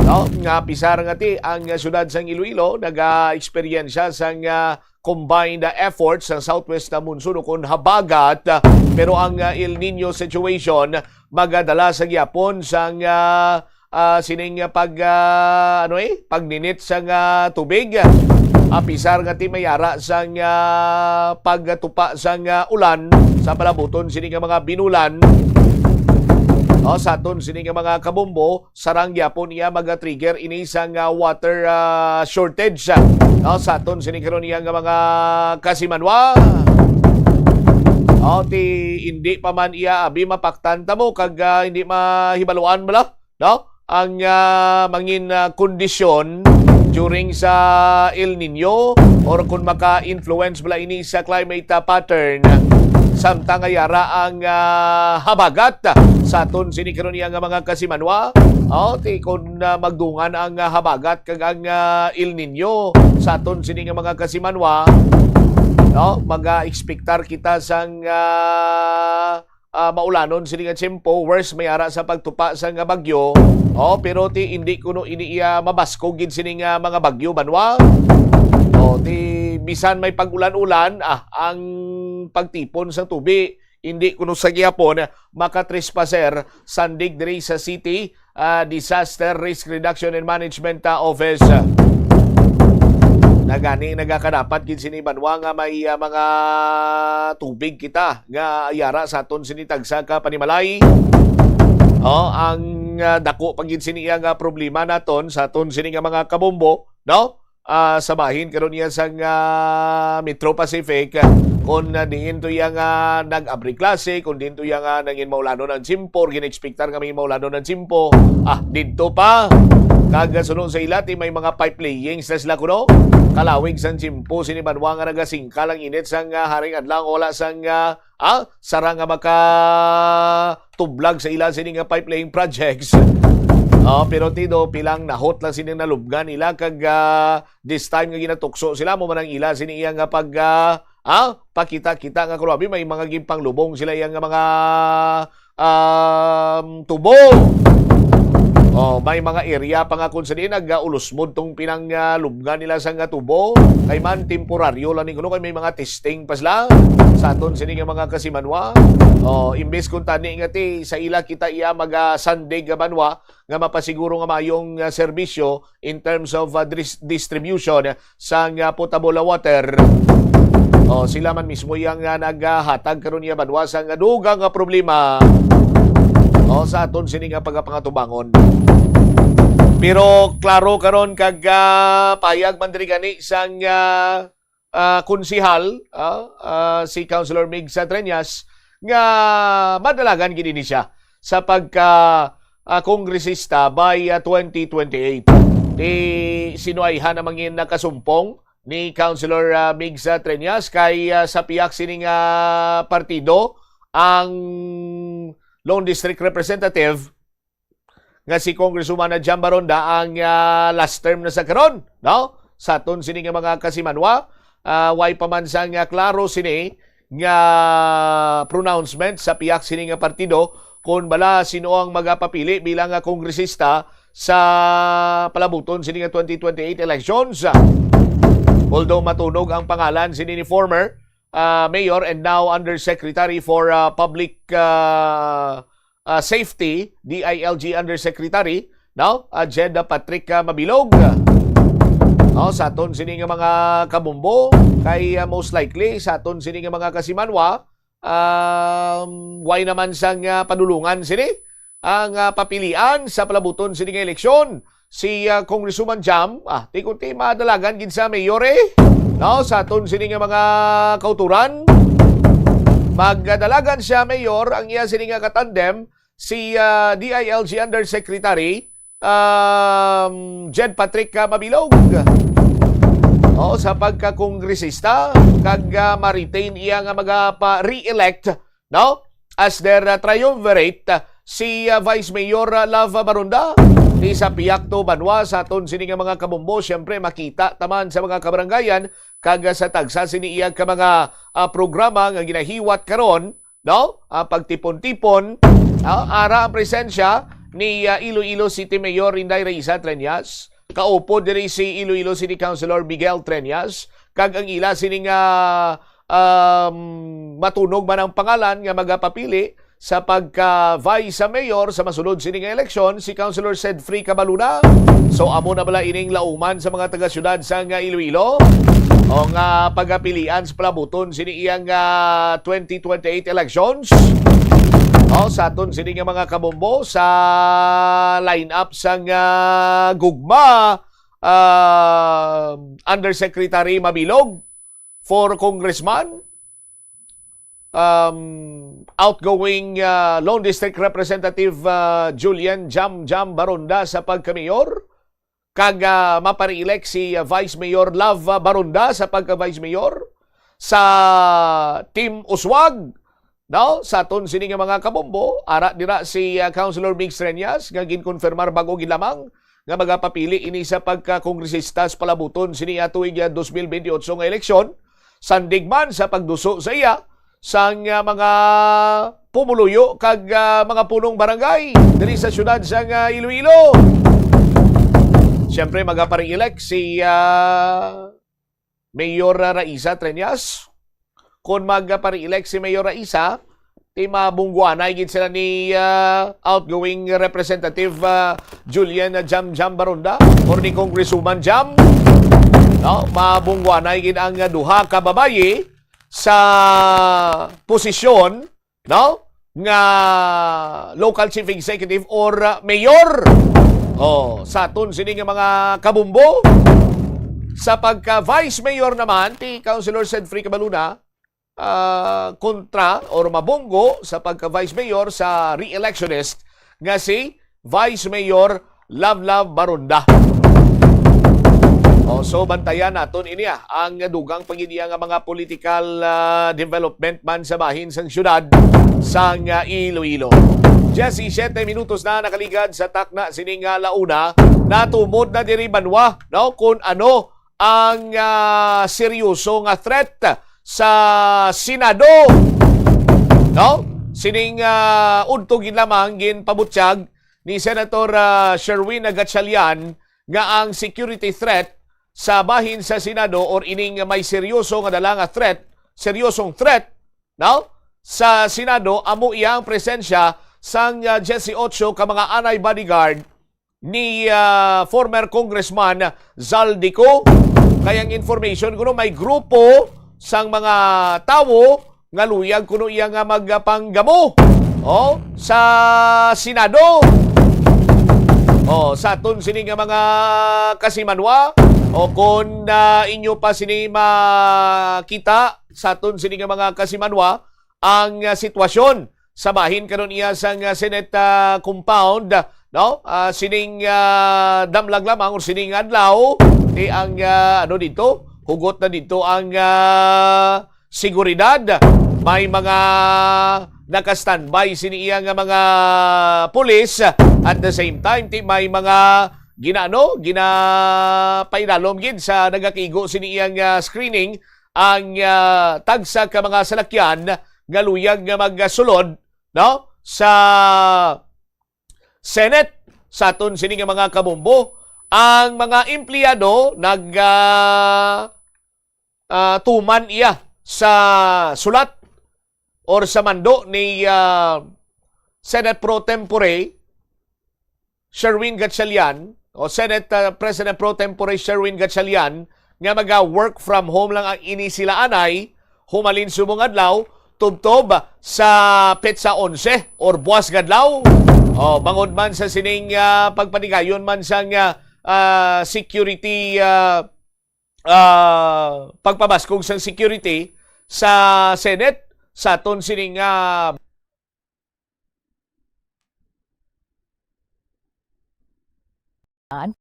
no, nga pisar nga ti ang siyudad sang Iloilo naga-eksperyensya sang, ah, combined, ah, efforts sa southwest na monsoon ukon habagat, ah, pero ang, ah, El Nino situation magadala sa gyapon sang, ah, ah, sining, ah, pag, ah, ano eh, pagninit sang, ah, tubig. Apisar nga ti may ara sang, ah, pagtupa sang, ah, ulan sa palabuton sini nga mga binulan. O, sa aton sini nga mga kabombo, sarang gyapon iya maga-trigger ini sang, ah, water, ah, shortage. O, sa aton sini karon iya nga mga kasimanwa. O, ti hindi pa man iya abi mapaktan ta mo kag, ah, hindi mahibaluan bala, no? Ang, ah, mangin, ah, kondisyon during sa El Nino or kung maka-influence bala ini sa climate, ah, pattern, samtang nga yara ang, ah, habagat sa aton sini karon iya nga mga kasimanwa. O, ti kung, ah, magdungan ang, ah, habagat kag ang, ah, El Nino sa aton sini nga mga kasimanwa, no? Maga-expectar kita sang, ah, ah, maulanon sini nga tiyempo, worse may ara sa pagtupa sang bagyo. O, pero ti indi kuno ini iya mabaskog gid sini nga mga bagyo, banwa. O, ti bisan may pag-ulan-ulan, ah, ang pagtipon sang tubi, hindi kuno sa gihapon makatrespaser sandig diri sa city, ah, Disaster Risk Reduction and Management, ah, Office. Nagani, nagakadapat gid sini banwa nga may, ah, mga tubig kita nga yara sa aton sini tagsa ka panimalay. O, ang nga dako pa gid sini iya nga problema naton sa aton sini nga mga kabombo, no? Ah, sa bahin karon niya sang, ah, Metro Pacific, kun, ah, diin to iya nga nag-abri klase, kun diin to iya nga nangin maulanon ang tiyempo, or gin-expectar nga may maulanon ang tiyempo. Ah, didto pa. Kag, ah, suno sa ila, ti may mga pipe layings na sila kuno. Kalawig sang tiyempo, sini banwa nga nagasingkal ang init sang, ah, haring adlaw, wala sang, ah, ah, sara nga makatublag sa ila sini nga pipe laying projects. Oh, pero tido, pilang nahot lang sini nalubngan nila kag, ah, this time nga ginatukso sila, mo man ang ila sini iya nga pag, ah, ah, pakita-kita nga kuno abi may mga ginpanglubong sila iya nga mga, um, tubo. Oh, may mga area pa nga kun sa diin nag-, ah, ulusmod tong pinang, ah, lubngan nila sa nga tubo. Kay man temporaryo lang ni kuno kay may mga testing pa sila sa aton sini nga mga kasimanwa. Oh, imbes kun tani nga ti sa ila kita iya magasandig nga banwa nga mapasiguro nga mayong, ah, serbisyo in terms of, ah, dris-, distribution sang, ah, potable water. Oh, sila man mismo yang, ah, naghatag karon niya banwa sang dugang nga problema, oh, sa aton sini nga pagapangatubangon. Pero klaro karon kag, ah, payag man diri gani sang, ah, ah, konsehal, ah, ah, si Councilor Mig Treñas nga madalagan gid ini siya sa pagka, ah, kongresista by, ah, twenty twenty-eight. Ti sinuayhan na mangin nakasumpong ni Councilor, ah, Mig Treñas kay, ah, sa pihak sini nga partido ang Lone District Representative nga si Congresswoman Jam Baronda ang, ah, last term na sa karon, no? Sa aton sini nga mga kasimanwa, ah, way pa man sang, ah, klaro sini nga pronouncement sa pihak sini nga partido kung bala sino ang magapapili bilang nga kongresista sa palabuton sini nga twenty twenty-eight elections. Although matunog ang pangalan sini ni former, ah, mayor and now Undersecretary for, ah, Public, ah, ah, Safety, D I L G Undersecretary, no? Ah, Jed Patrick, ah, Mabilog. No, sa aton sini nga mga kabumbo, kay, ah, most likely sa aton sini nga mga kasimanwa, um, why naman sang, ah, padulungan sini ang, ah, papilian sa palabuton sini nga eleksyon. Si, ah, Congresswoman Jam, ah, ti kunti madalagan gid sa mayor, eh. No, sa aton sini nga mga kauturan, magdalagan siya mayor, ang iya sini nga katandem, si, ah, D I L G Undersecretary, um, Jed Patrick, ah, Mabilog. O, sa pagkakongresista, kag, ah, ma-retain iya nga magapa-re-elect, no? As their, ah, triumvirate, ah, si, ah, Vice Mayor, ah, Love Baronda. Ni sa pihak to banwa sa aton sini nga mga kabumbo, siyempre makita taman sa mga kabarangayan kag, ah, sa tagsa sini iya ka mga, ah, programa nga ginahiwat karon, no? Ah, pagtipon-tipon, ah, ara ang presensya ni, ah, Iloilo City Mayor Inday Raisa Treñas. Kaupod diri si Iloilo City Councilor Miguel Treñas, kag ang ila sini nga, um, matunog man ang pangalan nga magapapili sa pagka vice mayor sa masunod sini nga eleksyon, si Councilor Sedfrey Cabaluna. So, amo na bala ining lauman sa mga taga-syudad sa nga Iloilo o nga pagapilian sa palabuton sini iyang, ah, twenty twenty-eight elections. O, sa aton sini nga mga kabombo sa lineup sa nga gugma, ah, Undersecretary Mabilog for Congressman, um, outgoing, ah, Lone District Representative, ah, Julian Jam Jam Baronda sa pagka-mayor, kag, ah, mapare-elect si, ah, Vice Mayor Love, ah, Baronda sa pagka-Vice Mayor, sa Team Uswag, no? Sa aton sini nga mga kabombo, ara dira si, ah, Councilor Migs Reñas nga ginkonfirmar bag-o gid lamang nga magapapili ini sa pagkakongresista sa palabuton sini, ah, tuig, ah, dos mil bentiocho nga eleksyon, sandig man sa pagduso sa iya sang, ah, mga pumuluyo kag, ah, mga punong barangay diri sa siyudad sang, ah, Iloilo. Siyempre, magapare-elect si, ah, Mayor Raisa Treñas. Kung magapare-elect si Mayor Raisa, ti mabungguanay gid sila ni, ah, outgoing Representative, ah, Julian Jam Jam Baronda or ni Congresswoman Jam, no? Mabungguanay gid ang duha ka babayi sa posisyon, no? nga local chief executive or, uh, mayor. Oh, sa aton sini nga mga kabumbo, sa pagka vice mayor naman ti Councilor Sedfrey Cabaluna, ah, kontra or mabunggo sa pagka vice mayor sa re-electionist nga si Vice Mayor Love Love Baronda. Oh, so bantayan naton ini, ah, ang dugang pa gid iya nga mga political, ah, development man sa bahin sang syudad sang, ah, Iloilo. Diyesisiyete minutos na nakaligad sa takna sining, ah, launa. Natumod na diri banwa, no, kung ano ang, ah, seryoso nga threat sa Senado, no? Sining, ah, udto gid lamang ginpabutyag ni Senator, ah, Sherwin Gatchalian nga ang security threat sa bahin sa Senado or ining may seryoso nga dala nga threat, seryosong threat, no? Sa Senado, amo iya ang presensya sang, ah, diyesyocho ka mga anay bodyguard ni, ah, former Congressman Zaldy Co. Kay ang information kuno may grupo sang mga tawo nga luyag kuno iya nga magpanggamo, oh, sa Senado. Oh, sa aton sini nga mga kasimanwa, o kon, ah, inyo pa sini makita sa aton sini nga mga kasimanwa, ang, ah, sitwasyon sa bahin karon iya sang, ah, Senate, ah, compound, no? Ah, sining, ah, damlag lamang or sining adlaw, ti ang, ah, ano dito, hugot na dito ang, ah, seguridad. May mga naka-standby sini iya nga mga pulis. At the same time, ti may mga ginaano, ginapainalom gid sa nagakigo sini iyang, ah, screening ang, ah, tagsa ka mga salakyan nga luyag nga magsulod, no, sa Senate. Sa aton sini nga mga kabombo, ang mga empleyado nag, ah, ah, tuman iya sa sulat or sa mando ni, ah, Senate Pro Tempore Sherwin Gatchalian o Senate, ah, President Pro Tempore Sherwin Gatchalian nga maga-work from home lang ang ini sila anay humalin subong adlaw tubtob sa petsa onse or buwas nga adlaw. O, bangod man sa sining, ah, pagpanigayon man sang, ah, ah, security, ah, ah, pagpabaskog sang security sa Senate sa aton sining, ah, An-,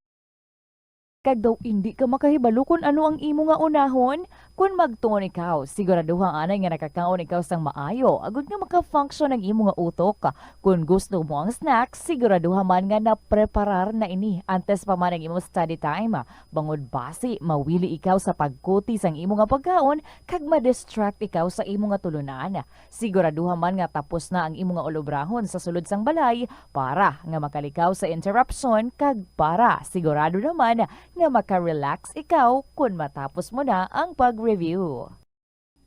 kag daw indi ka makahibalo kon ano ang imo nga unahon. Kon magtuon ikaw, siguraduha anay nga nakakaon ikaw sang maayo, agud nga maka-function ang imo nga utok. Kon gusto mo ang snacks, siguraduha man nga napreparar na ini antes pa man ang imo study time. Bangod basi, mawili ikaw sa pagkuti sang imo nga pagkaon kag ma-distract ikaw sa imo nga tulunan. Siguraduha man nga tapos na ang imo nga ulobrahon sa sulod sang balay para nga makalikaw sa interruption kag para sigurado naman nga maka-relax ikaw kon matapos mo na ang pag-review.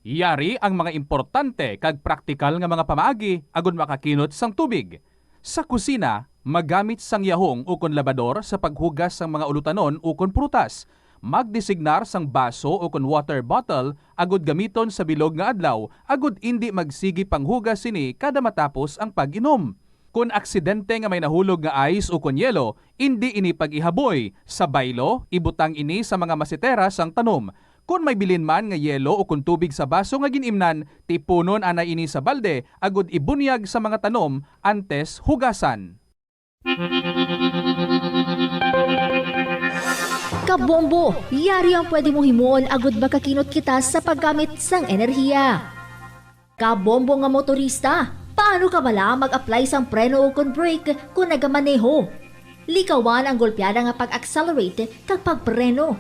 Yari ang mga importante kag praktikal nga mga pamaagi agud makakinot sang tubig. Sa kusina, magamit sang yahong ukon labador sa paghugas sang mga ulutanon ukon prutas. Magdesignar sang baso ukon water bottle agud gamiton sa bilog nga adlaw, agud indi magsigi panghugas sini kada matapos ang pag-inom. Kon aksidente nga may nahulog nga ice ukon yelo, indi ini pag-ihaboy. Sa baylo, ibutang ini sa mga masetera sang tanom. Kon may bilin man nga yelo ukon tubig sa baso nga gin-imnan, tipunon anay ini sa balde agud ibunyag sa mga tanom antes hugasan. Kabombo, yari ang pwede mong himuon agud makakinot kita sa paggamit sang enerhiya. Kabombo nga motorista, paano ka bala mag-apply sang preno ukon brake kon nagamaneho? Likawan ang golpeada nga pag-accelerate kag pagpreno.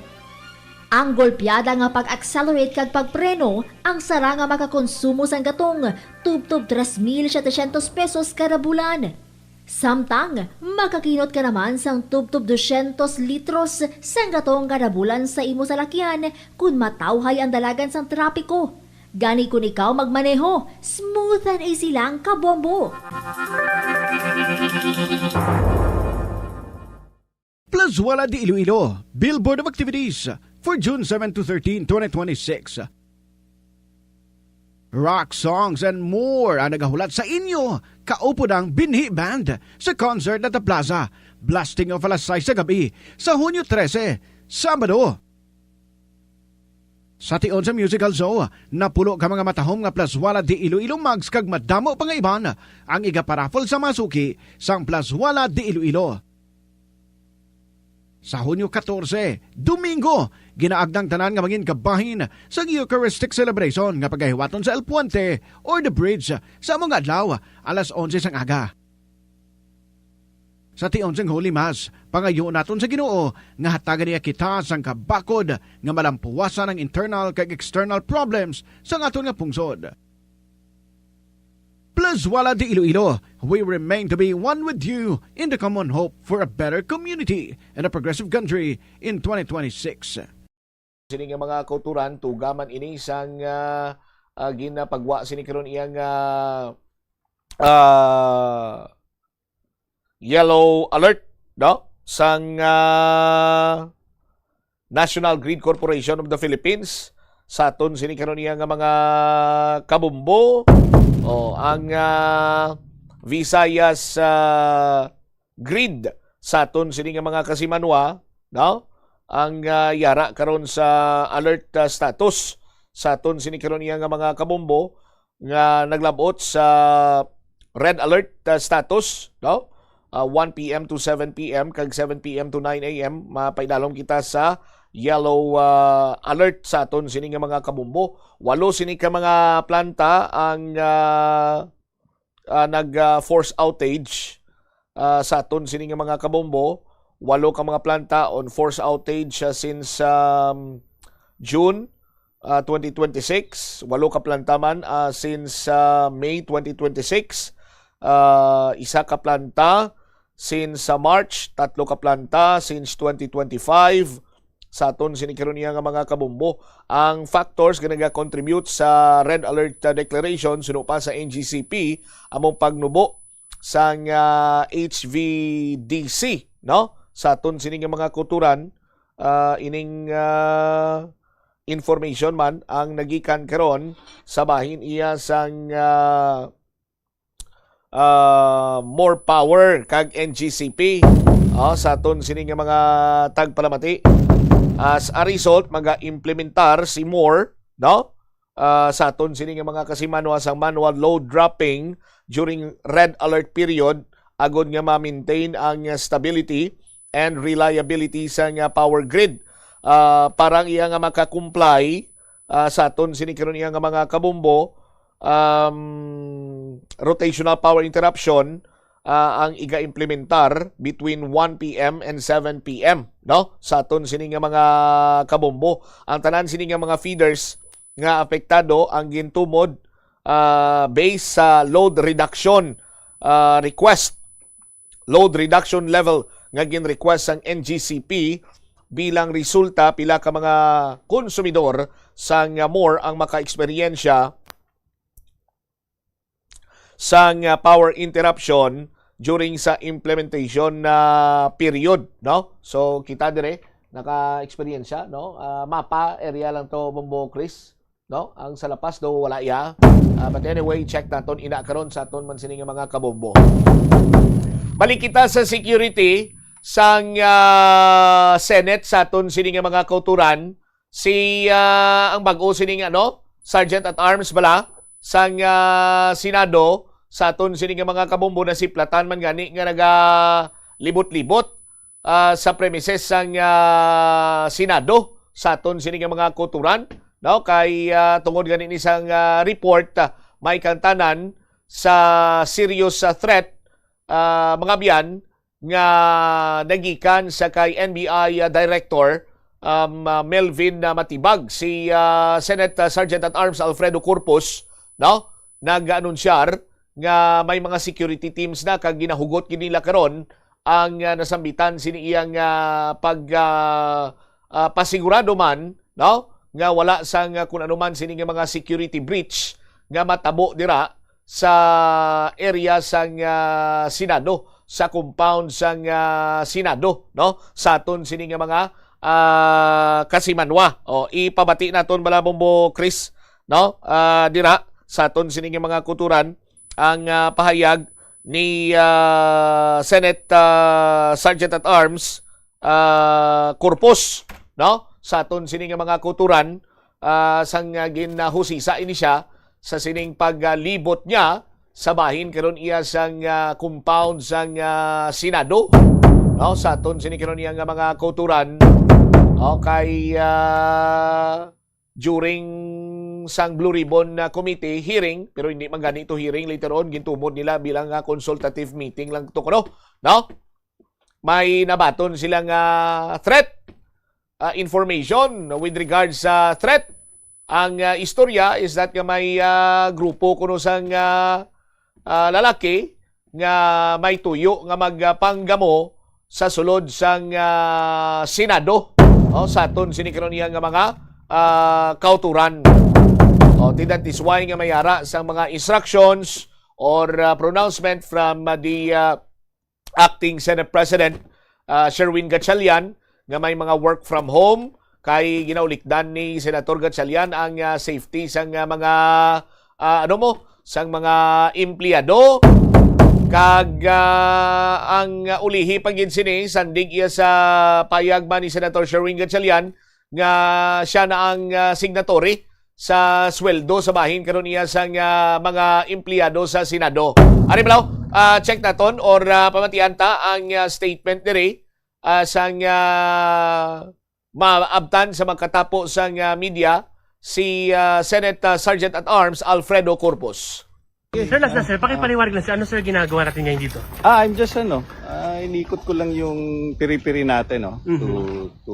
Ang golpeada nga pag-accelerate kag pagpreno ang sara nga makakonsumo sang gatong tubtob tres mil setecientos pesos kada bulan. Samtang, makakinot ka naman sang tubtob dosyentos litros sang gatong kada bulan sa imo salakyan kon matawhay ang dalagan sang trapiko. Gani kon ikaw magmaneho, smooth and easy lang, kabombo. Plazuela de Iloilo, Billboard of Activities for June seven to thirteen, twenty twenty-six. Rock songs and more ang nagahulat sa inyo kaupod ang Binhi Band sa concert at the Plaza. Blasting off alas sais sa gabi sa Hunyo trese, Sabado. Sa tion sa musical show, napulo ka mga matahom nga Plaswala de Iloilo mugs kag madamo pa nga iban ang igaparaffle sa mga suki sang Plaswala de Iloilo. Sa Hunyo katorse, Domingo, ginaagda ang tanan nga mangin kabahin sa Eucharistic Celebration nga pagahiwaton sa El Puente or The Bridge sa amo nga adlaw, alas onse sang aga. Sa tion sang Holy Mass, pangayoon naton sa Ginoo nga hatagan niya kita sang kabakod nga malampuwasan ang internal kag external problems sa aton nga pungsod. Plaswala de Iloilo, we remain to be one with you in the common hope for a better community and a progressive country in twenty twenty-six. Sini nga mga kauturan, tuga man ini sang, ah, ah, ginapagwa sini karon iyang, ah, ah, yellow alert, no? Sang, ah, National Grid Corporation of the Philippines. Sa aton sini karon iya nga mga kabumbo, o ang, ah, Visayas, ah, Grid sa aton sini nga mga kasimanwa, no? Ang, ah, yara karon sa alert, ah, status sa aton sini karon iya nga mga kabumbo nga naglabot sa red alert, ah, status, no? Ah, one p m to seven p m kag seven p m to nine a m, mapaidalom kita sa yellow, ah, alert sa aton sini nga mga kabumbo. Walo sini ka mga planta ang, ah, ah, nag, ah, force outage, ah, sa aton sini nga mga kabombo. Walo ka mga planta on force outage, ah, since, um, June, ah, twenty twenty-six. Walo ka planta man, ah, since, ah, May twenty twenty-six. Ah, isa ka planta since, ah, March, tatlo ka planta since twenty twenty-five. Sa aton sini karon iya nga mga kabombo, ang factors nga nagakontribute sa red alert, ah, declaration suno pa sa N G C P, among pagnubo sang, ah, H V D C, no? Sa aton sini nga mga kauturan, ah, ining, ah, information man ang nagikan karon sa bahin iya sang, ah, ah, More Power kag N G C P, ah, sa aton sini nga mga tagpalamati. As a result, maga-implementar si More, no? Ah, sa aton sini nga mga kasimanwa sang manual load dropping during red alert period, agud nga ma-maintain ang stability and reliability sang power grid. Ah, para ang iya nga maka-comply, ah, sa aton sini karon iya nga mga kabombo, um, rotational power interruption, ah, ang iga-implementar between one p m and seven p m, no? Sa aton sini nga mga kabombo. Ang tanan sini nga mga feeders nga apektado ang gintumod, ah, based sa load reduction, ah, request, load reduction level nga gin-request sang N G C P. Bilang resulta, pila ka mga konsumidor sang More ang maka-eksperyensya sang, ah, power interruption during sa implementation na period, no? So, kita dire, naka-eksperyensya, no? Ah, mapa area lang to, Bombo Chris, no? Ang sa La Paz do wala ya. Ah, but anyway, check naton ina karon sa aton man sini nga mga kabombo. Balik kita sa security sang, ah, Senate sa aton sini nga mga kauturan. Si, ah, ang bag-o sining, ano, Sergeant at Arms bala sang, ah, Senado sa aton sini nga mga kabombo, nasiplatan man gani nga nagalibot-libot, ah, sa premises sang, ah, Senado sa aton sini nga mga kauturan, no? Kay, ah, tungod gani ni sang, ah, report, ah, may kantanan sa serious, ah, threat, ah, mga biyan, nga nagikan sa kay N B I, ah, Director, um, ah, Melvin, ah, Matibag. Si, ah, Senate, ah, Sergeant at Arms Alfredo Corpus, no, nag-anunsyar nga may mga security teams na kag ginahugot gid nila karon ang, ah, nasambitan sini iyang, ah, pag, ah, ah, pasigurado man, no, nga wala sang, ah, kun ano man sini nga mga security breach nga matabo dira sa area sang, ah, Senado, sa compound sang, ah, Senado, no? Sa aton sini nga mga, ah, kasimanwa. O, ipabati naton bala, Bombo Chris, no? Ah, dira sa aton sini nga mga kauturan ang, ah, pahayag ni, ah, Senate, ah, Sergeant at Arms, ah, Corpus, no? Sa aton sini nga mga kauturan, ah, sang, ah, ginahusisa ini siya sa sining paglibot niya sa bahin karon iya sang, ah, compound sang, ah, Senado, no? Sa aton sini karon iya nga mga kauturan, okay, ah, during sang Blue Ribbon na committee hearing, pero hindi man gani ito hearing, later on gintumod nila bilang, ah, consultative meeting lang to, kuno, no? May nabaton sila nga threat, ah, information with regards sa threat. Ang, ah, istorya is that nga may, ah, grupo kuno sang, ah, ah, lalaki nga may tuyo nga magpanggamo sa sulod sang, ah, Senado, oh, sa aton sini karon iya nga mga, ah, kauturan. Oh, that is why nga may ara sang mga instructions or, ah, pronouncement from, ah, the, ah, acting Senate President, ah, Sherwin Gatchalian, nga may mga work from home, kay ginaulikdan ni Senator Gatchalian ang, ah, safety sang, ah, mga, ah, ano mo, sang mga empleyado. Kag, ah, ang ulihi pa gid sini, sandig iya sa payag man ni Senator Sherwin Gatchalian nga siya na ang, ah, signatory sa sweldo sa bahin karon iya sang, ah, mga empleyado sa Senado. Ari balaw, ah, check naton or, ah, pamatian ta ang, ah, statement diri, ah, sang, ah, maabtan sa magkatapo sang, ah, media si, ah, Senate, ah, Sergeant at Arms Alfredo Corpus. Okay. Sir, last na, sir, pakipaliwanag lang, sir, ano, sir, ginagawa natin ngayon dito? Ah, I'm just, ano, ah, inikot ko lang yung piri-piri natin, no? Mhm. To, to,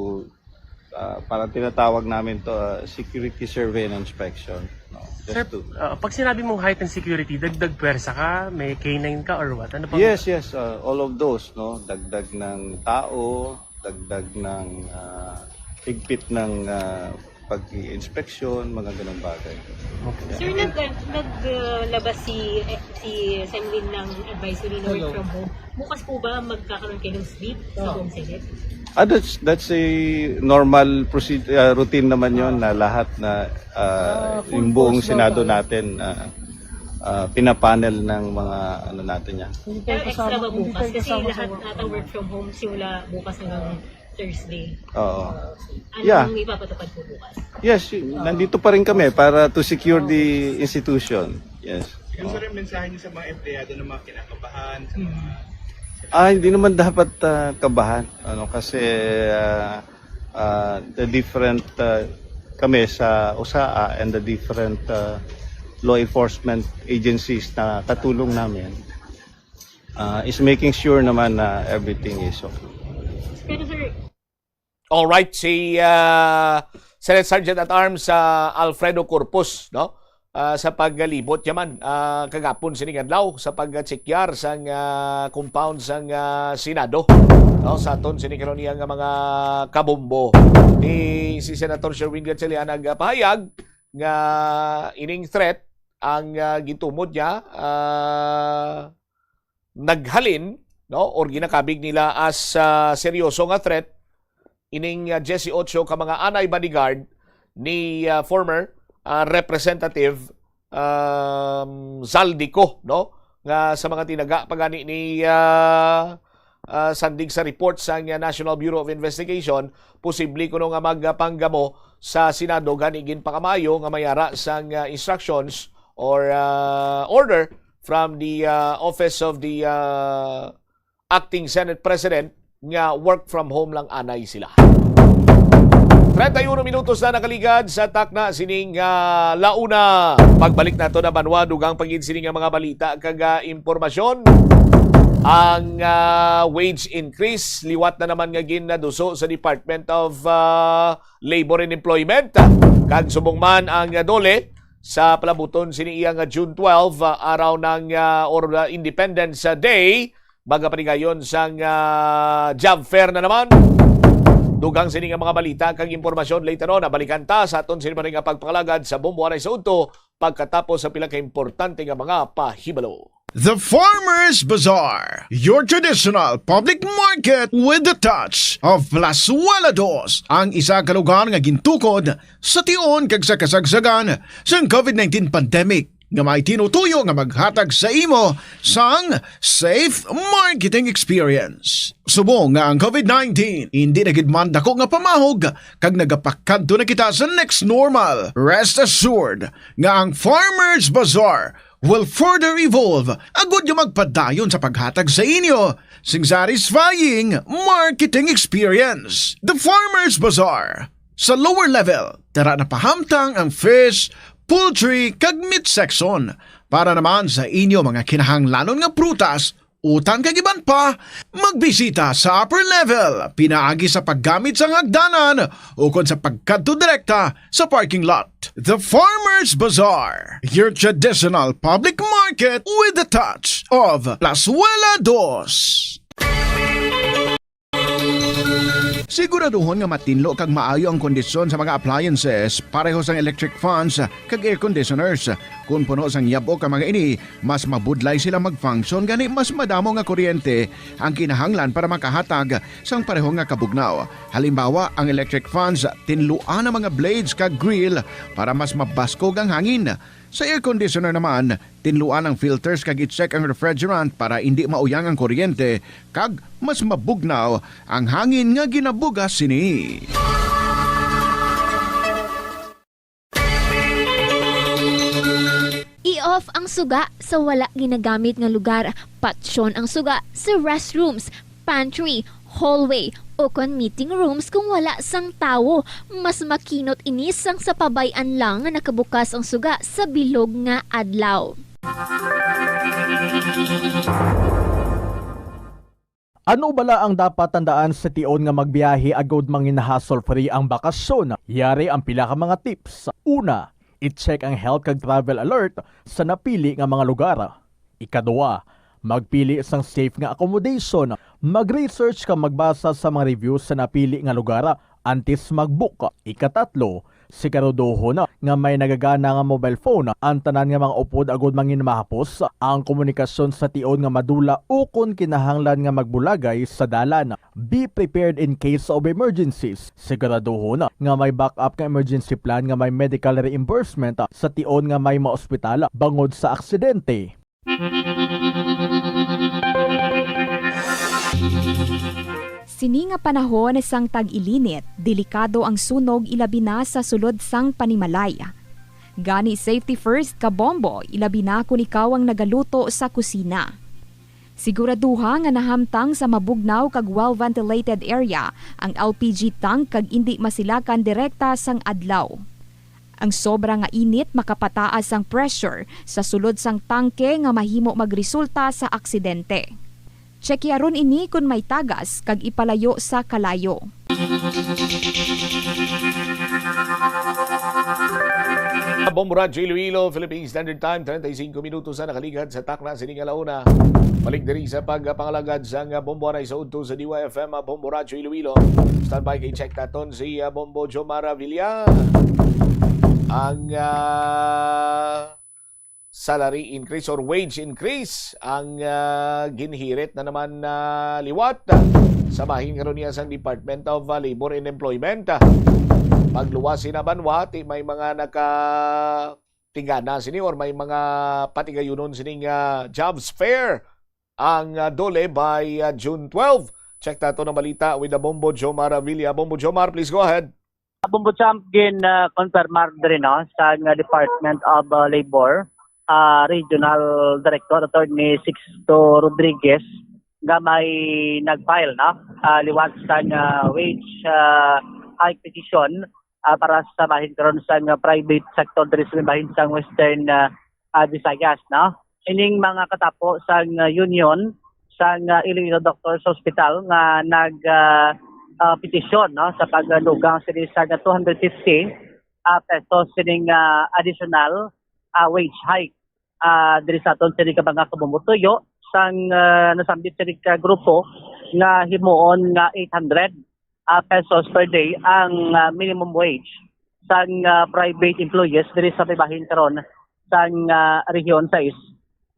ah, parang tinatawag namin to, ah, security survey and inspection, no? Just Sir, to ah, pag sinabi mong heightened security, dagdag pwersa ka, may K nine ka, or what? Ano pa? Yes, yes, ah, all of those, no? Dagdag ng tao, dagdag ng, ah, higpit ng, ah, pag-iinspeksyon, mga ganong bagay. Okay. Sir, nag-, nag-, uh, labas si, eh, si Senlin ng advisory na work Hello. from home. Bukas po ba magkakaroon kayo ng sweep sa Oo. buong Senate? Ah, that's, that's a normal proceed-, ah, routine naman yon Oo. na lahat na, ah, Ah, full yung buong force daw Senado tayo. natin, ah, ah, pinapanel ng mga ano natin yan. Hindi tayo Pero extra kasama, ba hindi bukas? tayo Kasi kasama sa lahat work nata from work home. from home simula bukas hanggang Thursday. Oo. Ano Yeah. ang ipapatupad po bukas? Yes, y-, nandito pa rin kami para to secure the institution. Yes. Yung, sir, yung mensahe niyo sa mga empleyado na mga kinakabahan, sa mga Mm. Ah, hindi naman dapat, ah, kabahan. Ano, kasi, ah, ah, the different, ah, kami sa usaa and the different, ah, law enforcement agencies na katulong namin, ah, is making sure naman na everything is okay. Pero, sir, Alright, si, ah, Senate Sergeant at Arms, ah, Alfredo Corpus, no? Ah, sa paglibot niya man, ah, kagapon sining adlaw sa pagtsekyar sang, ah, compound sang, ah, Senado, no? Sa aton sini karon iya nga mga kabombo. Ni si Senator Sherwin Gatchalian nagpahayag nga ining threat ang, ah, gitumod niya, ah, naghalin, no, or ginakabig nila as, ah, seryoso nga threat ining, ah, diyesyoto ka mga anay bodyguard ni, ah, former, ah, Representative, um, Zaldy Co, no, nga sa mga tinaga pa gani ni, ah, ah, sandig sa report sang, ah, National Bureau of Investigation, posible kuno nga magpanggamo sa Senado gani ginpakamayo nga may ara sang, ah, instructions or, ah, order from the, uh, Office of the, uh, Acting Senate President nga work from home lang anay sila. Treinta y uno minutos na nakaligad sa takna sining, uh, launa. Pagbalik nato na banwa, dugang pa gid sini nga mga balita kag, uh, impormasyon. Ang, uh, wage increase liwat na naman nga ginaduso sa Department of, uh, Labor and Employment. Kag subong man ang, uh, DOLE, sa palabuton sini iya nga June twelve, ah, araw ng, ah, or, ah, Independence, ah, Day, magapatigayon sang, ah, job fair na naman. Dugang sini nga mga balita kag impormasyon later on, nabalikan ta sa aton sini nga pagpangalagad sa Bombo Anay sa Udto pagkatapos sa pila ka importante nga mga pahibalo. The Farmers Bazaar, your traditional public market with the touch of Plazuela Dos, ang isa ka lugar nga gintukod sa tion kag sa kasagsagan sang COVID nineteen pandemic. nga may tinutuyo nga maghatag sa imo sang safe marketing experience. Subong nga ang COVID nineteen hindi na gid man dako nga pamahog kag nagapakadto na kita sa next normal, rest assured nga ang Farmers Bazaar will further evolve agud nga magpadayon sa paghatag sa inyo sing satisfying marketing experience. The Farmers Bazaar. Sa lower level, tara na pahamtang ang fish, poultry, kag meat section. Para naman sa inyo mga kinahanglanon nga prutas, utang kag iban pa, magbisita sa upper level pinaagi sa paggamit sang hagdanan ukon sa pagkadto direkta sa parking lot. The Farmers Bazaar, your traditional public market with a touch of Plazuela Dos. Siguraduhon nga matinlo kag maayo ang kondisyon sa mga appliances, pareho sang electric fans kag air conditioners. Kon puno sang yab-ok ang mga ini, mas mabudlay sila mag-function, gani mas madamo nga kuryente ang kinahanglan para makahatag sang pareho nga kabugnaw. Halimbawa, ang electric fans, tinluan ang mga blades kag grill para mas mabaskog ang hangin. Sa air conditioner naman, tinluan ang filters kag i-check ang refrigerant para indi mauyang ang kuryente kag mas mabugnaw ang hangin nga ginabugas sini. I-off ang suga sa wala ginagamit nga lugar. Patyon ang suga sa restrooms, pantry, hallway, ukon meeting rooms kung wala sang tawo. Mas makinot ini sang sa pabay-an lang nga nakabukas ang suga sa bilog nga adlaw. Ano bala ang dapat tandaan sa tion nga magbiyahe agud mangin-hassle-free ang bakasyon? Yari ang pila ka mga tips. Una, i-check ang health kag travel alert sa napili nga mga lugar. Ikaduha, magpili sang safe nga accommodation. Mag-research kag magbasa sa mga reviews sa napili nga lugar antes mag-book. Ikatatlo, siguraduhon nga may nagagana nga mobile phone ang tanan nga mga upod agud mangin mahapos ang komunikasyon sa tion nga madula ukon kinahanglan nga magbulagay sa dalan. Be prepared in case of emergencies. Siguraduhon nga may backup nga emergency plan nga may medical reimbursement sa tion nga may maospital bangod sa aksidente. Sini nga panahon sang tag-ilinit, delikado ang sunog ilabi na sa sulod sang panimalay. Gani safety first ka Bombo, ilabi na kon ikaw ang nagaluto sa kusina. Siguraduha nga nahamtang sa mabugnaw kag well-ventilated area ang L P G tank kag indi masilakan direkta sang adlaw. Ang sobra nga init makapataas sang pressure sa sulod sang tangke nga mahimo magresulta sa aksidente. Tsekyaron ini kon may tagas kag ipalayo sa kalayo. Bombo Radyo Iloilo, Philippine Standard Time, treinta y cinco minutos na nakaligad sa takna sini nga launa. Balik diri sa pagpangalagad sa nga Bombo Anay sa udto sa D Y F M, ah, Bombo Radyo Iloilo. Standby kay check naton si, ah, Bombo Jomar Avila. Ang, ah, salary increase or wage increase ang, ah, ginhirit na naman na liwat sa bahin karon niya sang Department of, ah, Labor and Employment. Pagluwas sina banwa, ti may mga nakatingana sini or may mga patigayunon sini nga jobs fair ang, ah, DOLE by, ah, June twelve. Check nato ng balita with the Bombo Jomar Avila. Bombo Jomar, please go ahead. Bombo Champ, gin-confirmar diri, no, sa nga Department of, uh, Labor, uh, Regional Director Attorney Sixto Rodriguez nga may nag-file, no, uh, liwat sa nga wage, uh, hike petition, uh, para sa bahin karon sa nga private sector diri sa bahin sa Western, uh, uh, Visayas, no. Ining mga katapo sang, uh, union sang, uh, Iloilo Doctors Hospital nga nag, uh, uh, petisyon, no, sa pagdugang sini sa two hundred fifty, uh, pesos sining, uh, additional, uh, wage hike, uh, diri sa aton sini ka mga kabumutuyo sang, uh, nasambit sini ka grupo nga himuon nga eight hundred, ah, pesos per day ang, ah, minimum wage sang, ah, private employees diri sa may bahin karon sang, ah, Region sais,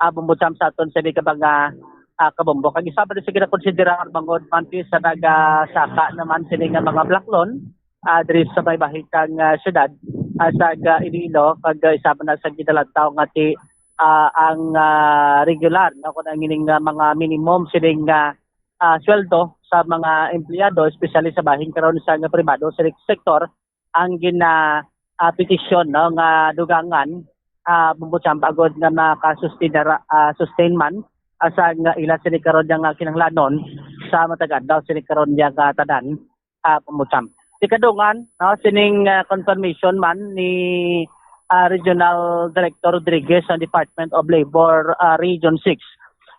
ah, Bombo Champ, sa aton sini ka mga, ah, kabombo. Kag isa pa rin sa ginakonsidera bangod man ti sa nagasaka naman sini nga mga blaklon, ah, diri sa may bahin kang, ah, syudad, ah, sa ga-, Iloilo, kag, ah, isa pa na sa ginalantaw nga ti, ah, ang, ah, regular, no, kung ang ining, ah, mga minimum sining, ah, ah, sweldo sa mga empleyado, especially sa bahin karon sa nga pribado sa sektor, ang gina, ah, petisyon, no, nga dugangan, ah, Ombudsman, bangod nga makasustain ra-, ah, sustain man, ah, sa nga ila sini karon nga kinahanglanon sa matag adlaw sini karon nga tanan, ah, Ombudsman. Ikadungan, no, sining, ah, confirmation man ni, ah, Regional Director Rodriguez sa Department of Labor, ah, Region six,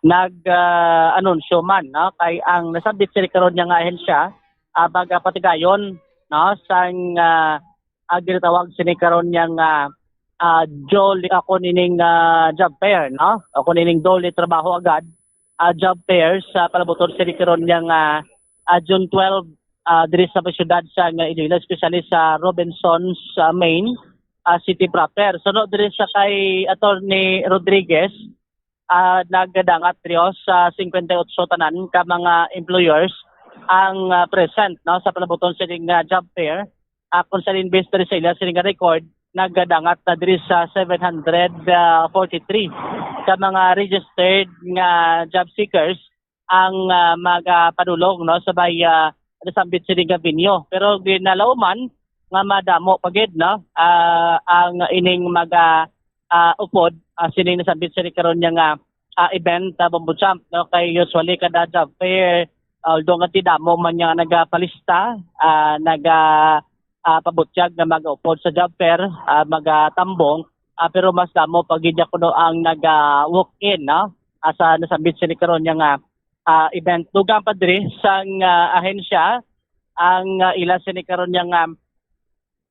nag, ah, anunsyo man, no, kay ang nasambit sini karon nga ahensya, ah, magapatigayon, no, sang, ah, ah, ginatawag sini karon nga, ah, ah, Jolly, ako nining, ah, job fair, no? Ako nining Dole Trabaho Agad, ah, job fair sa palabuton sini karon nga, ah, June twelve, ah, diri sa syudad sa nga Iloilo, especially sa Robinsons, ah, main, ah, city proper. Suno diri sa kay Attorney Rodriguez, ah, nagadangat diri sa singkwenta y otso tanan ka mga employers ang, ah, present, no, sa palabuton sining, ah, job fair. Ah, kung sa imbes diri sa ila sining record, nagadangat na diri sa seven hundred forty-three ka mga registered nga job seekers ang, ah, magapadulong, no, sa may, ah, nasambit sining nga venue. Pero ginalauman nga madamo pa gid, no, ah, ang ining maga, ah, upod, ah, sining nasambit sini karon nga, ah, event, ah, Bombo Champ, no, kay usually kada job fair, although nga ti damo man nga nagapalista, ah, naga, ah, pabutyag nga mag-upod sa job fair, ah, magatambong, ah, pero mas damo pa gid kuno ang naga walk in, no, ah, sa nasambit sini karon nga, ah, event. Dugang pa diri sang, ah, ahensya ang, ah, ila sini karon nga,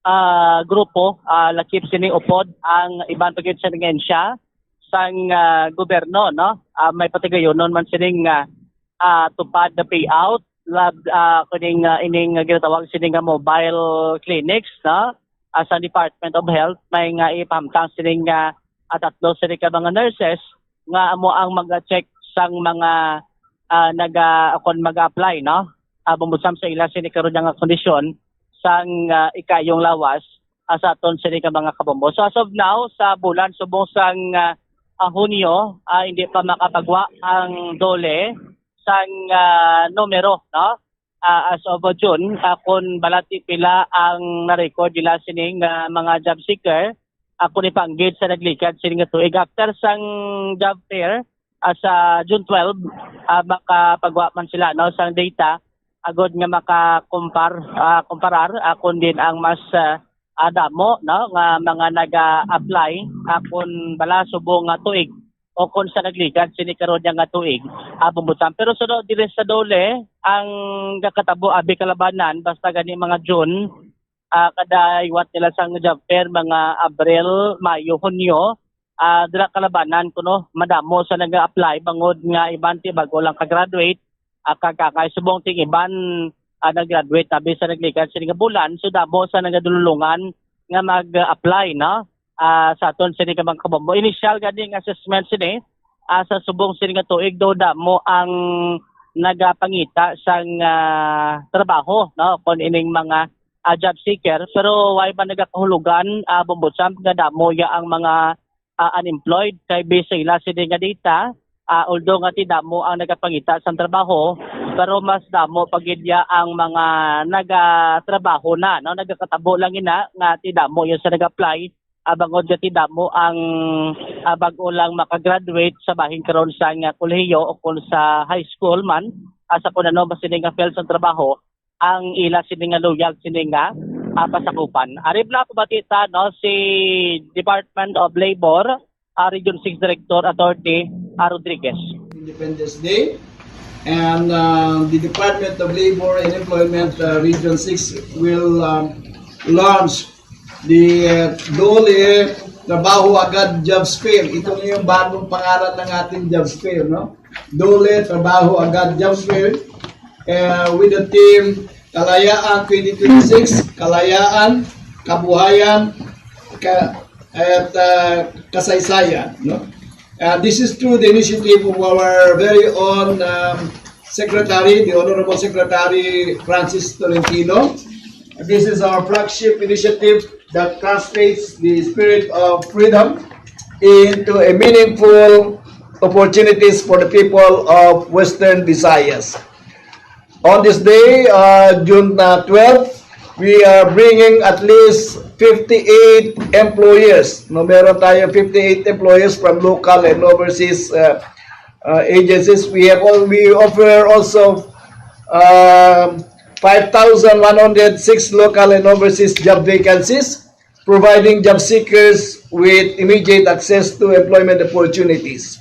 ah, grupo, ah, lakip sini upod ang iban pa gid sa ahensya sang, ah, gobyerno, no? Ah, may patigayonon man sining, ah, ah, tupad na payout, lab-, ah, kuning, ah, ining, ah, ginatawag sini nga mobile clinics, no? Ah, sa Department of Health, may nga ipahamtang sining, ah, ah, tatlo sini ka mga nurses nga amo ang mag-check sang mga, ah, naga-, kon mag-apply, no? Ah, Bombo Champ, sa ila sini karon nga kondisyon sang, ah, ikayong lawas, ah, sa aton sini ka mga kabombo. So, as of now, sa bulan subong sang, ah, ah, Hunyo, ah, hindi pa makapagwa ang Dole sang, ah, numero, no? Ah, as of June, ah, kung balati pila ang na-record nila sining, ah, mga job seeker, ah, kung ipanggid sa naglikad sini nga tuig. After sang job fair, ah, sa June twelve, ah, makapagwa man sila, no, sang data agod nga makakumpar-, ah, kumparar, ah, kung din ang mas, ah, ah, damo, no, nga mga naga-apply, ah, kung bala subong nga tuig o kung sa nagligad sini karon nga tuig, ah, Bombo Champ. Pero sunod diri sa Dole, ang nakatabo abi kalabanan basta gani mga June, ah, kada iwat nila sang job fair, mga Abril, Mayo, Hunyo, ah, dira kalabanan kuno madamo sa nag-apply bangod nga iban ti bag-o lang ka-graduate, ah, kag kay subong ting iban, ah, nag-graduate abi sa nagligad sini nga bulan, so damo sa nagadululungan nga mag-apply, no? Ah, sa aton sini ka mga kabombo. Initial gani nga assessment sini, ah, sa subong sini nga tuig daw damo ang nagapangita sang, ah, trabaho, no? Kung ining mga, ah, job seeker, pero way ba nagakahulugan, ah, Bombo Champ, nga damo ya ang mga, ah, unemployed? Kay based sa ila sini nga data, ah, although nga ti damo ang nagapangita sang trabaho, pero mas damo pa gid ya ang mga nagatrabaho na, no? Nagakatabo lang ina nga ti damo ya sa nag-apply, ah, bangod nga ti damo ang, ah, bag-o lang makagraduate sa bahin karon sa nga kolehiyo o kung sa high school man, ah, sa kung ano ba sini nga field sang trabaho ang ila sini nga luyag sini nga, ah, pasakupan. Ari na po batita, no, si Department of Labor, ah, Region six Director Attorney, ah, Rodriguez. Independence Day. And, uh, the Department of Labor and Employment, uh, Region six will, um, launch the, uh, Dole Trabaho Agad Jobs Fair. Ito na yung bagong pangalan ng ating Jobs Fair, no? Dole Trabaho Agad Jobs Fair, uh, with the theme Kalayaan twenty twenty-six, Kalayaan, Kabuhayan, ka-, at, uh, Kasaysayan, no? Uh, this is through the initiative of our very own, um, Secretary, the Honorable Secretary Francis Tolentino, This is our flagship initiative that translates the spirit of freedom into a meaningful opportunities for the people of Western Visayas. On this day, uh, June uh, twelve, we are bringing at least fifty-eight employers. No, meron tayong fifty-eight employers from local and overseas uh, uh, agencies. We have all, we offer also um, five thousand one hundred six local and overseas job vacancies, providing job seekers with immediate access to employment opportunities.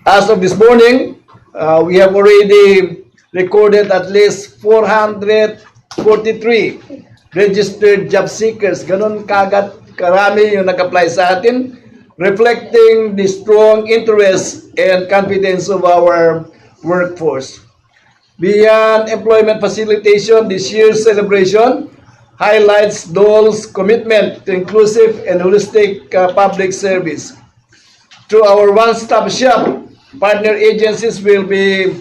As of this morning, uh, we have already recorded at least four hundred forty-three registered job seekers. Ganun kagat karami yung nag-apply sa atin, reflecting the strong interest and confidence of our workforce. Beyond employment facilitation, this year's celebration highlights DOLE's commitment to inclusive and holistic uh, public service. Through our one-stop shop, partner agencies will be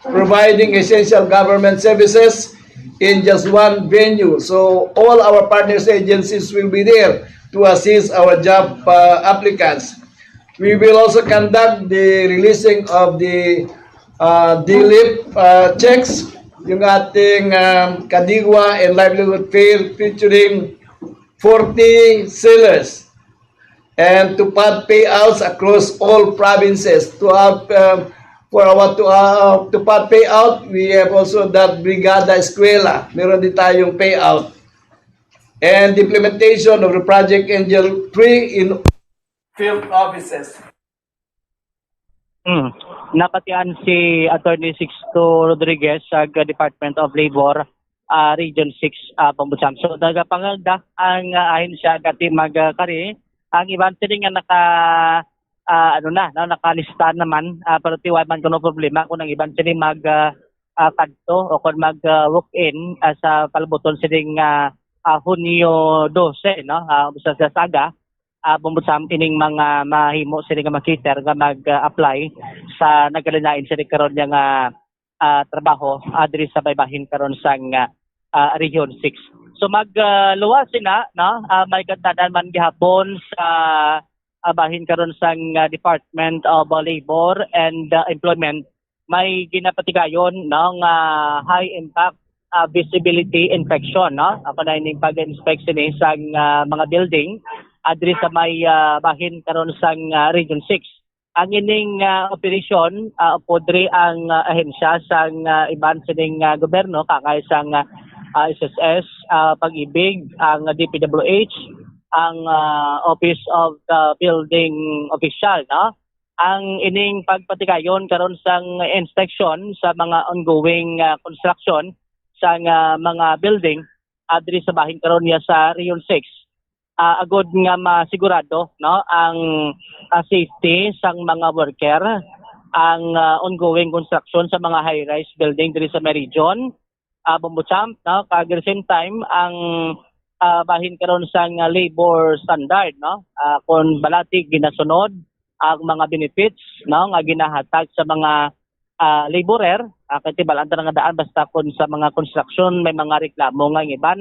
providing essential government services in just one venue. So all our partners agencies will be there to assist our job uh, applicants. We will also conduct the releasing of the uh, D-LEAP uh, checks, yung ating um, Kadigwa and Livelihood Fair featuring forty sellers and to fund payouts across all provinces. To have, um, for our to, uh, to fund payout, we have also that Brigada Eskwela. Meron din tayong payout. And implementation of the Project Angel three in field offices. Hmm. Napatian si Attorney Sixto Rodriguez sa Department of Labor, ah, Region six, ah, Pambucham. So, nagapangagda ang ah, ahensya kati magkari. Ang iban sini nga naka ah, ano na, no, nakalista naman, ah, pero tiway man kuno problema kung ang iban sini mag ah, ah, kadto o kung mag ah, walk-in ah, sa palabuton sining ah, ah, Hunyo dose, no, ah, sa, sa saga, ah, Pambucham ining mga mahimo sini nga makiter nga mag-apply sa nagalinain sini karon nga ah, trabaho ah, diri sa may bahin karon sang ah, ah, Region six. So magluwas sina, no, ah, may katanan man gihapon sa ah, bahin karon sang ah, Department of ah, Labor and ah, Employment, may ginapatigayon, no, nga high impact ah, visibility inspection, no? Ako na ining pag-inspect sini sang ah, mga building ah, diri sa may ah, bahin karon sang ah, Region six. Ang ining ah, operasyon, ah, upod diri ang ah, ahensya sang ah, iban sining ah, gobyerno, kangay sang ah, S S S, ah, Pag-ibig, ang D P W H, ang ah, Office of the Building Official, no? Ang ining pagpatigayon karon sang inspection sa mga ongoing ah, construction sang ah, mga building ah, diri sa bahin karon niya sa Region six, ah, agod nga masigurado, no, ang ah, safety sang mga worker, ang ah, ongoing construction sa mga high-rise building diri sa may region, ah, Bombo Champ, no, kag at the same time ang ah, bahin karon sang ah, labor standard, no, ah, kung balati ginasunod ang mga benefits, no, nga ginahatag sa mga ah, laborer, ah, kay tibal-an ta nga daan basta kun sa mga construction may mga reklamo nga ang iban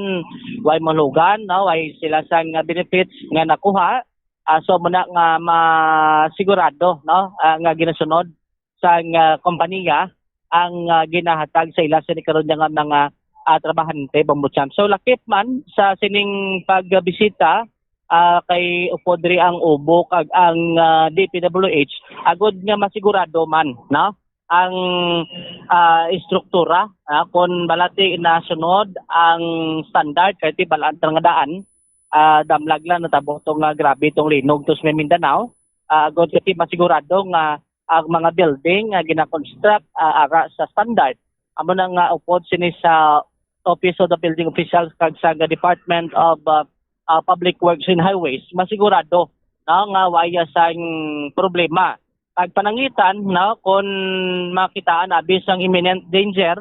way mahulugan, no, way sila sang ah, benefits nga nakuha. Ah, so muna nga masigurado, no, ah, nga ginasunod sang ah, kompanya ang ah, ginahatag sa ila sini karon nga mga ah, trabahante, Bombo Champ. So lakip man sa sining pagbisita ah, kay upod diri ang ubo kag ang ah, D P W H agod nga masigurado man, no, ang ah, estruktura, ah, kon balati nasunod ang standard kay tibal-an ta nga daan, ah, damlag lang natabo to nga grabe tong linog to sa may Mindanao, ah, agod kay masigurado nga ang mga building nga gina-construct ah, ara sa standard. Amo na nga upod sini sa Office of the Building Officials kag sa Department of ah, ah, Public Works and Highways, masigurado, no, nga waya sang problema. Kag pananglitan, no, kung makitaan abi sang imminent danger,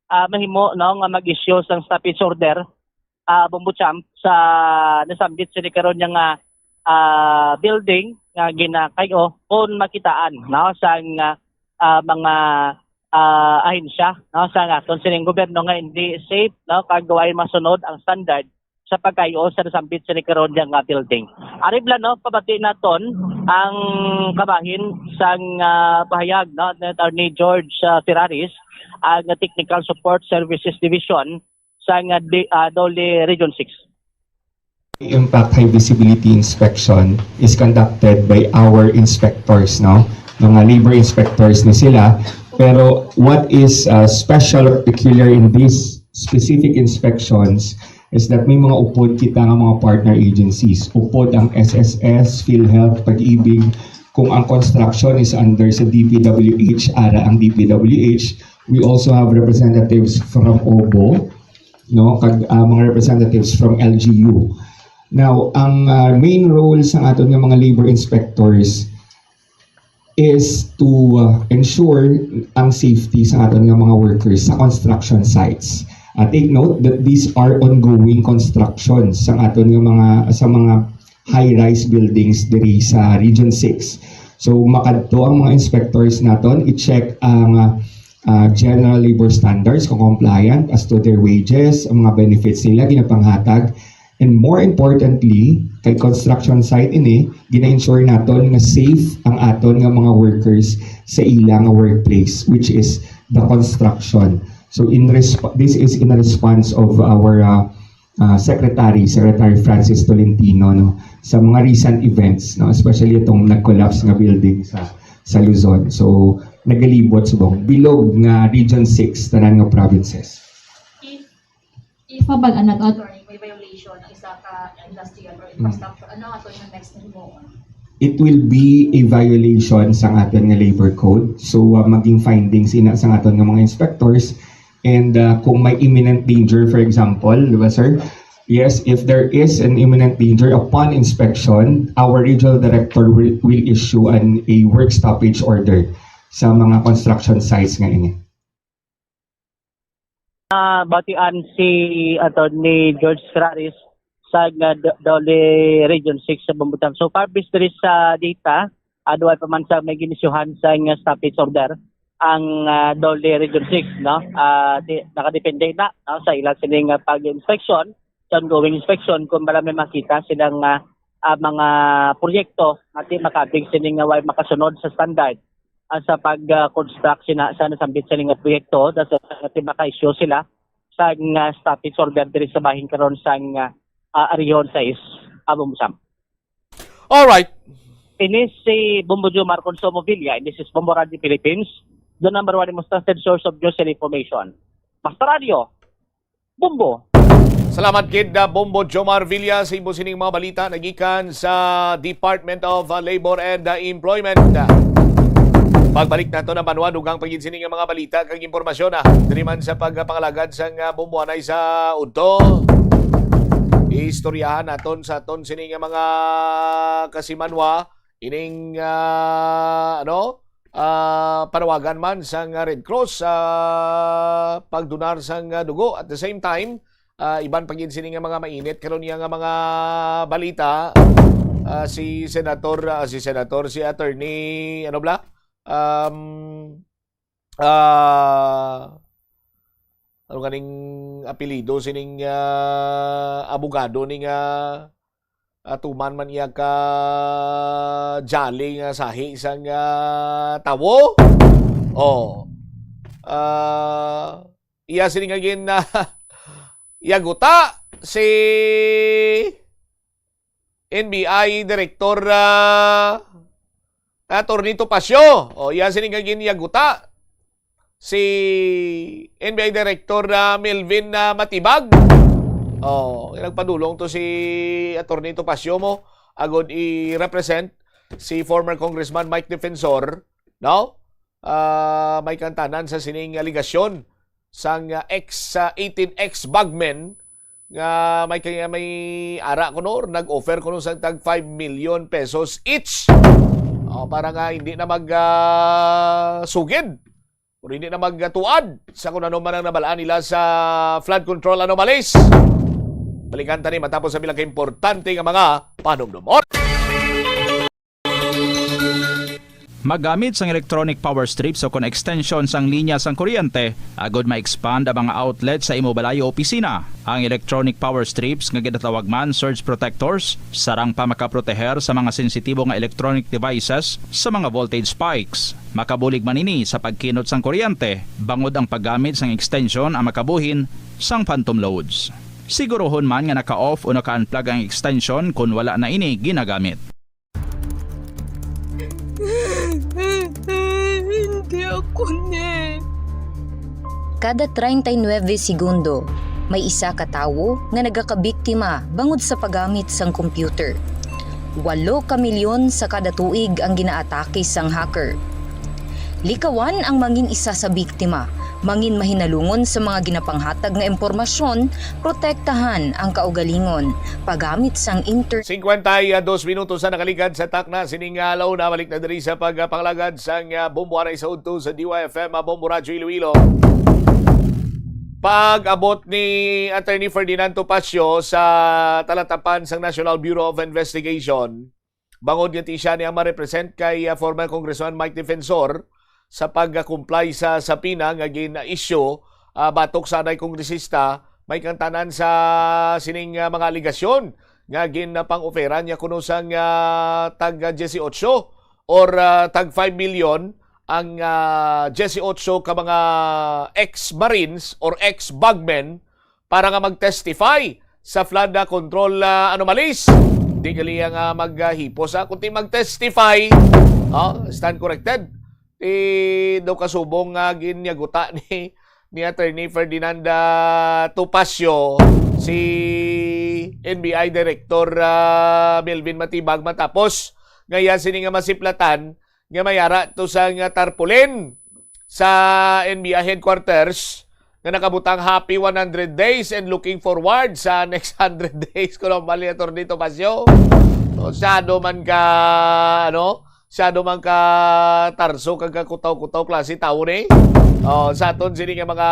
ah, mahimo, no, nga mag-issue sang stoppage order, ah, Bombo Champ, sa nasambit sini karon nga ah, building nga ginakay-o kung makitaan, no, sang ah, ah, mga ah, ahensya, no, sa aton sining gobyerno nga hindi safe, no, kag way masunod ang standard sa pagkayo sa nasambit sini karon nga building. Ari bala, no, pabati naton ang kabahin sang, ah, pahayag, no, ni Attorney George, ah, Ferraris, ang Technical Support Services Division sang, ah, di-, ah, DOLE Region six. Impact high visibility inspection is conducted by our inspectors, no? Mga labor inspectors ni sila. Pero what is, uh, special or peculiar in these specific inspections is that may mga upod kita nga mga partner agencies. Upod ang S S S, PhilHealth, Pag-ibig. Kung ang construction is under sa D P W H, ara ang D P W H, we also have representatives from OBO, no? Kag, ah, mga representatives from L G U. Now, ang, ah, main role sa aton nga mga labor inspectors is to, ah, ensure ang safety sa aton nga mga workers sa construction sites. Ah, take note that these are ongoing constructions sa aton nga mga, sa mga high-rise buildings diri sa Region six. So, makadto ang mga inspectors naton, i-check ang, ah, ah, general labor standards, kung compliant as to their wages, ang mga benefits nila, ginapanghatag. And more importantly, kay construction site ini, gina-ensure naton nga safe ang aton nga mga workers sa ila nga workplace, which is the construction. So, in resp-, this is in response of our, uh, uh, secretary, Secretary Francis Tolentino, no, sa mga recent events, no, especially itong nag-collapse nga building sa, sa Luzon. So, nagalibot subong bilog nga Region six, tanan nga provinces. If, if mabal-an nato, attorney, may violation ang isa ka industrial or infrastructure, ano ato yung next na himuon? It will be a violation sa aton nga labor code. So, uh, maging findings ina sa aton nga mga inspectors. And, uh, kung may imminent danger, for example, di ba, sir? Yes, if there is an imminent danger, upon inspection, our regional director will, will issue an, a work stoppage order sa mga construction sites nga ini. Ah, batian si Attorney George Ferraris sa nga D-, DOLE Region six sa Bambutan. So, far, based diri sa data, ah, duha pa man sa may ginisyuhan sa nga stoppage order ang, ah, DOLE Region six, no? Ah, di, nakadepende na, no, sa ilang sining, ah, pag-inspection, sa ongoing inspection, kung bala may makita silang, ah, ah, mga proyekto nga di makabig sining nga way makasunod sa standard, ah, sa pag, ah, construct sina, sa nasambit sini nga proyekto, da sa, sa di maka-issue sila sa nga stoppage order diri sa bahin karon sa nga, ah, Region sais, Abo Musam. Alright. Ini si Bombo Jomar Consumo Villa, and this is Bombo Radio Philippines, the number one most trusted source of news and information. Basta Radio, Bombo. Salamat gid, uh, Bombo Jomar Villa, sa imo sining mga balita nagikan sa Department of, uh, Labor and, uh, Employment. Pagbalik nato na, Manwa, dugang pa gid sini nga mga balita kag impormasyon, ah, diri man sa pagpangalagad sang, uh, Bombo anay sa udto. Istoryahan naton sa aton sini nga mga kasimanwa ining, ah, ano, ah, panawagan man sang Red Cross sa pagdonar sang, ah, dugo. At the same time, ah, iban pa gid sini nga mga mainit karon niya nga mga balita, ah, si Senator, ah, si Senator, si Attorney, ano bala? Um, ah, ano ganing apelyido sining, ah, abogado ni nga, ah, tuman man iya ka jolly nga sahi sang, ah, tawo? Oh. Ah, iya sini nga gin, ah, iya guta si N B I Director, ah, Attorney Topacio. O, iya sini nga ginyaguta si N B I Director, ah, Melvin, ah, Matibag. O, nagpadulong to si Attorney Topacio mo agud i-represent si former Congressman Mike Defensor, no? Ah, may kantanan sa sining aligasyon sang, ah, ex, ah, eighteen ex bagmen nga may kaya may ara kuno, nag-offer kuno sang tag five million pesos each. O, para nga hindi na mag, ah, sugid o hindi na magtuad sa kung ano man ang nabalaan nila sa flood control anomalies. Balikan ta ni matapos sa pila ka importante nga mga panumdum. Magamit sang electronic power strips o kon extension sang linya sang kuryente agod ma-expand ang mga outlet sa imo balay o opisina. Ang electronic power strips, nga ginatawag man surge protectors, sarang pa makaproteher sa mga sensitibo nga electronic devices sa mga voltage spikes. Makabulig man ini sa pagkinot sang kuryente bangod ang paggamit sang extension ang makabuhin sang phantom loads. Siguruhon man nga naka-off o naka-unplug ang extension kon wala na ini ginagamit. Hindi ako ni. Kada treinta y nueve segundo, may isa ka tawo nga nagakabiktima bangod sa paggamit sang computer. Walo ka milyon sa kada tuig ang ginaatake sang hacker. Likawan ang mangin isa sa biktima, mangin mahinalungon sa mga ginapanghatag nga impormasyon, protektahan ang kaugalingon, paggamit sang internet. Singkwenta y dos minutos na nakaligad sa takna sining alauna. Balik na diri sa pagpangalagad sang ah, Bombo Anay sa udto sa D Y F M, ah, Bombo Radyo Iloilo. Pag-abot ni Attorney Ferdinand Topacio sa talatapan sang National Bureau of Investigation, bangod nga ti siya ni ang ma-represent kay ah, former Congressman Mike Defensor sa pag-comply sa subpoena nga gin-issue ah, batok sa anay kongresista, may kantanan sa sining ah, mga alegasyon nga ginapang-offeran niya kuno sang ah, tag diyesyoto or ah, tag five million ang ah, diyesyoto ka mga ex-marines or ex-bagmen para nga mag-testify sa flood ah, control ah, anomalies. Di gali nga maghipos, ah, kundi mag-testify. Oh, stand corrected. Ti daw kasubong nga ginyaguta ni, ni Attorney Ferdinand ah, Topacio si N B I Director ah, Melvin Matibag, matapos nga iya sini nga masiplatan nga may ara to sa nga tarpaulin sa N B I headquarters nga nakabutang, "Happy one hundred days and looking forward sa next hundred days." Kuno bali, Attorney Topacio. So, sado man ka, ano, sado man ka tarso kag kakutaw-kutaw klase tawo ni. Oh, sa aton sini nga mga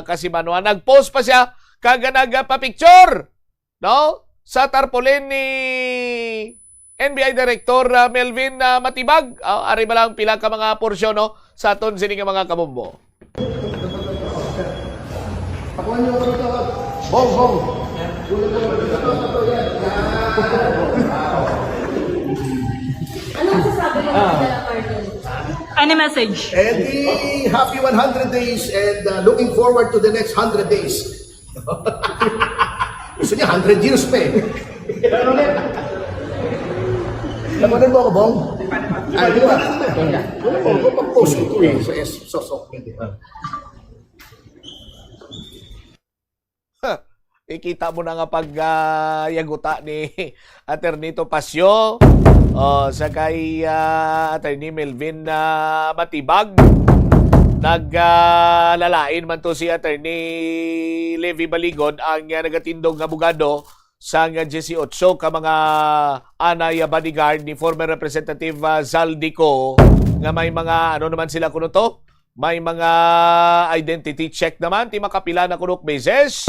kasimanwa, nag-post pa siya kag nagpa-picture, no, sa tarpaulin ni N B I Director ah, Melvin ah, Matibag. Ah, ari ba lang pila ka mga porsyon, no, sa aton sini nga mga kabombo? Bong, bong. Anong sasabi mo sa Martin? Any message? And the happy one hundred days and uh, looking forward to the next hundred days. Gusto niya hundred years pa eh. Tapunan mo ako, Bong? Ay, di ba? Tapunan mo ako, pag-post ko to eh, sa S, sa social media. Ikita mo na nga pagyaguta ni Attorney Topacio, oh, sa kay ah, Attorney Melvin ah, Matibag. Naglalain man to si Attorney Levi Baligon, ang ah, nagatindog nga abogado sang diyesyoto ka mga anay bodyguard ni former Representative ah, Zaldy Co, nga may mga, ano naman sila kuno to? May mga identity check naman, ti makapila na kuno ka beses.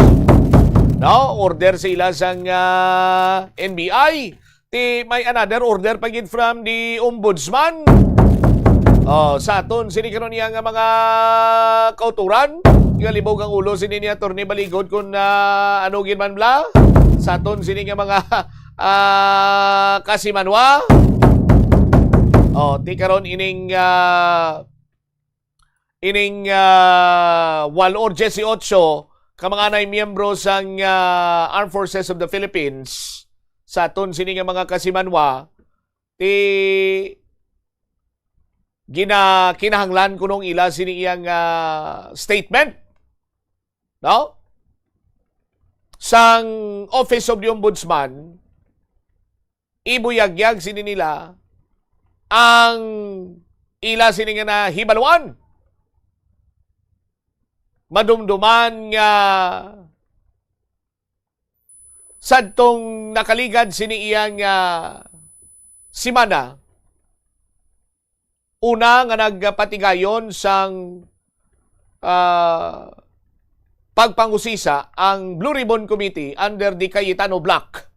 No, order sa ila sang ah, N B I. Ti may another order pa gid from the Ombudsman. Oh, sa aton sini karon iya nga mga kauturan, nga libog ang ulo sini ni Attorney Baligon kung ah, ano gid man bla. Sa aton sini nga mga ah, kasimanwa. Oh, ti karon ining ah, ining ah, walo or diyesyoto ka mga anay miyembro sang ah, Armed Forces of the Philippines, sa aton sini nga mga kasimanwa, ti gina kinahanglan kunong ila sini iyang ah, statement, no, sang Office of the Ombudsman, ibuyagyag sini nila ang ila sini nga nahibaluan. Madumduman nga sadtong nakaligad sini iyang ah, semana, una nga nagpatigayon sang ah, pagpangusisa ang Blue Ribbon Committee under the Cayetano Bloc.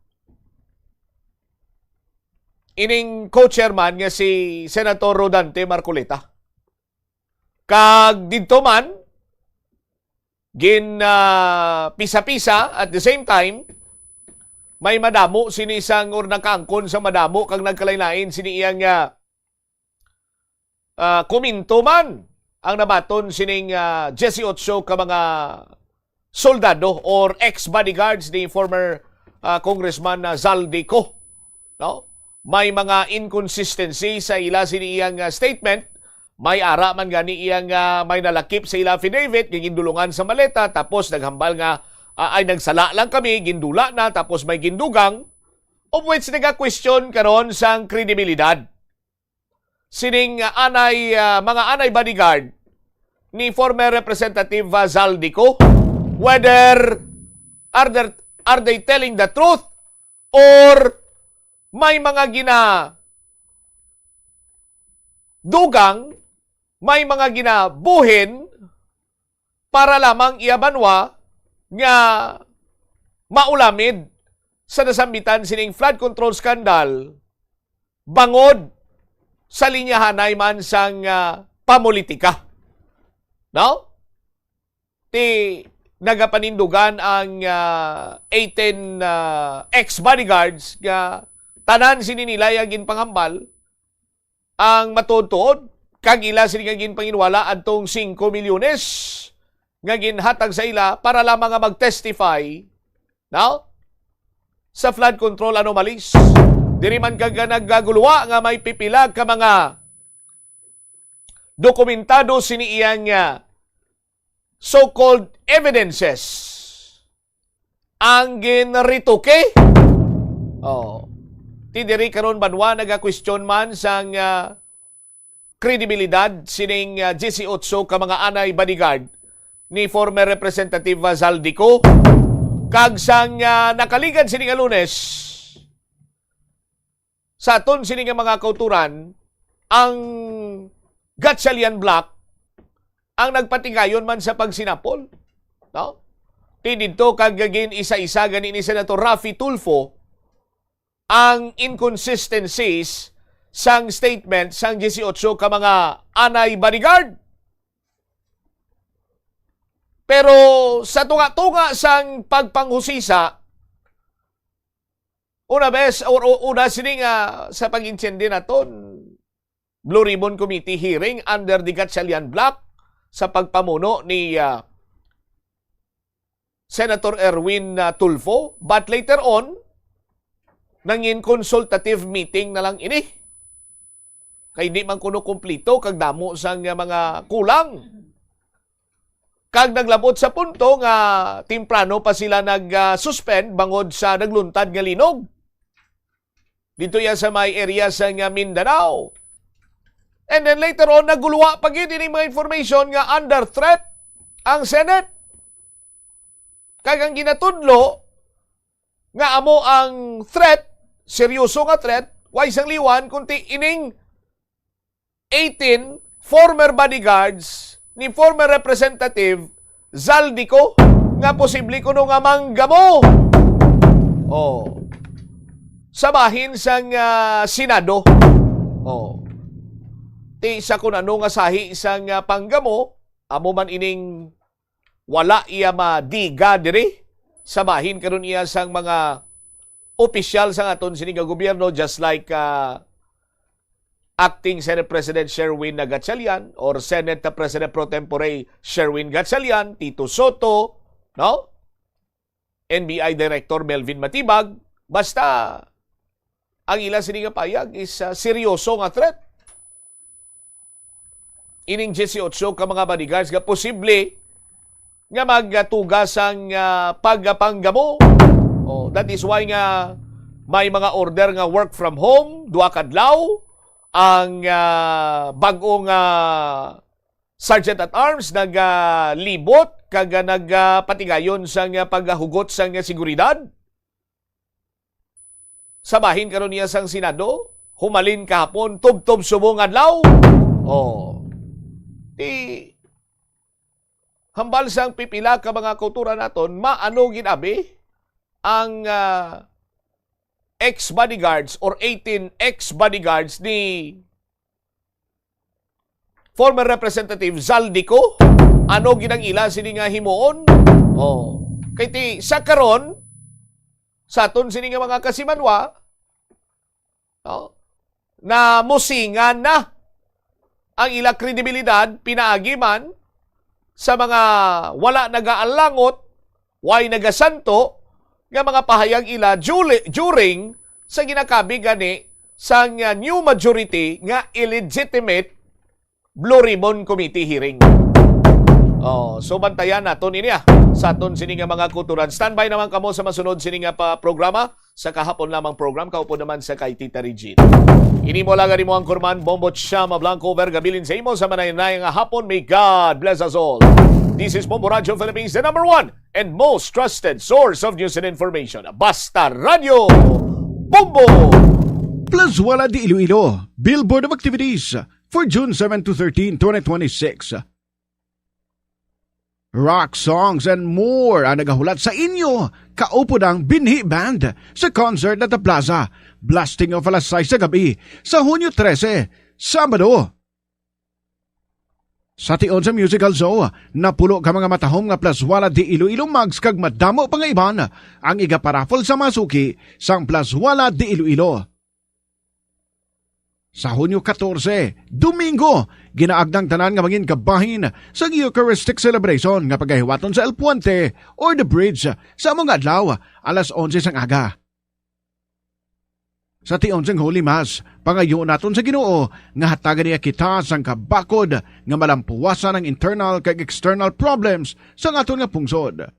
ining co-chairman nga si Senator Rodante Marcoleta. Kag didto man, gin, ah, pisa-pisa, at the same time, may madamo sini sang, or nakaangkon sa madamo kag nagkalain-lain sini iyang, ah, ah, komento man ang nabaton sining, ah, diyesyocho ka mga soldado or ex-bodyguards ni former, ah, Congressman, ah, Zaldy Co, no? May mga inconsistency sa ila sini iyang, ah, statement. May ara man gani iyang, ah, may nalakip sa ila affidavit nga gindulungan sa maleta, tapos naghambal nga, ah, ay, nagsala lang kami, gindula na, tapos may gindugang, of which naga-question karon sang kredibilidad sining, ah, anay, ah, mga anay bodyguard ni former Representative, ah, Zaldy Co, whether are they, are they telling the truth or may mga ginadugang, may mga ginabuhin para lamang iya banwa nga maulamid sa nasambitan sining flood control scandal bangod sa linyahanay man sang, ah, pamulitika. No? Ti nagapanindugan ang, ah, eighteen, ah, ex-bodyguards nga tanan sini nila ang ginpanghambal ang matuod-tuod, kag ila sini nga ginpanginwala adtong singko milyones nga ginhatag sa ila para lamang nga mag-testify, no? Sa flood control anomalies. Diri man kag nagaguluwa nga may pipila ka mga dokumentado sini iyang, ah, so-called evidences ang ginretoque. Oh. Ti diri karon banwa nagakwestiyon man sang, ah, kredibilidad sining, ah, diyesyocho ka mga anay bodyguard ni former Representative, ah, Zaldy Co, kag sang, ah, nakaligad sini nga Lunes, sa aton sini nga mga kauturan, ang Gatchalian Block ang nagpatigayon man sa pagsinapol, no? Ti didto kag gin-isa-isa gani ni Senator Raffy Tulfo ang inconsistencies sang statement sang diyesyocho ka mga anay bodyguard. Pero sa tunga-tunga sang pagpanghusisa, una bes, or, o, una sini nga sa pag-intindi naton, Blue Ribbon Committee hearing under the Gatchalian Block sa pagpamuno ni, ah, Senator Erwin, ah, Tulfo. But later on, nangin consultative meeting na lang ini. Kay di man kuno kumplito kag damo sang, ah, mga kulang. Kag naglabot sa punto nga temprano pa sila nag, ah, suspend bangod sa nagluntad nga linog. Dito ya sa may area sa nga Mindanao. And then later on, naguluwa pa gid ini mga information nga under threat ang Senate. Kag ang ginatudlo nga amo ang threat, seryoso nga threat, way sang liwan, kundi ining eighteen former bodyguards ni former Representative Zaldy Co nga posible kuno nga manggamo. Oh. Sa bahin sang, ah, Senado. Oh. Ti sa kun ano nga sahi sang, ah, panggamo, amo man ining wala iya madiga diri sa bahin karon iya sang mga opisyal sang aton sini nga gobyerno, just like, ah, Acting Senate President Sherwin Gatchalian or Senate President Pro Tempore Sherwin Gatchalian, Tito Soto, no? N B I Director Melvin Matibag, basta ang ila sini nga payag is, ah, seryoso nga threat. Ining diyesyocho ka mga bodyguards nga posible nga magtuga sang, ah, pagpanggamo. Oh, that is why nga may mga order nga work from home, duha ka adlaw, ang, ah, bag-ong, ah, Sergeant at Arms nagalibot kag, ah, nagapatigayon sang, ah, paghugot sang, ah, seguridad sa bahin karon niya sang Senado, humalin kahapon, tubtob subong adlaw. Oh. Di hambal sang pipila ka mga kauturan naton, maano gid abi ang, ah, ex-bodyguards or eighteen ex-bodyguards ni former Representative Zaldy Co? Ano gid ang ila sini nga himuon? Oh, kay ti sa karon, sa aton sini nga mga kasimanwa, no, na musingan na ang ila kredibilidad pinaagi man sa mga wala nagaalangot, way nagasanto nga mga pahayag ila duli-, during sa ginakabig gani sang, ah, new majority nga illegitimate Blue Ribbon Committee hearing. Oh, so bantayan nato ini, ah, sa aton sini nga mga kulturan. Standby naman kamo sa masunod sini nga pa programa sa kahapon lamang program, kaupod naman sa kay Tita Regine. Ini mo lang ang imo ang kurman, Bombo Chama Blanco, Vergabilin sa imo sa manayang nga hapon. May God bless us all. This is Bombo Radio Philippines, the number one and most trusted source of news and information. Basta Radio Bombo! Plus Wala de Iloilo, Billboard of Activities for June seven to thirteen, twenty twenty-six. Rock songs and more ang nagahulat sa inyo kaupod ang Binhi Band sa concert at the Plaza. Blasting off alas sais sa gabi sa Hunyo trese, Sabado. Sa tion sa musical show, napulo ka mga matahom nga Plus Wala de Iloilo mugs kag madamo pa nga iban ang igaparaffle sa mga suki sang Plus Wala de Iloilo. Sa Hunyo katorse, Domingo, ginaagda ang tanan nga mangin kabahin sa Eucharistic Celebration nga pagahiwaton sa El Puente or The Bridge sa amo nga adlaw, alas onse sang aga. Sa tion sang Holy Mass, pangayoon naton sa Ginoo nga hatagan niya kita sang kabakod nga malampuwasan ang internal kag external problems sang aton nga pungsod.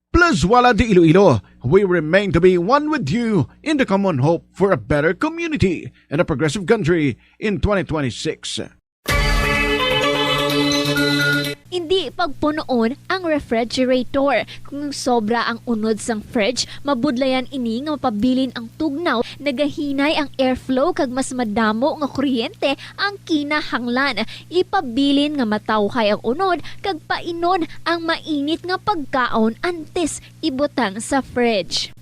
Plus Wala de Iloilo, we remain to be one with you in the common hope for a better community and a progressive country in twenty twenty-six. Indi pagpunoon ang refrigerator. Kung sobra ang unod sang fridge, mabudlayan ini nga mapabilin ang tugnaw, nagahinay ang airflow, kag mas madamo nga kuryente ang kinahanglan. Ipabilin nga matawhay ang unod kag painon ang mainit nga pagkaon antes ibutang sa fridge.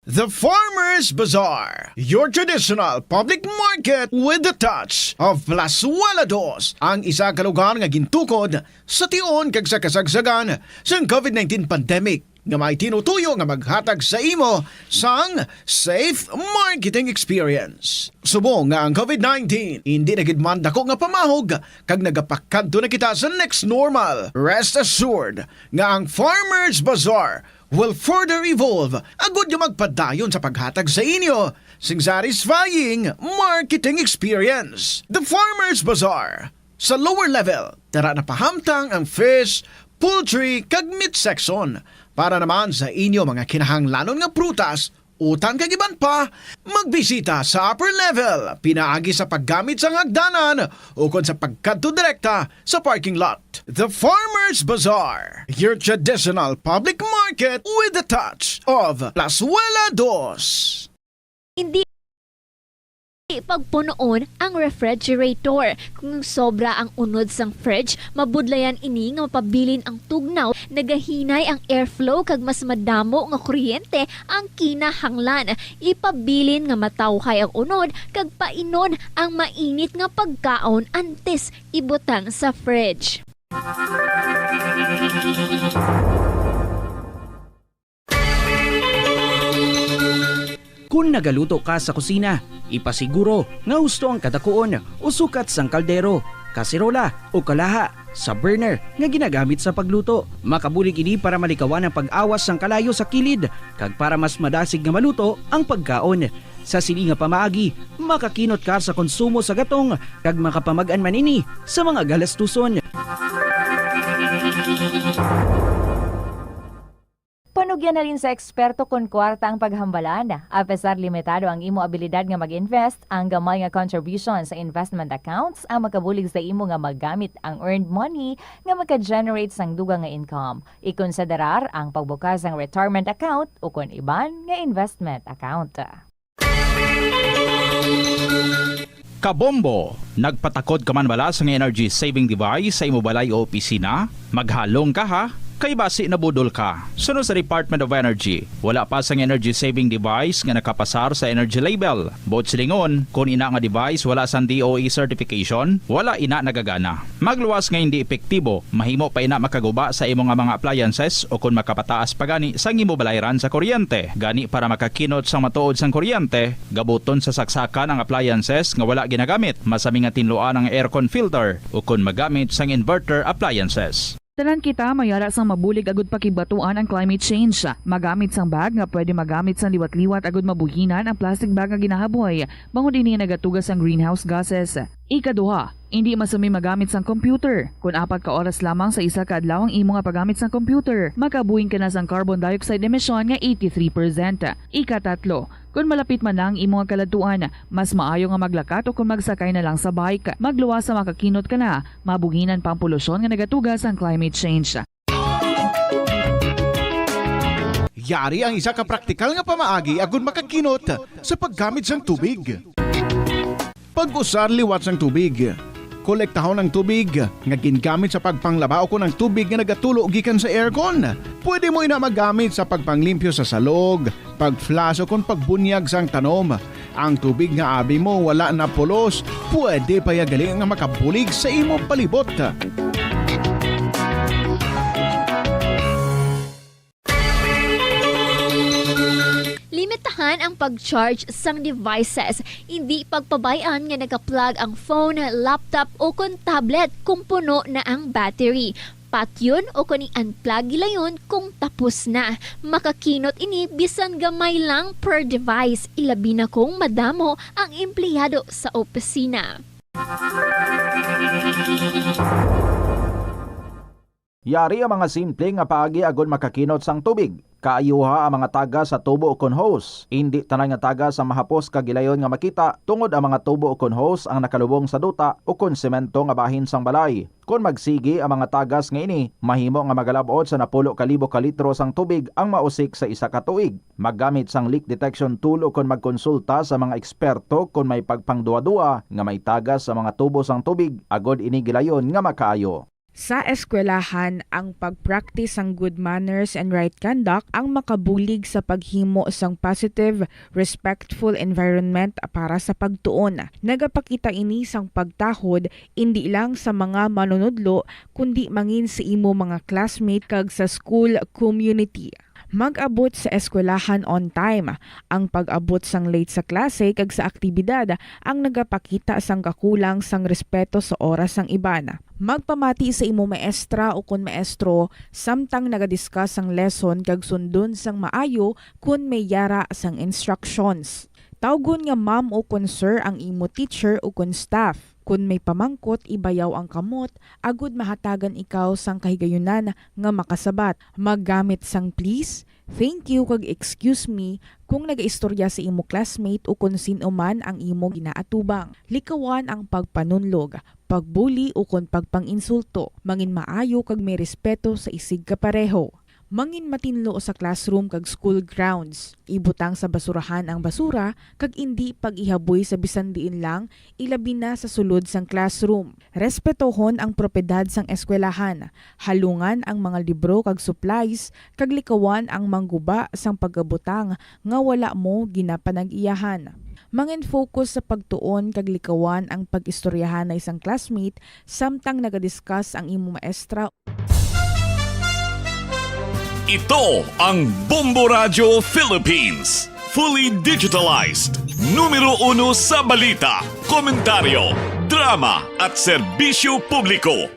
The Farmers Bazaar, your traditional public market with the touch of Plazuela Dos, ang isa ka lugar nga gintukod sa tion kag sa kasagsagan sang covid nineteen pandemic, nga may tinutuyo nga maghatag sa imo sang safe marketing experience. Subong nga ang covid nineteen indi na gid man dako nga pamahog kag nagapakadto na kita sa next normal, rest assured nga ang Farmers Bazaar will further evolve agud nga magpadayon sa paghatag sa inyo sing satisfying marketing experience. The Farmers Bazaar, sa lower level, tara na pahamtang ang fish, poultry, kag meat section. Para naman sa inyo mga kinahanglanon nga prutas, utan kag iban pa, magbisita sa upper level pinaagi sa paggamit sang hagdanan ukon sa pagkadto direkta sa parking lot. The Farmers Bazaar, your traditional public market with the touch of Plazuela Dos. Indi pagpunoon ang refrigerator. Kung sobra ang unod sang fridge, mabudlayan ini nga mapabilin ang tugnaw, nagahinay ang airflow, kag mas madamo nga kuryente ang kinahanglan. Ipabilin nga matawhay ang unod kag painon ang mainit nga pagkaon antes ibutang sa fridge. Kon nagaluto ka sa kusina, ipasiguro nga husto ang kadakuon o sukat sang kaldero, kaserola, o kalaha sa burner nga ginagamit sa pagluto. Makabulig ini para malikawan ang pag-awas sang kalayo sa kilid kag para mas madasig nga maluto ang pagkaon. Sa sini nga pamaagi, makakinot ka sa konsumo sa gatong kag makapamag-an man ini sa mga galastuson. Panugyan halin sa eksperto kon kwarta ang paghambalan. Apesar limitado ang imo abilidad nga mag-invest, ang gamay nga contribution sa investment accounts ang makabulig sa imo nga magamit ang earned money nga maka-generate sang dugang nga income. Ikonsiderar ang pagbukas sang retirement account ukon iban nga investment account. Kabombo! Nagpatakod ka man bala sang energy saving device sa imo balay o opisina? Maghalong ka, ha! Kay basi nabudol ka. Suno sa Department of Energy, wala pa sang energy saving device nga nakapasar sa energy label. Buot silingon, kon ina nga device wala sang D O E certification, wala ina nagagana. Magluwas nga hindi epektibo, mahimo pa ina makaguba sa imo nga mga appliances o kon makapataas pa gani sang imo balayran sa kuryente. Gani, para makakinot sang matuod sang kuryente, gabuton sa saksakan ang appliances nga wala ginagamit. Masami nga tinluan ang aircon filter o kon magamit sang inverter appliances. Tanan kita mayara sang mabulig agud pakigbatuan ang climate change. Magamit sang bag nga pwede magamit sang liwat-liwat agud mabuhinan ang plastic bag nga ginahaboy, bangod ini nagatuga sang greenhouse gases. Ikaduha, indi masumi magamit sang computer kon apat ka oras lamang sa isa ka adlaw ang imo nga paggamit sang computer. Makabuhin ka na sang carbon dioxide emission nga eighty-three percent. Ikatatlo, kon malapit man na ang imo nga kaladtuan, mas maayo nga maglakat o kon magsakay na lang sa bike. Magluwas sa makakinot ka na, mabuhinan pa ang polusyon nga nagatuga sang climate change. Yari ang isa ka praktikal nga pamaagi agud makakinot sa paggamit sang tubig. Pag-usar liwat sang tubig. Kolektahon ang tubig nga gingamit sa pagpanglaba ukon ang tubig nga nagatulo gikan sa aircon. Pwede mo ina magamit sa pagpanglimpyo sa salog, pag-flush, ukon pagbunyag sang tanom. Ang tubig nga abi mo wala napulos, pwede pa ya gali nga makabulig sa imo palibot. Limitahan ang pag-charge sang devices. Indi pagpabay-an nga naka-plug ang phone, laptop, o kon tablet kung puno na ang battery. Patyon o kon i-unplug gilayon kung tapos na. Makakinot ini bisan gamay lang per device, ilabi na kung madamo ang empleyado sa opisina. Yari ang mga simple nga paagi agud makakinot sang tubig. Kaayuha ang mga tagas sa tubo ukon hose. Indi tanan nga tagas ang mahapos kag gilayon nga makita, tungod ang mga tubo ukon hose ang nakalubong sa duta ukon semento nga bahin sang balay. Kon magsigi ang mga tagas nga ini, mahimo nga magalab-ot sa napulo ka libo ka litro sang tubig ang mausik sa isa ka tuig. Maggamit sang leak detection tool ukon magkonsulta sa mga eksperto kon may pagpangduhaduha nga may tagas sa mga tubo sang tubig, agud ini gilayon nga makaayo. Sa eskwelahan, ang pag-practice sang good manners and right conduct ang makabulig sa paghimo sang positive, respectful environment para sa pagtuon. Nagapakita ini sang pagtahod indi lang sa mga manunudlo, kundi mangin sa imo mga classmate kag sa school community. Mag-abot sa eskwelahan on time. Ang pag-abot sang late sa klase kag sa aktibidad ang nagapakita sang kakulang sang respeto sa oras sang iban. Magpamati sa imo maestra ukon maestro samtang naga-discuss sang lesson kag sundon sang maayo kon may yara sang instructions. Tawgon nga ma'am ukon sir ang imo teacher ukon staff. Kon may pamangkot, ibayaw ang kamot agud mahatagan ikaw sang kahigayunan nga makasabat. Maggamit sang please, thank you, kag excuse me kung nagaistorya sa imo classmate ukon sin-o man ang imo ginaatubang. Likawan ang pagpanunlog, pagbuli, ukon pagpang-insulto. Mangin maayo kag may respeto sa isigkapareho. Mangin matinlo sa classroom kag school grounds. Ibutang sa basurahan ang basura kag indi pag-ihaboy sa bisan diin lang, ilabi na sa sulod sang classroom. Respetohon ang propiedad sang eskwelahan. Halungan ang mga libro kag supplies, kag likawan ang mangguba sang pagabutang nga wala mo ginapanag-iyahan. Mangin-focus sa pagtuon kag likawan ang pag-istoryahanay sang classmate samtang naga-discuss ang imo maestra. Ito ang Bombo Radyo Philippines. Fully digitalized. Numero uno sa balita, komentaryo, drama, at serbisyo publiko.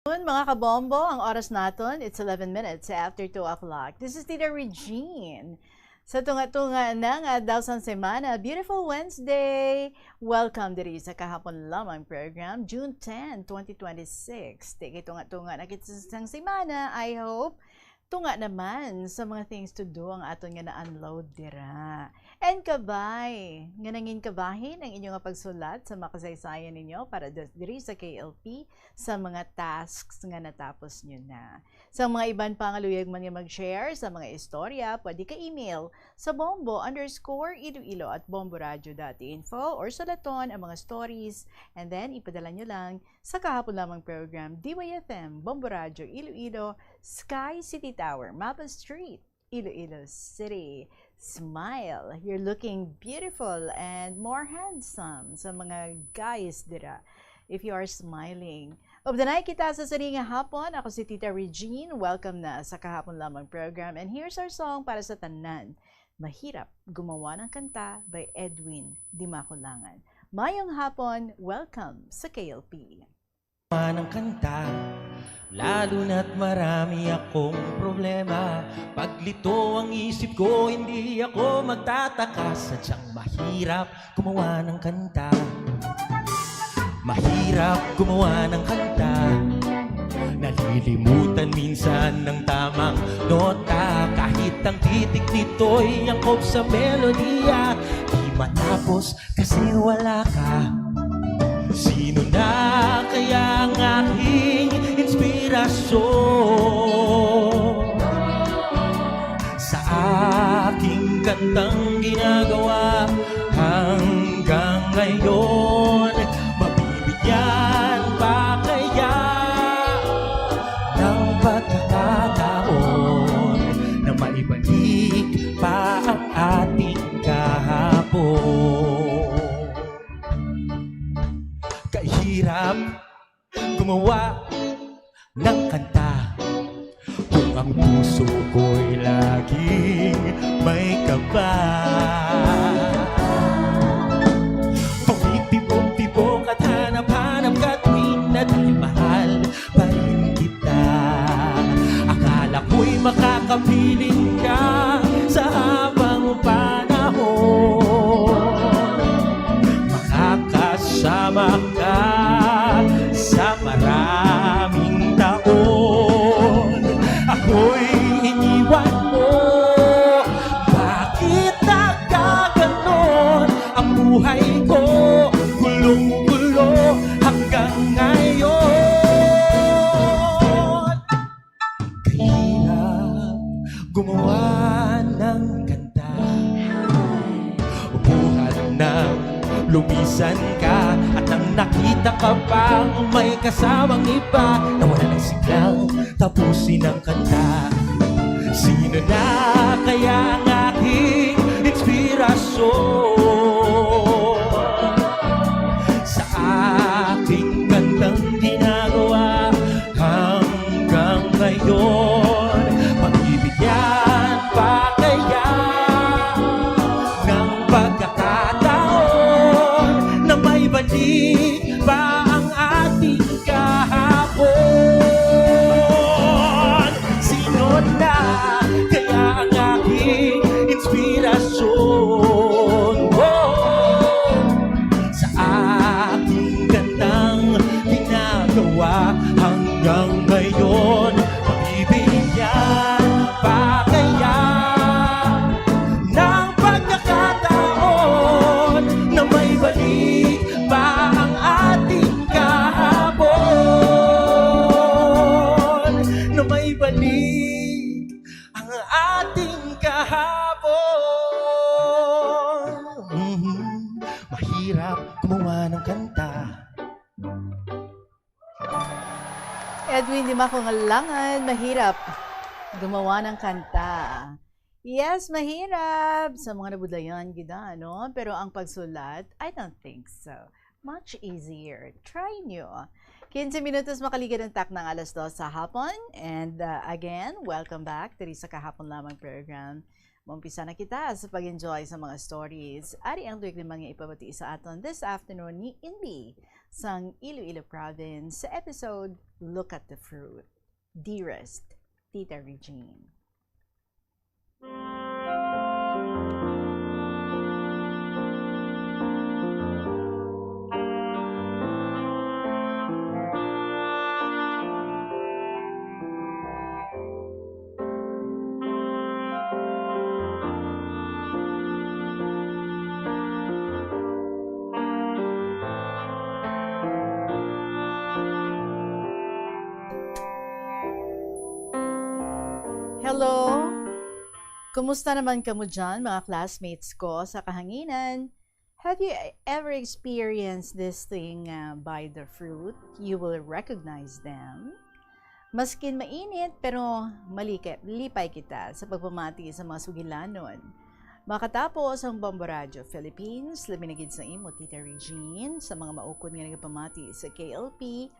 Mga kabombo, ang oras naton, it's eleven minutes after two o'clock. This is Tita Regine. Sa tunga-tunga na nga adlaw sang semana, beautiful Wednesday! Welcome diri sa Kahapon Lamang program, June ten, twenty twenty-six. Di kay tunga-tunga na kita sang semana, I hope. Tunga naman sa mga things to do ang aton nga na-unload dira. And kabay, nga nangin kabahin ang inyo nga pagsulat sa mga kasaysayan ninyo para da-, diri sa K L P sa mga tasks nga natapos nyo na. Sa mga iban pa nga luyag man nga mag-share sa mga istorya, pwede ka email sa bombo underscore iloilo at bomboradio dot info or sulaton ang mga stories and then ipadala nyo lang sa kahapon lamang program, D Y F M, Bombo Radio Iloilo, Sky City Tower, Mapa Street, Iloilo City. Smile. You're looking beautiful and more handsome sa mga guys dira. If you are smiling. Updanay kita sa sini nga hapon. Ako si Tita Regine. Welcome na sa kahapon lamang program. And here's our song para sa tanan. Mahirap gumawa ng kanta by Edwin Dimakulangan. Mayong hapon, welcome sa K L P. Ng kanta, lalo na't marami akong problema. Paglito ang isip ko, hindi ako magtataka. Sadyang mahirap gumawa ng kanta. Mahirap gumawa ng kanta. Nalilimutan minsan ng tamang nota. Kahit ang titik nito'y angkop sa melodiya, di matapos kasi wala ka. Sino na kaya ang aking inspirasyon? Sa aking kantang ginagawa hanggang ngayon, mabibigyan pa kaya ng pagkakataon na maibalik pa ang ating kahapon? Kahirap gumawa ng kanta kung ang puso ko'y laging may kaba. Tumitibok-tibok at hanap-hanap ka tuwing na dahil mahal pa rin kita. Akala ko'y makakapiling ka sa habang panahon. Makakasama ka sa maraming taon. Ako'y iniwan mo. Bakit nagkaganon ang buhay ko? Gulong-gulo hanggang ngayon. Kahirap gumawa ng kanta. Buhat nang lumisan ka at nang nakita ka pang may kasamang iba, nawala ng siglang tapusin ang kanta. Sino na kaya ang aking inspirasyon? Sa aking kantang ginagawa hanggang ngayon, mabibigyan pa kaya ng pagkakataon na maibalik pa ang ating kahapon? Sino na kaya ang aking inspirasyon? Oh, sa aking gandang ginagawa hanggang ngayon, mabibigyan pa kaya ng pagkakataon na maibalik pa ang ating kahapon, na maibalik ang ating kahapon. Mhm. Mahirap gumawa ng kanta. Edwin Dimaco nga langan, mahirap gumawa ng kanta. Yes, mahirap sa mga nabudlayan gid, ano? Pero ang pagsulat, I don't think so. Much easier. Try nyo. Quince minutos makaligid ang takna nga alas dos sa hapon. And, uh, again, welcome back diri sa Kahapon Lamang program. Maumpisa na kita sa pag-enjoy sa mga stories. Ari ang tuig naman nga ipabati sa aton this afternoon ni Inbi sang Iloilo Province sa episode Look at the Fruit. Dearest Tita Regine. Hello! Kumusta naman kamo dyan, mga classmates ko sa kahanginan? Have you ever experienced this thing, uh, by the fruit? You will recognize them. Maskin mainit, pero malike-, lipay kita sa pagpamati sa mga sugilanon. Makatapos ang Bombo Radio Philippines, labi na gid sa imo, Tita Regine, sa mga maukod nga nagapamati sa K L P,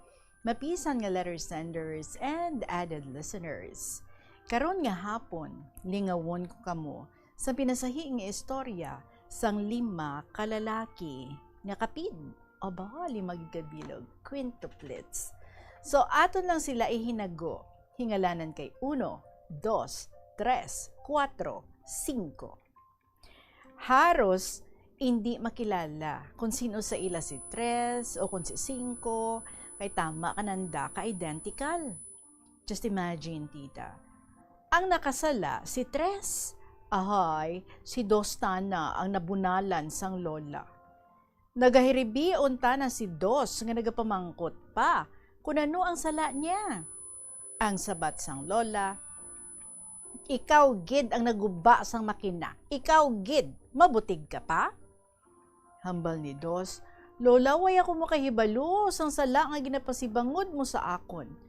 mapisan nga letter senders, and added listeners. Karon nga hapon, lingawon ko kamo sa pinasahi nga istorya sang lima ka lalaki nga kapid. Aba, lima gid ka bilog, quintuplets. So, aton lang sila ihinago. Hingalanan kay uno, dos, tres, kuwatro, singko. Haros indi makilala kon sin-o sa ila si Tres o kon si Singko, kay tama kananda ka-identical. Just imagine, tita. Ang nakasala si Tres. Ahay, si Dos tana ang nabunalan sang lola. Nagahiribion tana si Dos nga nagapamangkot pa kon ano ang sala niya. Ang sabat sang lola, "Ikaw gid ang naguba sang makina. Ikaw gid. Mabutig ka pa?" Hambal ni Dos, "Lola, way ako makahibalo sang sala nga ginapasibangod mo sa akon.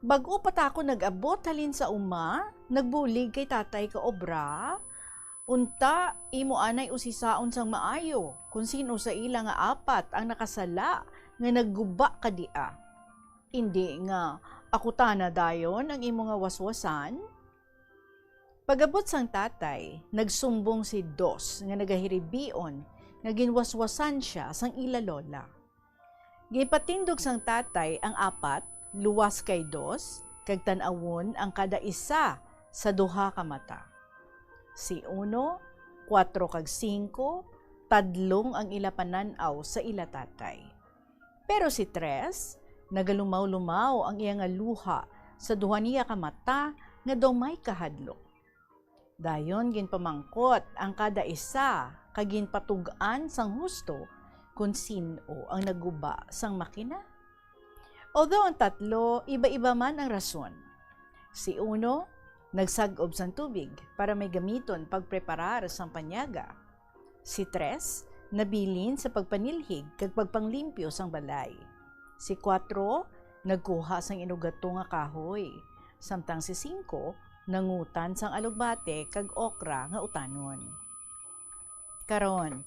Bag-o pa ta ako nag-abot halin sa uma, nagbulig kay tatay ka obra. Unta, imo anay usisaon sang maayo kon sin-o sa ila nga apat ang nakasala nga nagguba ka dia. Indi nga ako tana dayon ang imo nga waswasan?" Pag-abot sang tatay, nagsumbong si Dos nga nagahiribion nga ginwaswasan sia sang ila lola. Ginpatindog sang tatay ang apat luwas kay Dos, kag tan-awon ang kada isa sa duha ka mata. Si uno, kuwatro kag singko, tadlong ang ila panan-aw sa ila tatay. Pero si Tres, nagalumaw-lumaw ang iya nga luha sa duha niya ka mata nga daw may kahadlok. Dayon ginpamangkot ang kada isa kag ginpatug-an sang husto kon sin-o ang nagguba sang makina. Although ang tatlo, iba-iba man ang rason. Si uno, nagsag-ob sang tubig para may gamiton pagpreparar sang panyaga. Si Tres, nabilin sa pagpanilhig kag pagpanglimpyo sang balay. Si Kuwatro, nagkuha sang inugato nga kahoy, samtang si Singko, nangutan sang alugbate kag okra nga utanon. Karon,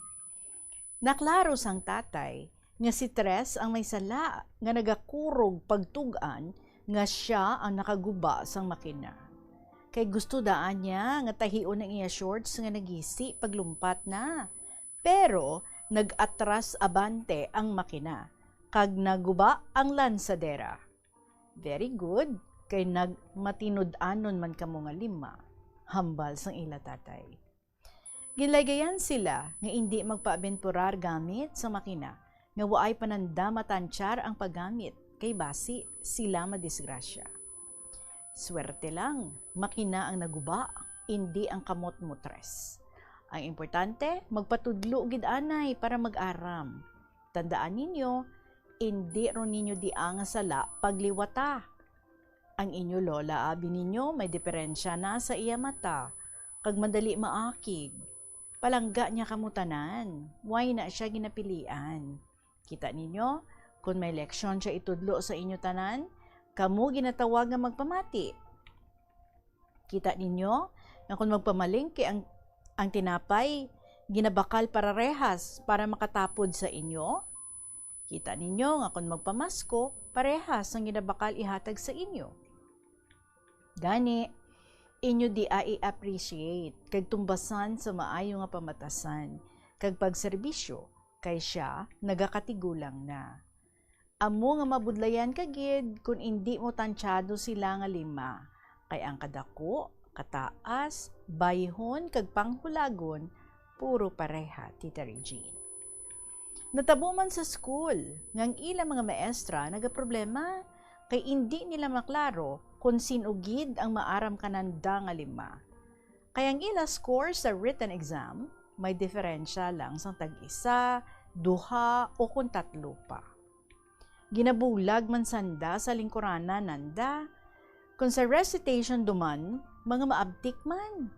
naklaro sang tatay nga si Tres ang may sala nga nagakurog pagtug-an nga sia ang nakaguba sang makina. Kay gusto daan niya nga tahion ang iya shorts nga nagisi paglumpat na. Pero nag-atras abante ang makina, kag naguba ang lansadera. "Very good, kay nagmatinud-anon man kamo nga lima," hambal sang ila tatay. Ginlaygayan sila nga indi magpaabenturar gamit sa makina nga waay pananda matansyar ang paggamit, kay basi sila madisgrasya. Swerte lang, makina ang naguba, indi ang kamot mo, Tres. Ang importante, magpatudlo gid anay para mag-aram. Tandaan ninyo, indi ron ninyo dia nga sala pagliwata. Ang inyo lola, abi ninyo, may diferensya na sa iya mata, kag madali maakig. Palangga niya kamo tanan, way na sia ginapilian. Kita ninyo, kon may leksyon sia itudlo sa inyo tanan, kamo ginatawag nga magpamati. Kita ninyo nga kon magpamalengke ang, ang tinapay, ginabakal pararehas para makatapod sa inyo. Kita ninyo nga kon magpamasko, parehas ang ginabakal ihatag sa inyo. Gani, inyo dia i-appreciate kag tumbasan sa maayo nga pamatasan kag pagserbisyo, kay sia nagakatigulang na. Amo nga mabudlayan ka gid kon indi mo tansyado sila nga lima, kay ang kadako, kataas, bayhon, kag panghulagon, puro pareha, Tita Regine. Natabo man sa school nga ang ila mga maestra nagaproblema kay indi nila maklaro kon sin-o gid ang maaram kananda nga lima. Kay ang ila score sa written exam may diferensya lang sang tag-isa, duha, o kon tatlo pa. Ginabulag man sanda sa lingkuranan nanda. Kon sa recitation duman, mga maabtik man.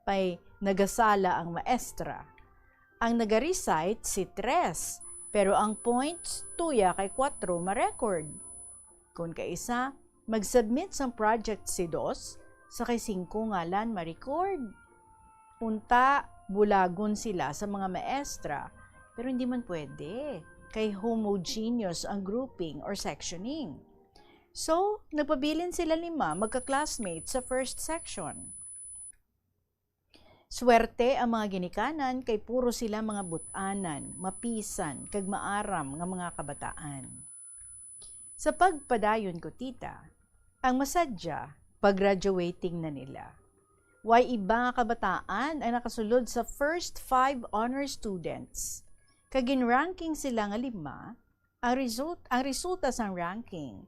Pay nagasala ang maestra. Ang nag-recite si tres, pero ang points tuya kay kwatro ma-record. Kon kaisa, mag-submit sang project si dos, sa kay singko ngalan ma-record. Unta, bulagon sila sa mga maestra, pero hindi man pwede, kay homogeneous ang grouping or sectioning. So, nagpabilin sila lima magka-classmates sa first section. Swerte ang mga ginikanan kay puro sila mga but-anan, mapisan, kag maaram nga mga kabataan. Sa pagpadayon ko, tita, ang masadya, pag-graduating na nila. Way iba nga kabataan ang nakasulod sa first five honor students, kag gin-ranking sila nga lima. Ang result, ang resulta sang ranking,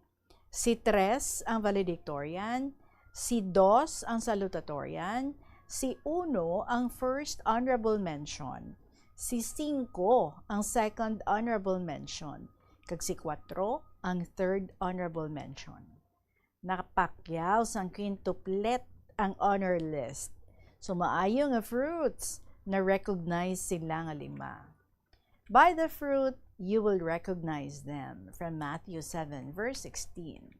si tres ang valedictorian, si dos ang salutatorian, si uno ang first honorable mention, si singko ang second honorable mention, kag si kwatro ang third honorable mention. Nakapakyaw sang quintuplet ang honor list. So, maayo nga fruits, na-recognize sila nga lima. "By the fruit you will recognize them," from Matthew seven, verse sixteen.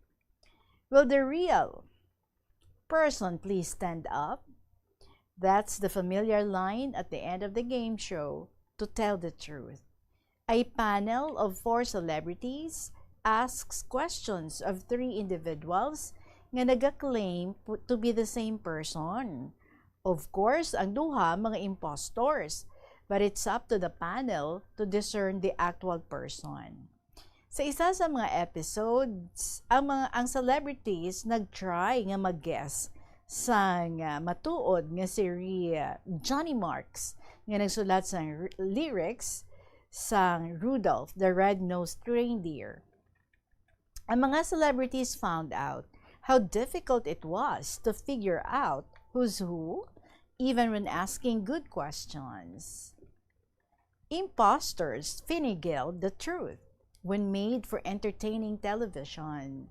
"Will the real person please stand up?" That's the familiar line at the end of the game show, To Tell the Truth. A panel of four celebrities asks questions of three individuals nga nagaklaim pu-, to be the same person. Of course, ang duha mga impostors, but it's up to the panel to discern the actual person. Sa isa sa mga episodes, ang mga, ang celebrities nag-try nga mag-guess sang, ah, matuod nga si Ri-, Johnny Marks nga nagsulat sang r-, lyrics sang Rudolph the Red-Nosed Reindeer. Ang mga celebrities found out how difficult it was to figure out who's who, even when asking good questions. Imposters finagled the truth when made for entertaining television.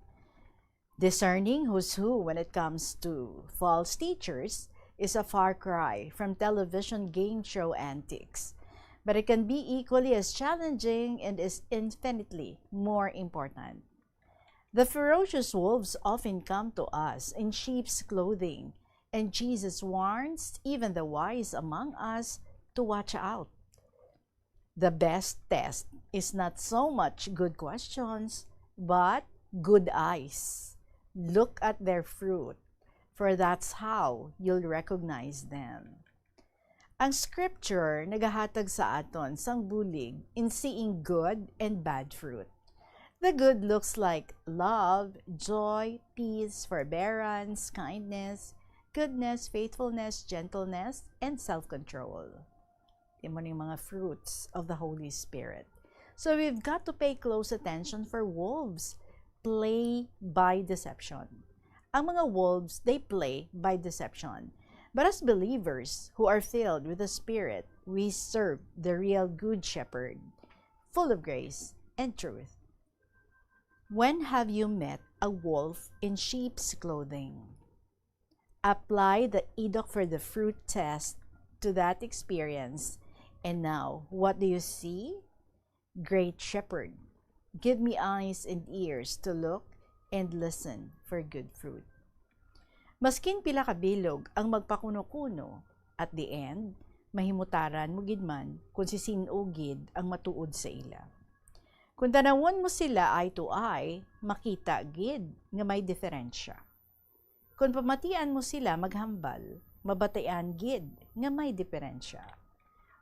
Discerning who's who when it comes to false teachers is a far cry from television game show antics, but it can be equally as challenging and is infinitely more important. The ferocious wolves often come to us in sheep's clothing, and Jesus warns even the wise among us to watch out. The best test is not so much good questions, but good eyes. Look at their fruit, for that's how you'll recognize them. Ang scripture nagahatag sa aton sang bulig in seeing good and bad fruit. The good looks like love, joy, peace, forbearance, kindness, goodness, faithfulness, gentleness, and self-control. Imo ning mga fruits of the Holy Spirit. So we've got to pay close attention for wolves play by deception. Ang mga wolves, they play by deception. But as believers who are filled with the Spirit, we serve the real Good Shepherd, full of grace and truth. When have you met a wolf in sheep's clothing? Apply the Edok for the Fruit test to that experience. And now, what do you see? Great Shepherd, give me eyes and ears to look and listen for good fruit. Maskin pila ka bilog ang magpakuno-kuno, at the end, mahimutaran mo gid man kon si sin-o gid ang matuod sa ila. Kon tanawon mo sila eye to eye, makita gid nga may diferensya. Kon pamatian mo sila maghambal, mabatian gid nga may diferensya.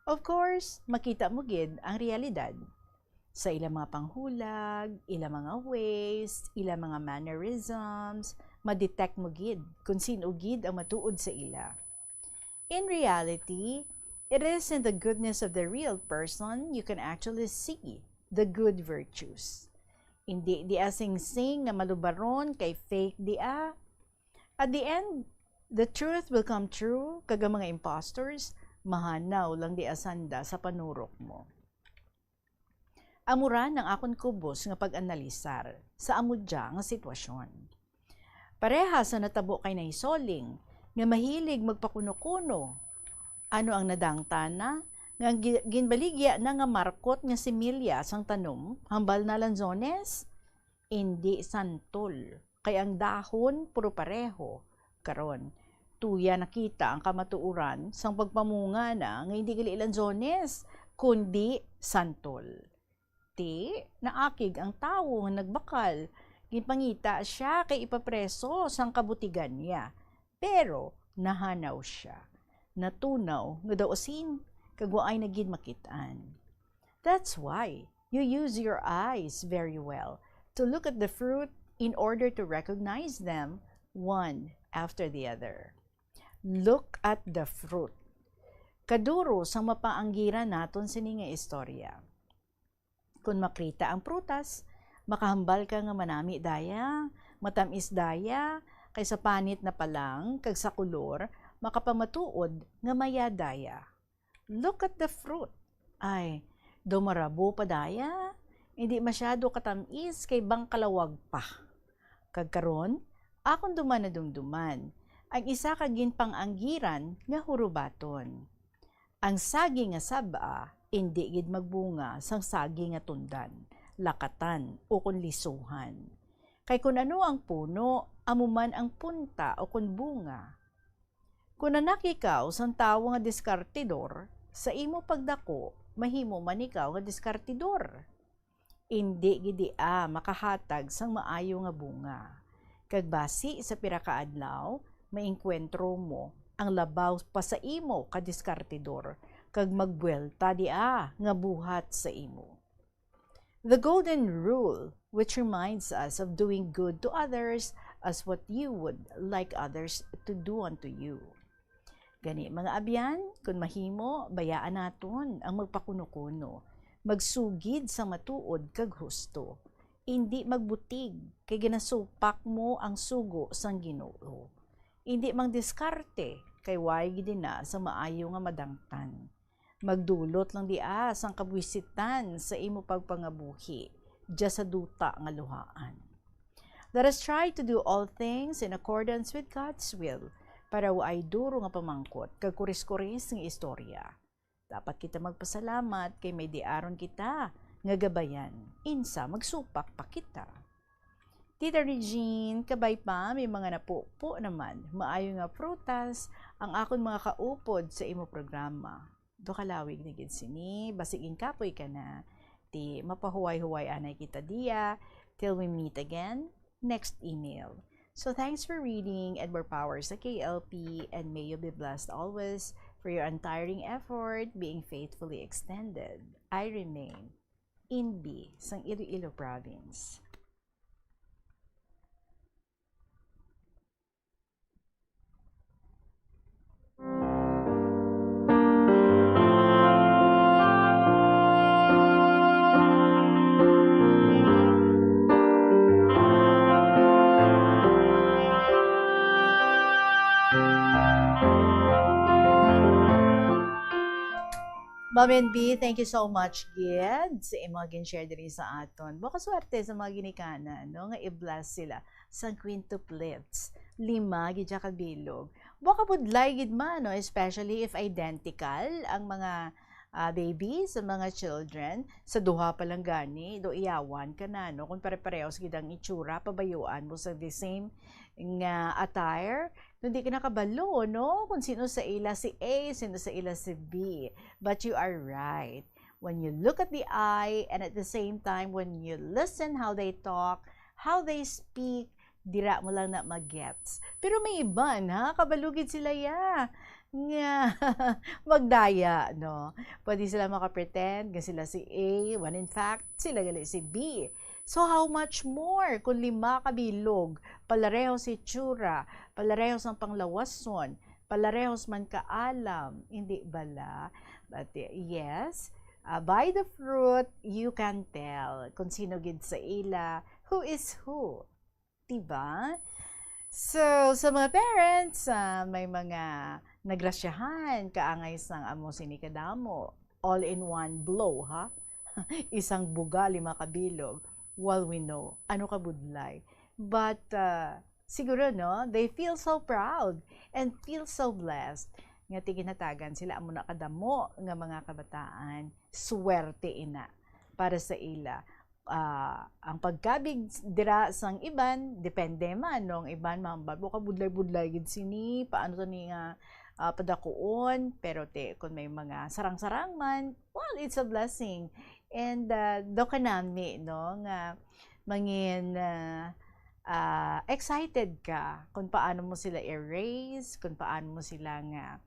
Of course, makita mo gid ang realidad. Sa ila mga panghulag, ila mga ways, ila mga mannerisms, ma-detect mo gid kon sin-o gid ang matuod sa ila. In reality, it is in the goodness of the real person you can actually see the good virtues. Indi dia singsing nga malubaron kay fake dia. At the end, the truth will come true, kag ang mga impostors mahanaw lang dia sanda sa panurok mo. Amo ra ang akon kubos nga pag-analisar sa amo dia nga sitwasyon. Pareha sa natabo kay Nay Soling, nga mahilig magpakuno-kuno. Ano ang nadangtana? Nga gi-, ginbaligya na nga markot nga similya sang tanom, hambal na, Lanzones? Indi santol, kay ang dahon puro pareho. Karon, tuya nakita ang kamatuoran sang pagpamunga na nga indi gali Lanzones, kundi santol. Ti, naakig ang tawo nga nagbakal. Ginpangita sia kay ipapreso sang kabutigan niya. Pero nahanaw sia. Natunaw nga daw asin, kag waay na gid makit-an. That's why you use your eyes very well to look at the fruit in order to recognize them one after the other. Look at the fruit. Kaduro sang mapaanggiran naton sini nga istorya. Kon makita ang prutas, makahambal ka nga manami daya, matamis daya, kay sa panit na pa lang, kag sa kulor, makapamatuod nga maya daya. Look at the fruit. Ay, daw marabo pa daya. Hindi masyado katamis kay bangkalawag pa. Kag karon, akon duman nadumduman ang isa ka ginpang-anggiran nga hurubaton. Ang saging nga sab-a indi gid magbunga sang saging nga tundan, lakatan, ukon lisuhan. Kay kon ano ang puno, amo man ang punta ukon bunga. Kon anak ikaw sang tawo nga diskartidor, sa imo pagdako, mahimo man ikaw nga diskartidor. Indi gid dia makahatag sang maayo nga bunga. Kag basi sa pira ka adlaw, maengkwentro mo ang labaw pa sa imo ka diskartidor, kag magbuelta dia nga buhat sa imo. The golden rule, which reminds us of doing good to others as what you would like others to do unto you. Gani, mga abyan, kun mahimo, bayaan naton ang magpakuno-kuno, magsugid sa matuod kag husto, indi magbutig kay ginasupak mo ang sugo sang Ginoo, indi mangdiskarte kay way gid na sa maayo nga madangtan. Magdulot lang dia sang kabuisitan sa imo pagpangabuhi, dia sa duta nga luhaan. Let us try to do all things in accordance with God's will, para waay duro nga pamangkot kag kuris-kuris nga istorya. Dapat kita magpasalamat kay may diaron kita nga gabayan, insa magsupak pa kita. Tita Regine, kabay pa, may mga napupo naman. Maayo nga prutas ang akon mga kaupod sa imo programa. Duha ka lawig na gid sini, basig inkapoy ka na. Ti, mapahuway-huway anay kita dia. Till we meet again, next email. So thanks for reading, and more power sa K L P, and may you be blessed always for your untiring effort being faithfully extended. I remain, Inbi, sang Iloilo Province. Ma'am N B, thank you so much gid sa imong gin-share diri sa aton. Buka swerte sa mga ginikanan, no, nga i-bless sila sang quintuplets. Lima gid siya ka bilog. Buka budlay gid man, no, especially if identical ang mga, ah, baby sa mga children. Sa duha pa lang gani, do iyawan ka na, no, kung pare-parehos gid ang itsura, pabayuan mo sa the same nga attire. Kung di ka nakabalo, no, kung sino sa ila si A, sino sa ila si B. But you are right. When you look at the eye and at the same time when you listen how they talk, how they speak, dira mo lang na magets. Pero may iban, ha? Kabalo gid sila, ya, nga magdaya, no? Pwede sila makapretend nga sila si A, when in fact, sila gali si B. So how much more kung lima ka bilog, palarehos itsura, palarehos ang panglawason, palarehos man kaalam, hindi bala? But, yes, uh, by the fruit, you can tell kung sino gid sa ila, who is who. Diba? So, sa mga parents, ah, may mga nagrasyahan, kaangay sang amo sini kadamo, all in one blow, ha? Isang buga, lima ka bilog. Well, we know, ano ka budlay. But, ah, Siguro, no, they feel so proud and feel so blessed nga ti ginhatagan sila amo na kadamo nga mga kabataan. Swerte ina para sa ila. Ah, ang pagkabig dira sang iban, depende man, no? Ang iban mahambal, "Wa ka, budlay-budlay gid sini, paano ta ni nga, ah, padakuon?" Pero ti, kung may mga sarang-sarang man, well, it's a blessing. And, ah, daw kanami, no, nga mangin, ah, ah, excited ka kung paano mo sila i-raise, kung paano mo sila nga,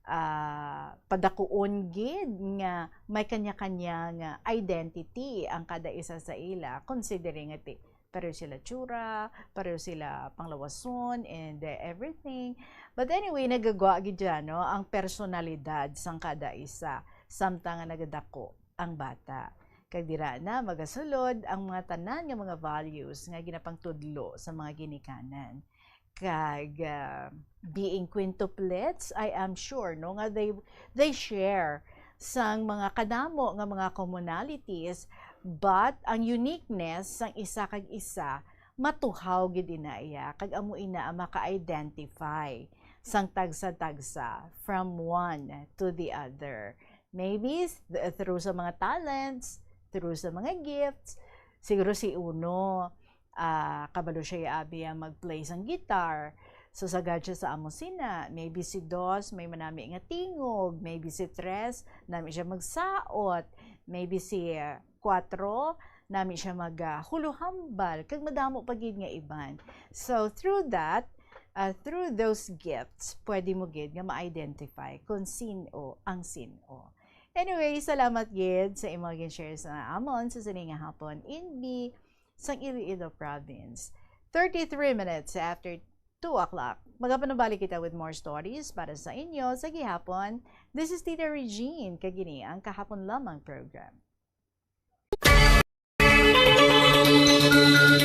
ah, padakuon gid nga may kanya-kanya nga identity ang kada isa sa ila, considering nga ti-, pareho sila tsura, pareho sila panglawason, and, eh, everything. But anyway, nagagwa gid dyan, no, ang personalidad sang kada isa, samtang nga nagadako ang bata. Kag dira na magasulod ang mga tanan nga mga values nga ginapangtudlo sa mga ginikanan. Kag, ah, being quintuplets, I am sure, no, nga they, they share sang mga kadamo nga mga commonalities, but ang uniqueness sang isa kag isa matuhaw gid ina iya, kag amo ina ang maka-identify sang tagsa-tagsa from one to the other. Maybe s-, th-, through sa mga talents, through sa mga gifts. Siguro si Uno, ah, kabalo siya, abi, ah, mag-play sang guitar. So, sagad siya sa amo sina. Maybe si Dos, may manami nga tingog. Maybe si Tres, nami siya magsaot. Maybe si, ah, Kuatro, nami siya mag, ah, huluhambal. Kag madamo pa gid nga iban. So, through that, ah, through those gifts, pwede mo gid nga ma-identify kung sin-o ang sin-o. Anyway, salamat gid sa imo gin-share sa amon sa sini nga hapon in B sang Iloilo Province. Thirty-three minutes after two o'clock. Magapanubalik kita with more stories para sa inyo sa gihapon. This is Tita Regine, kag ini ang Kahapon Lamang program.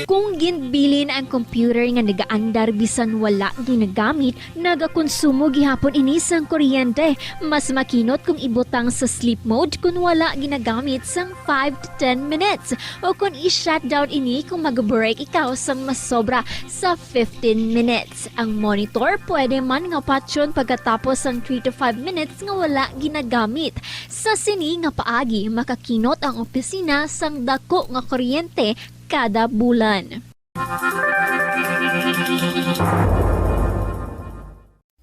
Kung ginbilin ang computer nga nagaandar bisan wala ginagamit, nagakonsumo gihapon ini sang kuryente. Mas makinot kung ibutang sa sleep mode kon wala ginagamit sang five to ten minutes, o kon i-shutdown ini kung mag-break ikaw sang masobra sa fifteen minutes. Ang monitor pwede man nga patyon pagkatapos sang three to five minutes nga wala ginagamit. Sa sini nga paagi, makakinot ang opisina sang dako nga kuryente kada bulan.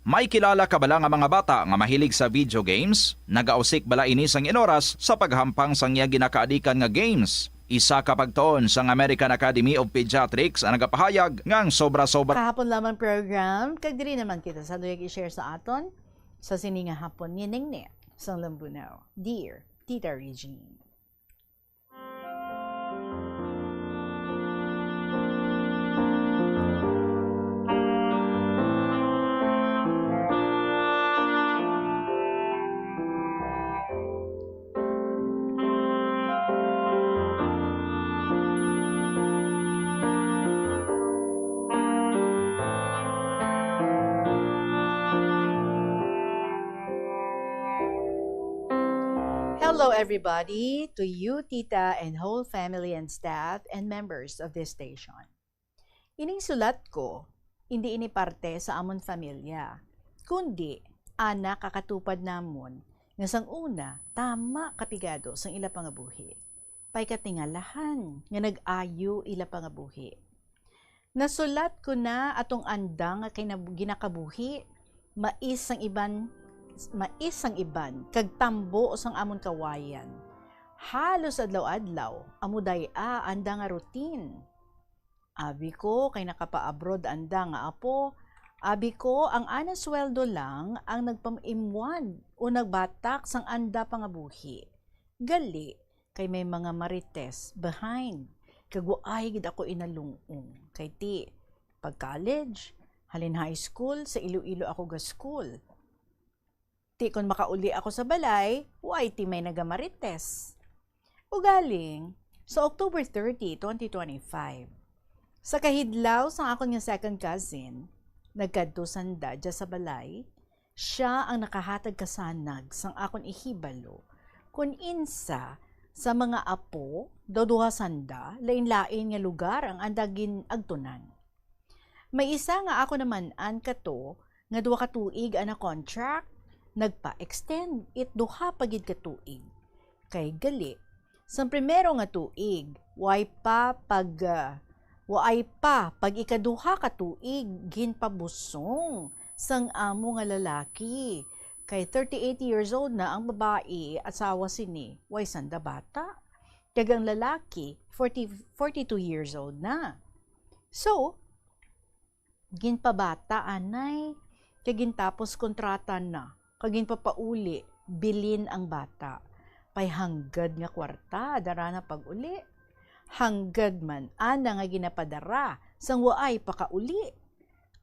May kilala ka bala nga mga bata nga mahilig sa video games? Nagausik bala ini sang inoras sa paghampang sang iya ginakaadikan nga games? Isa ka pagtuon sang American Academy of Pediatrics ang nagapahayag nga ang sobra-sobra Kahapon lamang program, kag diri naman kita sa luyag i-share sa aton sa sini nga hapon ni Ningni sang Lambunaw. Dear Tita Regine. Hello, everybody, to you, Tita, and whole family and staff and members of this station. Ining sulat ko, indi ini parte sa amon familya, kundi ana kakatupad namon nga sang una tama kapigado sang ila pangabuhi. Pay katingalahan nga nag-ayo ila pangabuhi. Nasulat ko na atong andang nga kinab-, ginakabuhi, mais sang iban, mais sang iban, kag tambo sang amon kawayan. Halos adlaw-adlaw, amo day-a anda nga routine. Abi ko, kay nakapa-abroad anda nga apo, abi ko, ang ana sweldo lang ang nagpamimwan o nagbatak sang anda pangabuhi. Gali, kay may mga marites behind, kag waay gid ako inalung-ong. Kay ti, pag college, halin high school, sa Iloilo ako ga-school. Ti kon makauli ako sa balay, waay ti may nagamarites. Ugaling, sa October thirty, twenty twenty-five, sa kahidlaw sang akon nga second cousin, nagkadto sanda dya sa balay, siya ang nakahatag kasanag sang akon ihibalo kon insa sa mga apo daw duha sanda lain-lain nga lugar ang anda gin-agtunan. May isa nga ako naman-an kato nga duha ka tuig ana contract, nagpa-extend it duha pa gid ka tuig. Kay gali, sang primero nga tuig, way pa pag, ah, way pa pag ikaduha ka tuig ginpabusong sang amo nga lalaki. Kay thirty-eight years old na ang babayi, asawa sini, way sanda bata. Kag ang lalaki, forty, forty-two years old na. So, ginpabata anay, kag gintapos kontrata na, kag ginpapauli, bilin ang bata. Pay hanggad nga kwarta, dara na pag-uli. Hanggad man, ana nga ginapadara, sang waay pakauli.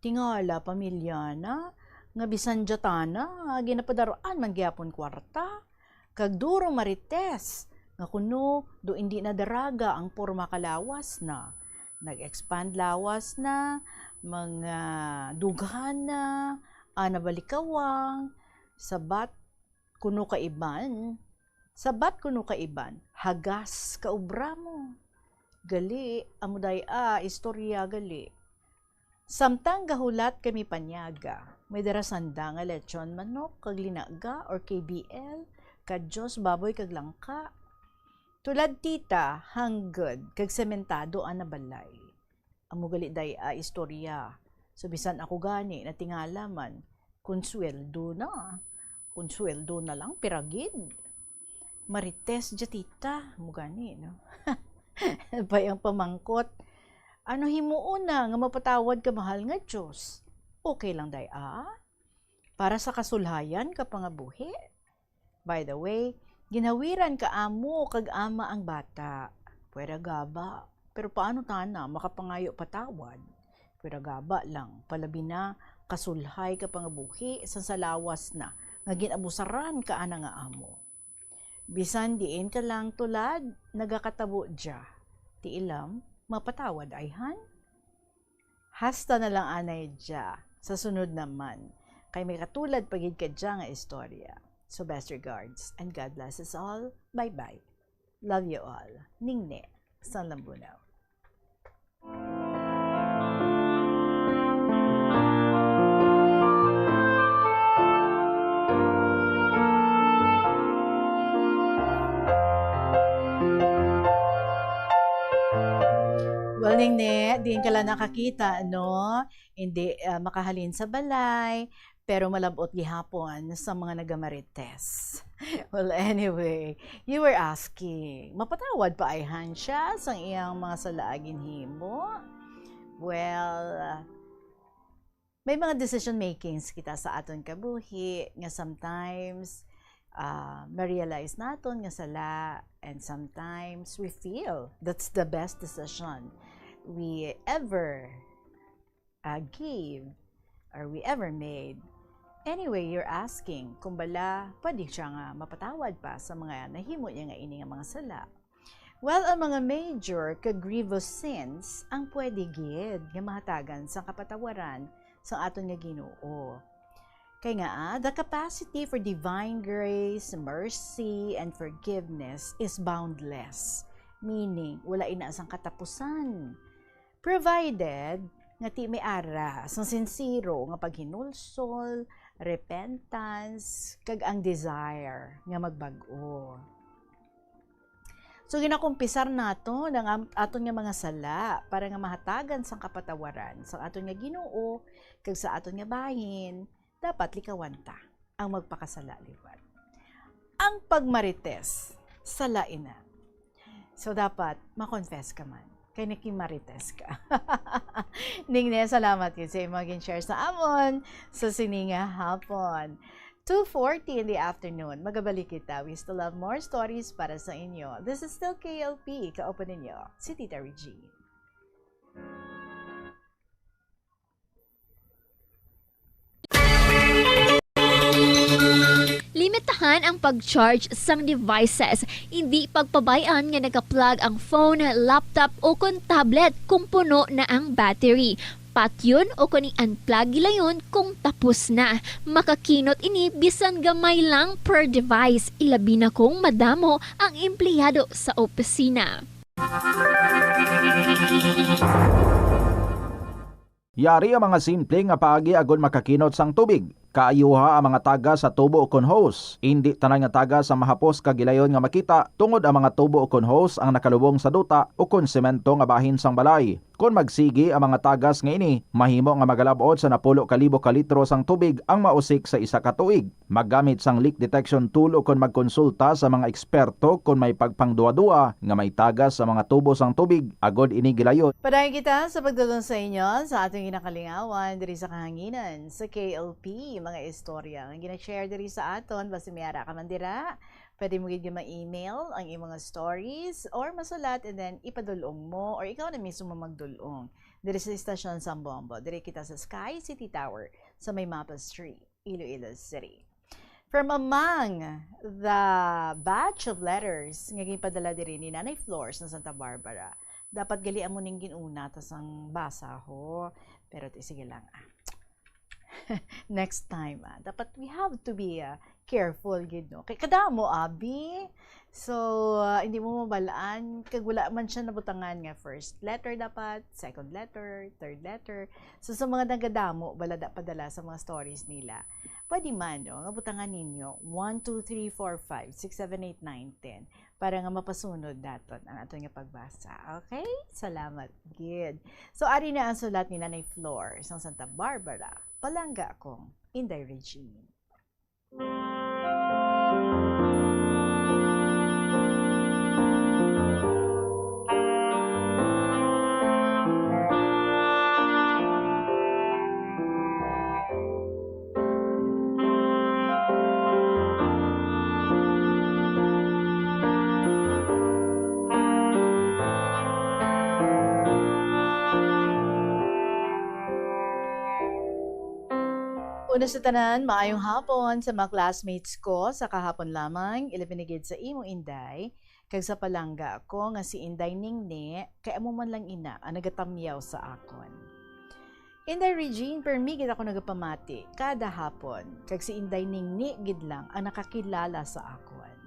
Tingala, pamilya na, nga bisan diya tana, ginapadaraan man gyapon kwarta. Kag duro marites, nga kuno do indi na daraga ang porma ka lawas na. Nag-expand lawas na, mga dughan na, ana balikawang, sabat kuno ka iban, sabat kuno ka iban, hagas ka obra mo. Gali, amo day a istorya gali. Samtang gahulat kami panyaga, may dara sanda nga lechon manok kag linaga or K B L, kadyos, baboy kag langka. Tulad tita, hanggad kag sementado ana balay. Amo gali day a istorya. So, bisan ako gani natingala man, kon sweldo na. Kon sweldo na lang, pira gid? Marites dya, tita, amo gani, no? Bay ang pamangkot, ano himuon na nga mapatawad ka, mahal nga Diyos? Okay lang day a? Para sa kasulhayan ka pangabuhi? By the way, ginhawiran ka amo kag ama ang bata. Pwera gaba. Pero paano tana makapangayo patawad? Pwera gaba lang, palabi na kasulhay ka pangabuhi sa salawas na nga gin-abusaran ka ana nga amo. Bisan diin ka lang tulad, nagakatabo dya. Ti ilam, mapatawad ayhan? Hasta na lang anay dya. Sa sunod naman, kay may katulad pa gid ka dya nga istorya. So, best regards, and God bless us all. Bye-bye. Love you all. Ningne, San Lambunaw. Well, Ningne, diin ka lang nakakita, no? Hindi, ah, makahalin sa balay, pero malab-ot gihapon sa mga nagamarites. Well, anyway, you were asking, mapatawad pa ayhan siya sang iyang mga sala nga ginhimo? Well, may mga decision makings kita sa aton kabuhi nga sometimes, ah, ma-realize naton nga sala, and sometimes we feel that's the best decision we ever, ah, gave or we ever made. Anyway, you're asking kung bala pwede siya nga mapatawad pa sa mga nahimo niya nga ini nga mga sala. Well, ang mga major kag grievous sins ang pwede gid nga mahatagan sang kapatawaran sang aton nga Ginoo. Kay nga, ah, the capacity for divine grace, mercy, and forgiveness is boundless, meaning wala ina sang katapusan. Provided nga ti may ara sang sinsero nga paghinulsol, repentance, kag ang desire nga magbag-o. So, ginakumpisar naton ang am-, aton nga mga sala para nga mahatagan sang kapatawaran sang aton nga Ginoo, kag sa aton nga bahin, dapat likawan ta ang magpakasala liwat. Ang pagmarites, sala ina. So, dapat ma-confess ka man kay nakimarites ka. Ningne, salamat gid sa imong gin-share sa amon sa sini nga hapon. Two forty in the afternoon. Magabalik kita. We still have more stories para sa inyo. This is still K L P. Kauban ninyo, si Tita Regine. Limitahan ang pag-charge sang devices. Indi pagpabay-an nga naka-plug ang phone, laptop, o kon tablet kung puno na ang battery. Patyon o kon i-unplug gilayon kung tapos na. Makakinot ini bisan gamay lang per device, ilabi na kung madamo ang empleyado sa opisina. Yari ang mga simple nga paagi agod makakinot sang tubig. Kaayuha ang mga tagas sa tubo ukon hose. Indi tanan nga tagas ang mahapos kag gilayon nga makita, tungod ang mga tubo ukon hose ang nakalubong sa duta ukon semento nga bahin sang balay. Kon magsigi ang mga tagas nga ini, mahimo nga magalab-ot sa napulo ka libo ka litro sang tubig ang mausik sa isa ka tuig. Maggamit sang leak detection tool ukon magkonsulta sa mga eksperto kon may pagpangduwa-duwa nga may tagas sa mga tubo sang tubig agod ini gilayon. Padayon kita sa pagdulong sa inyo sa aton ginakalingawan diri sa kahanginan sa K L P, mga istorya nga gina-share diri sa aton. Basta may ara ka man dira, pwede mo gid nga ma-email ang imong stories or masulat, and then ipadulong mo or ikaw na mismo magdulong diri sa istasyon sang Bombo. Diri kita sa Sky City Tower sa may Mapa Street, Iloilo City. From among the batch of letters nga ginpadala diri ni Nanay Flor sa Santa Barbara, dapat gali amo ning gin-una ta sang basa ho. Pero ti, sige lang, ah. Next time, ah. Dapat we have to be, ah, careful gid, no? Kay kadamo, abi. So, ah, hindi mo mabalaan, kag wala man siya nabutangan nga first letter dapat, second letter, third letter. So, sa mga nagadamo, bala da padala sa mga stories nila. Pwede man, no, nga butangan ninyo one, two, three, four, five, six, seven, eight, nine, ten para nga mapasunod naton ang aton nga pagbasa. Okay? Salamat gid. So, ari na ang sulat ni Nanay Flor sang Santa Barbara, Palangga Akong Inday Regine. Una sa tanan, maayong hapon sa mga classmates ko sa kahapon lamang, ilabi na gid sa imo, Inday, kag sa palangga ko nga si Inday Ningni, kay amo man lang ina ang nagatamyaw sa akon. Inday Regine, permi gid ako nagapamati kada hapon, kag si Inday Ningni gid lang ang nakakilala sa akon.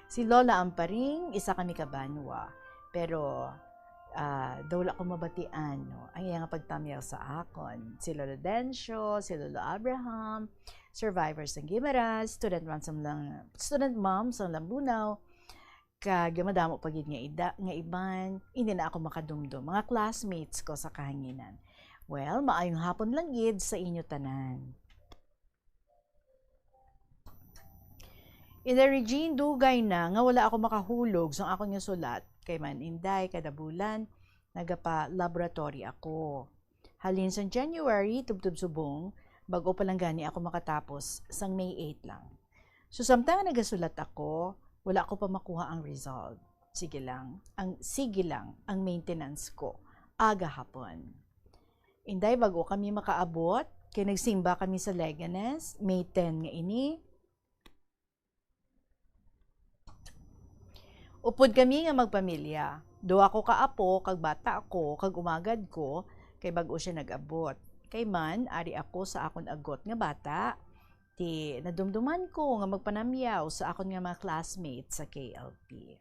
Si Lola Amparing, isa kami ka banwa, pero, ah, daw wala ko mabatian, no, ang iya nga pagtamyaw sa akon. Si Lolo Dencio, si Lolo Abraham, survivor sang Guimaras, student mom sang lang, student mom sang Lambunao, kag madamo pa gid nga ida-, nga iban, hindi na ako makadumdom. Mga classmates ko sa kahanginan. Well, maayong hapon lang gid sa inyo tanan. Inday Regine, dugay na nga wala ako makahulog sang akon nga sulat, kay man, Inday, kada bulan nagapa-laboratory ako. Halin sang January tubtob subong, bag-o pa lang gani ako makatapos sang May eight lang. So, samtang nagasulat ako, wala ko pa makuha ang result. Sige lang, ang, sige lang ang maintenance ko, aga hapon. Inday, bag-o kami makaabot, kay nagsimba kami sa Leganes, May ten nga ini. Upod kami nga magpamilya. Duha ko ka apo, kag bata ako, kag umagad ko, kay bag-o siya nag-abot. Kay man, ari ako sa akon agot nga bata, ti nadumduman ko nga magpanamyaw sa akon nga mga classmates sa K L P.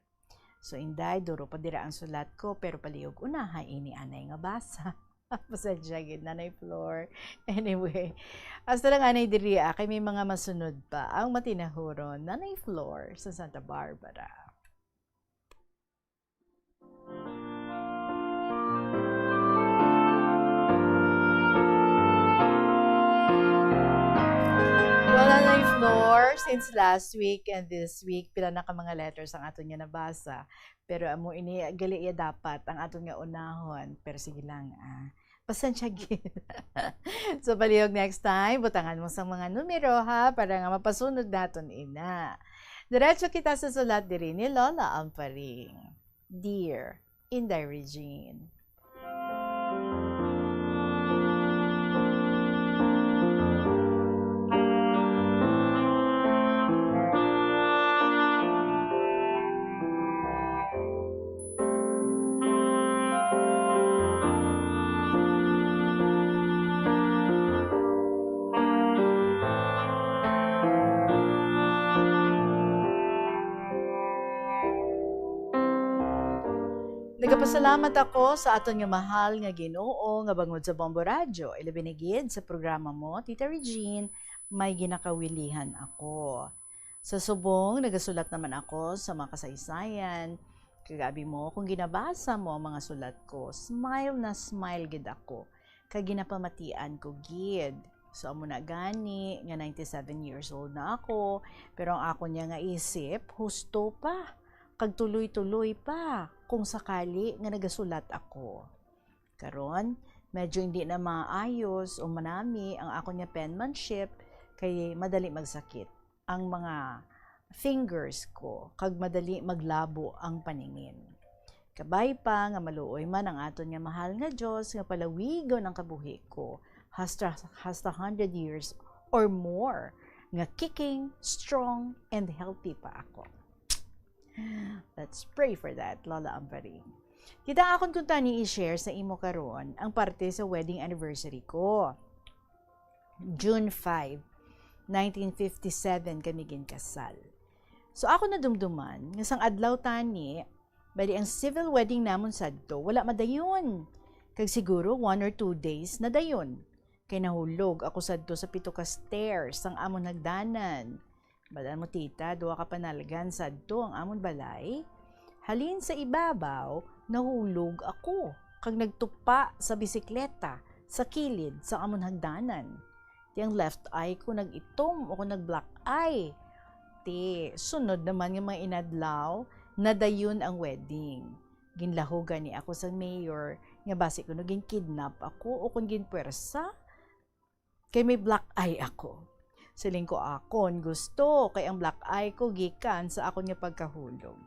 So, Inday, duro pa dira ang sulat ko, pero palihog unaha ini anay nga basa. Pasensya gid, Nanay Flor. Anyway, hasta lang anay diri, ah, kay may mga masunod pa ang matinahuron, Nanay Flor, sa Santa Barbara. Well, Nanay Flor, since last week and this week, pila na ka mga letters ang aton nga nabasa. Pero amo ini, gali iya dapat ang aton nga unahon. Pero sige lang, ah. Pasensya gid. So, palihog next time, butangan mo sang mga numero, ha, para nga mapasunod naton ina. Diretso kita sa sulat diri ni Lola Amparing. Dear Inday Regine. Nagapasalamat ako sa aton nga mahal nga Ginoo nga bangod sa Bombo Radyo, ilabi na gid sa programa mo, Tita Regine, may ginakawilihan ako. Sa subong, nagasulat naman ako sa mga kasaysayan. Kag abi mo, kung ginabasa mo ang mga sulat ko, smile na smile gid ako. Kag ginapamatian ko gid. So, amo na gani nga ninety-seven years old na ako, pero ang ako niya nga isip, husto pa, kag tuloy-tuloy pa, kung sakali nga nagasulat ako. Karon, medyo hindi na maayos o manami ang ako niya penmanship, kay madali magsakit ang mga fingers ko, kag madali maglabo ang paningin. Kabay pa nga maluoy man ang aton nga mahal nga Dios nga palawigon ang kabuhi ko hasta, hasta hundred years or more, nga kicking, strong, and healthy pa ako. Let's pray for that, Lola Amparing. Kita, akon kuntani i-share sa imo karon ang parte sa wedding anniversary ko. June five, nineteen fifty-seven kami ginkasal. So, ako nadumduman nga sang adlaw tani, bali ang civil wedding namon sadto, wala madayon. Kag siguro one or two days na dayon. Kay nahulog ako sadto sa pito ka stairs sang amon hagdanan. Bal-an mo, tita, duha ka panalgan sadto ang amon balay. Halin sa ibabaw, nahulog ako, kag nagtupa sa bisikleta sa kilid sa amon hagdanan. Ti ang left eye ko nag-itom o kung nag-black eye. Ti, sunod naman nga mga inadlaw, nadayon ang wedding. Ginlahugan ni ako sa mayor nga basi kuno ginkidnap ako o kung ginpwersa kay may black eye ako. Siling ko, akon gusto, kay ang black eye ko gikan sa akon nga pagkahulog.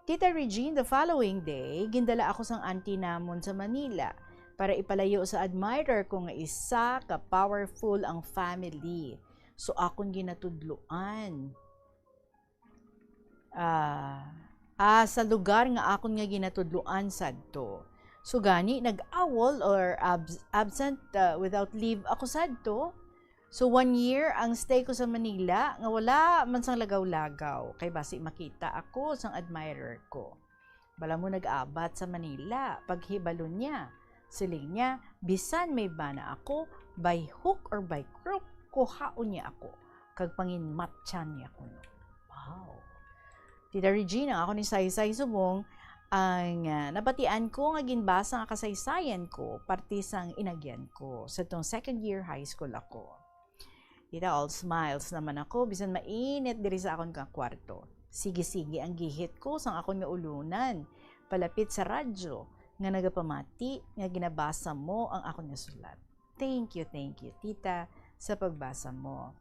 Tita Regine, the following day, gindala ako sang auntie namon sa Manila para ipalayo sa admirer ko nga isa ka powerful ang family. So, akon ginatudloan. Ah, ah, sa lugar nga akon nga ginatudloan sadto. So, gani, nag-AWOL or abs-, absent, ah, without leave ako sadto. So, one year ang stay ko sa Manila, nga wala man sang lagaw-lagaw, kay basi makita ako sang admirer ko. Bal-an mo, nag-abat sa Manila, paghibalo niya. Siling niya, bisan may bana ako, by hook or by crook, kuhaon niya ako, kag panginmatyan niya kuno. Wow. Tita Regine, ako ni Saysay subong, ang, ah, nabatian ko nga ginbasa nga kasaysayan ko, parte sang inagyan ko, sa tong second year high school ako. Tita, all smiles naman ako, bisan mainit diri sa akon nga kwarto. Sige-sige ang gihit ko sang akon nga ulunan, palapit sa radyo, nga nagapamati nga ginabasa mo ang akon nga sulat. Thank you, thank you, tita, sa pagbasa mo.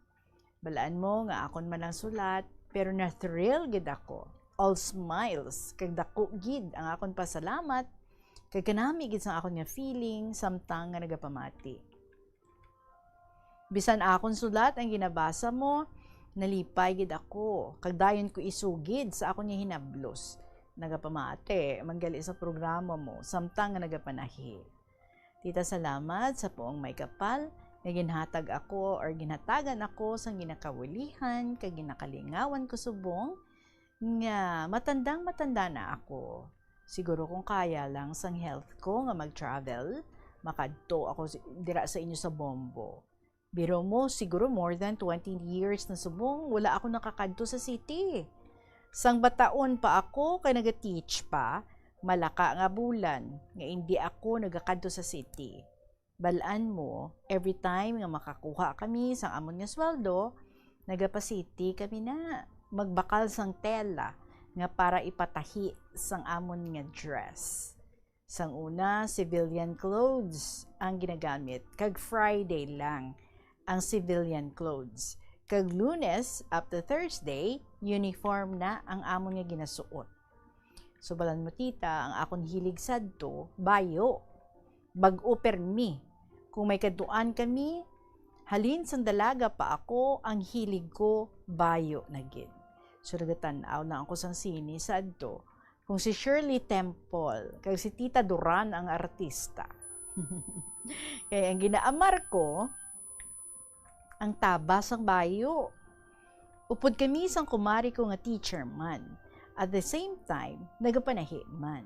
Bal-an mo nga akon man ang sulat, pero na-thrill gid ako. All smiles, kag dako gid ang akon pasalamat, kag kanami gid sang akon nga feeling samtang nga nagapamati. Bisan akon sulat ang ginabasa mo, nalipay gid ako, kag dayon ko isugid sa akon nga hinablos. Nagapamati man gali sa programa mo, samtang nga nagapanahi. Tita, salamat sa puong may kapal nga ginhatag ako or ginhatagan ako sang ginakawilihan kag ginakalingawan ko subong nga matandang matanda na ako. Siguro kung kaya lang sang health ko nga mag-travel, makadto ako si-, dira sa inyo sa Bombo. Biro mo, siguro more than twenty years na subong wala ako nakakadto sa city. Sang bataon pa ako kay naga-teach pa, malaka nga bulan nga indi ako nagakadto sa city. Bal-an mo, every time nga makakuha kami sang amon nga sweldo, nagapasiti kami na magbakal sang tela nga para ipatahi sang amon nga dress. Sang una, civilian clothes ang ginagamit, kag Friday lang ang civilian clothes. Kag Lunes up to Thursday, uniform na ang amon nga ginasuot. So, bal-an mo, tita, ang akon hilig sadto, bayo. Bag-o permi. Kung may kadtuan kami, halin sang dalaga pa ako, ang hilig ko, bayo na gid. So, nagatan-aw lang ako sang sine sadto. Kung si Shirley Temple, kag si Tita Duran ang artista. Kay ang ginaamar ko, ang taba sang bayo. Upod kami sang kumari ko nga teacher man. At the same time, nagapanahi man.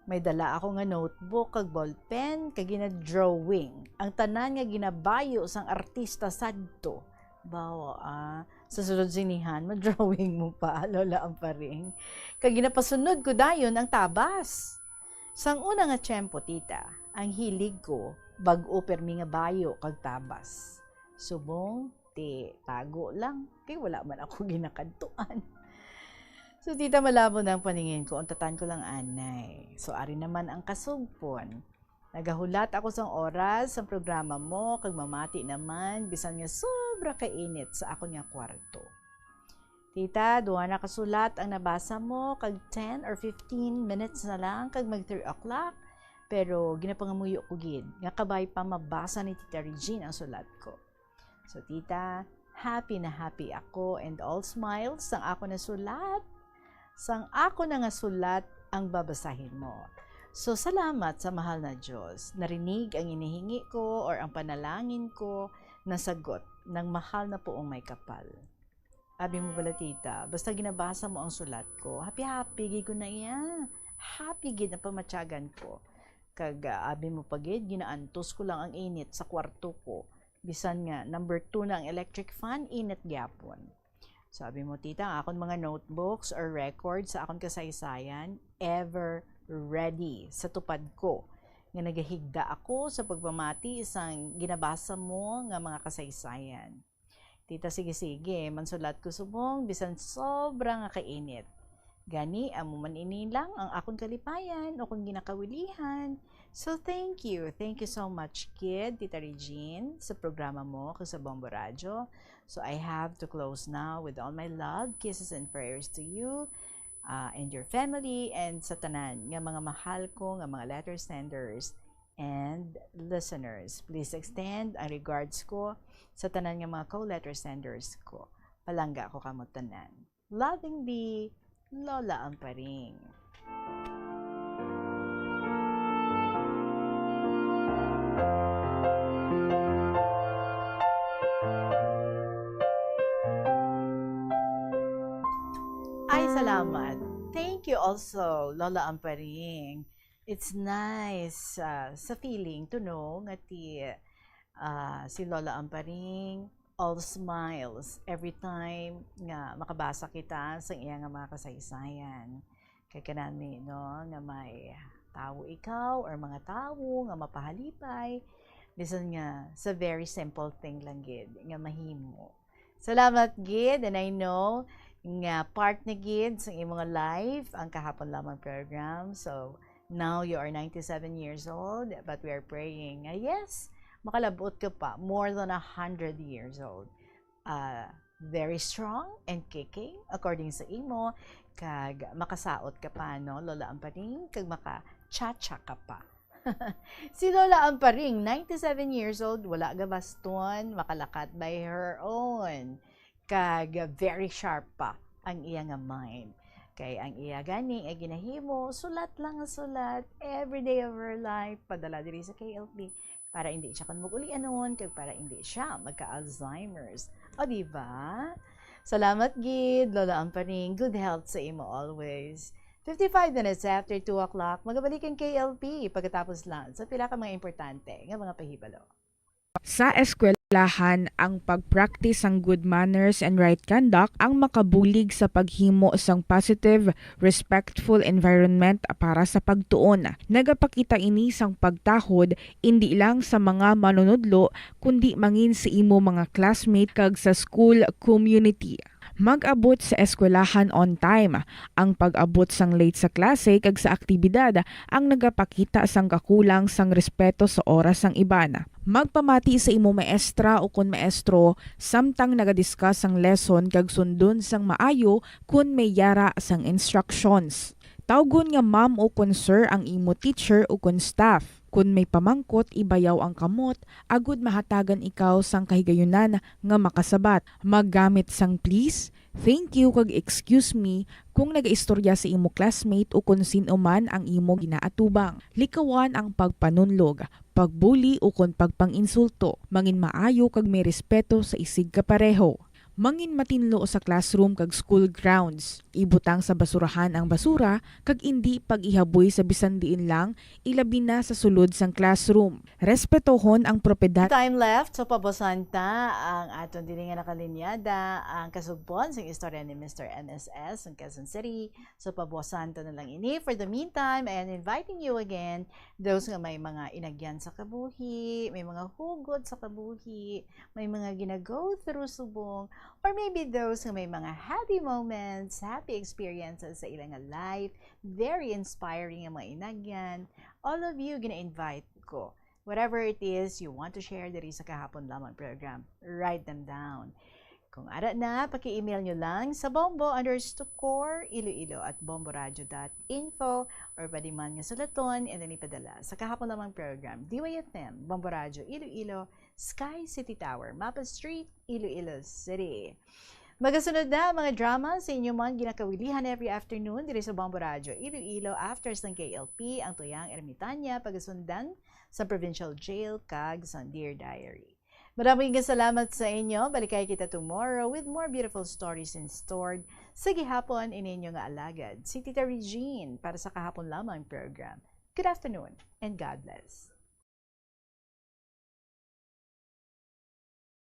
May dala ako nga notebook kag ballpen kag gina-drawing ang tanan nga ginabayo sang artista sadto. Bawo, ah, sa sulod sinihan, ma-drawing mo pa, Lola Amparing. Kag ginapasunod ko dayon ang tabas. Sang una nga tiyempo, tita, ang hilig ko, bag-o permi nga bayo kag tabas. Subong, ti tago lang, kay wala man ako ginakadtuan. So, tita, malabo na ang paningin ko, untatan ko lang anay. So, ari naman ang kasugpon. Nagahulat ako sang oras sang programa mo, kag mamati naman, bisan nga sobra ka init sa akon nga kwarto. Tita, duha na ka sulat ang nabasa mo, kag ten or fifteen minutes na lang, kag mag three o'clock. Pero ginapangamuyo ko gid nga kabay pa mabasa ni Tita Regine ang sulat ko. So, tita, happy na happy ako and all smiles sang ako na sulat. Sang ako na nga sulat ang babasahin mo. So, salamat sa mahal na Diyos. Narinig ang inihingi ko or ang panalangin ko, nasagot ng mahal na puong may kapal. Abi mo bala, tita, basta ginabasa mo ang sulat ko, happy-happy gid ko na iya. Happy gid ang pamatyagan ko. Kag, ah, abi mo pa gid, ginaantos ko lang ang init sa kwarto ko. Bisan nga number two na ang electric fan, init gyapon. So, abi mo, tita, ang akon mga notebooks or records sa akon kasaysayan, ever ready sa tupad ko, nga nagahigda ako sa pagpamati sang ginabasa mo nga mga kasaysayan. Tita, sige, sige, mansulat ko subong, bisan sobra nga kainit. Gani, amo man ini lang ang akon kalipayan o kung ginakawilihan. So, thank you. Thank you so much, kid, Tita Regine, sa programa mo kag sa Bombo Radyo. So, I have to close now with all my love, kisses, and prayers to you, uh, and your family, and sa tanan nga mga mahal ko nga mga letter senders and listeners. Please extend ang regards ko sa tanan nga mga co-letter senders ko. Palangga ko kamo tanan. Lovingly, Lola Amparing. Ay, salamat. Thank you also, Lola Amparing. It's nice, ah, sa feeling to know nga ti, ah, si Lola Amparing all smiles every time nga makabasa kita sa iya nga mga kasaysayan. Kay kanami, no, nga may tawo ikaw or mga tawo nga mapahalipay, bisan nga sa very simple thing lang gid nga mahimo. Salamat gid, and I know nga part na gid sa imong life ang kahapon lamang program. So, now you are ninety-seven years old, but we are praying nga, yes, makalabot ka pa, more than a hundred years old. Ah, very strong and kicking, according sa imo, kag makasaot ka pa, no, Lola Amparing, kag maka-cha-cha ka pa. Si Lola Amparing, ninety-seven years old, wala gabaston, makalakat by her own. Kag very sharp pa ang iya nga mind. Kay ang iya gani nga ginahimo, sulat lang nga sulat, every day of her life, padala diri sa K L P, para hindi siya kon mag-ulianon, kag para hindi siya magka-Alzheimer's. O, di ba? Salamat gid, Lola Amparing. Good health sa imo always. Fifty-five minutes after two o'clock, magabalik ang K L P pagkatapos lang sa pila ka mga importante nga mga pahibalo. Sa eskwelahan, ang pag-practice sang good manners and right conduct ang makabulig sa paghimo sang positive, respectful environment para sa pagtuon. Nagapakita ini sang pagtahod indi lang sa mga manunudlo, kundi mangin sa imo mga classmate kag sa school community. Mag-abot sa eskwelahan on time. Ang pag-abot sang late sa klase kag sa aktibidad ang nagapakita sang kakulang sang respeto sa oras sang iban. Magpamati sa imo maestra ukon maestro samtang naga-discuss sang lesson kag sundon sang maayo kon may yara sang instructions. Tawgon nga ma'am ukon sir ang imo teacher ukon staff. Kon may pamangkot, ibayaw ang kamot agod mahatagan ikaw sang kahigayunan nga makasabat. Maggamit sang please, thank you, kag excuse me kung nagaistorya sa imo classmate ukon sin-o man ang imo ginaatubang. Likawan ang pagpanunlog, pagbuli ukon pagpang-insulto. Mangin maayo kag may respeto sa isigkapareho. Mangin matinlo sa classroom kag school grounds. Ibutang sa basurahan ang basura kag indi pag-ihaboy sa bisan diin lang, ilabi na sa sulod sang classroom. Respetohon ang propiedad. Time left, so pabusan ta ang aton dili nga nakalinyada, ang kasugpon sang istorya ni Mister M S S, ang Quezon City. So pabusan ta na lang ini. For the meantime, I am inviting you again, those nga may mga inagyan sa kabuhi, may mga hugot sa kabuhi, may mga gina-go through subong, or maybe those nga may mga happy moments, happy experiences sa ilang life, very inspiring ang mga inagyan, all of you gina-invite ko. Whatever it is you want to share diri sa Kahapon Lamang program, write them down. Kung ara na, paki-email nyo lang sa bombo underscore iloilo at bomboradio dot info, or pwede man nga sulaton and then ipadala sa Kahapon Lamang program, D Y F M, Bombo Radio Iloilo, Sky City Tower, Mapa Street, Iloilo City. Magasunod na ang mga drama sa inyo mga ginakawilihan every afternoon diri sa Bombo Radio Iloilo after sang K L P, ang Tuyang Ermitanya, pagasundan sa Provincial Jail kag sa Dear Diary. Maraming nga salamat sa inyo. Balikay kita tomorrow with more beautiful stories in store. Sa gihapon, ini inyo nga alagad, si Tita Regine, para sa Kahapon Lamang program. Good afternoon and God bless.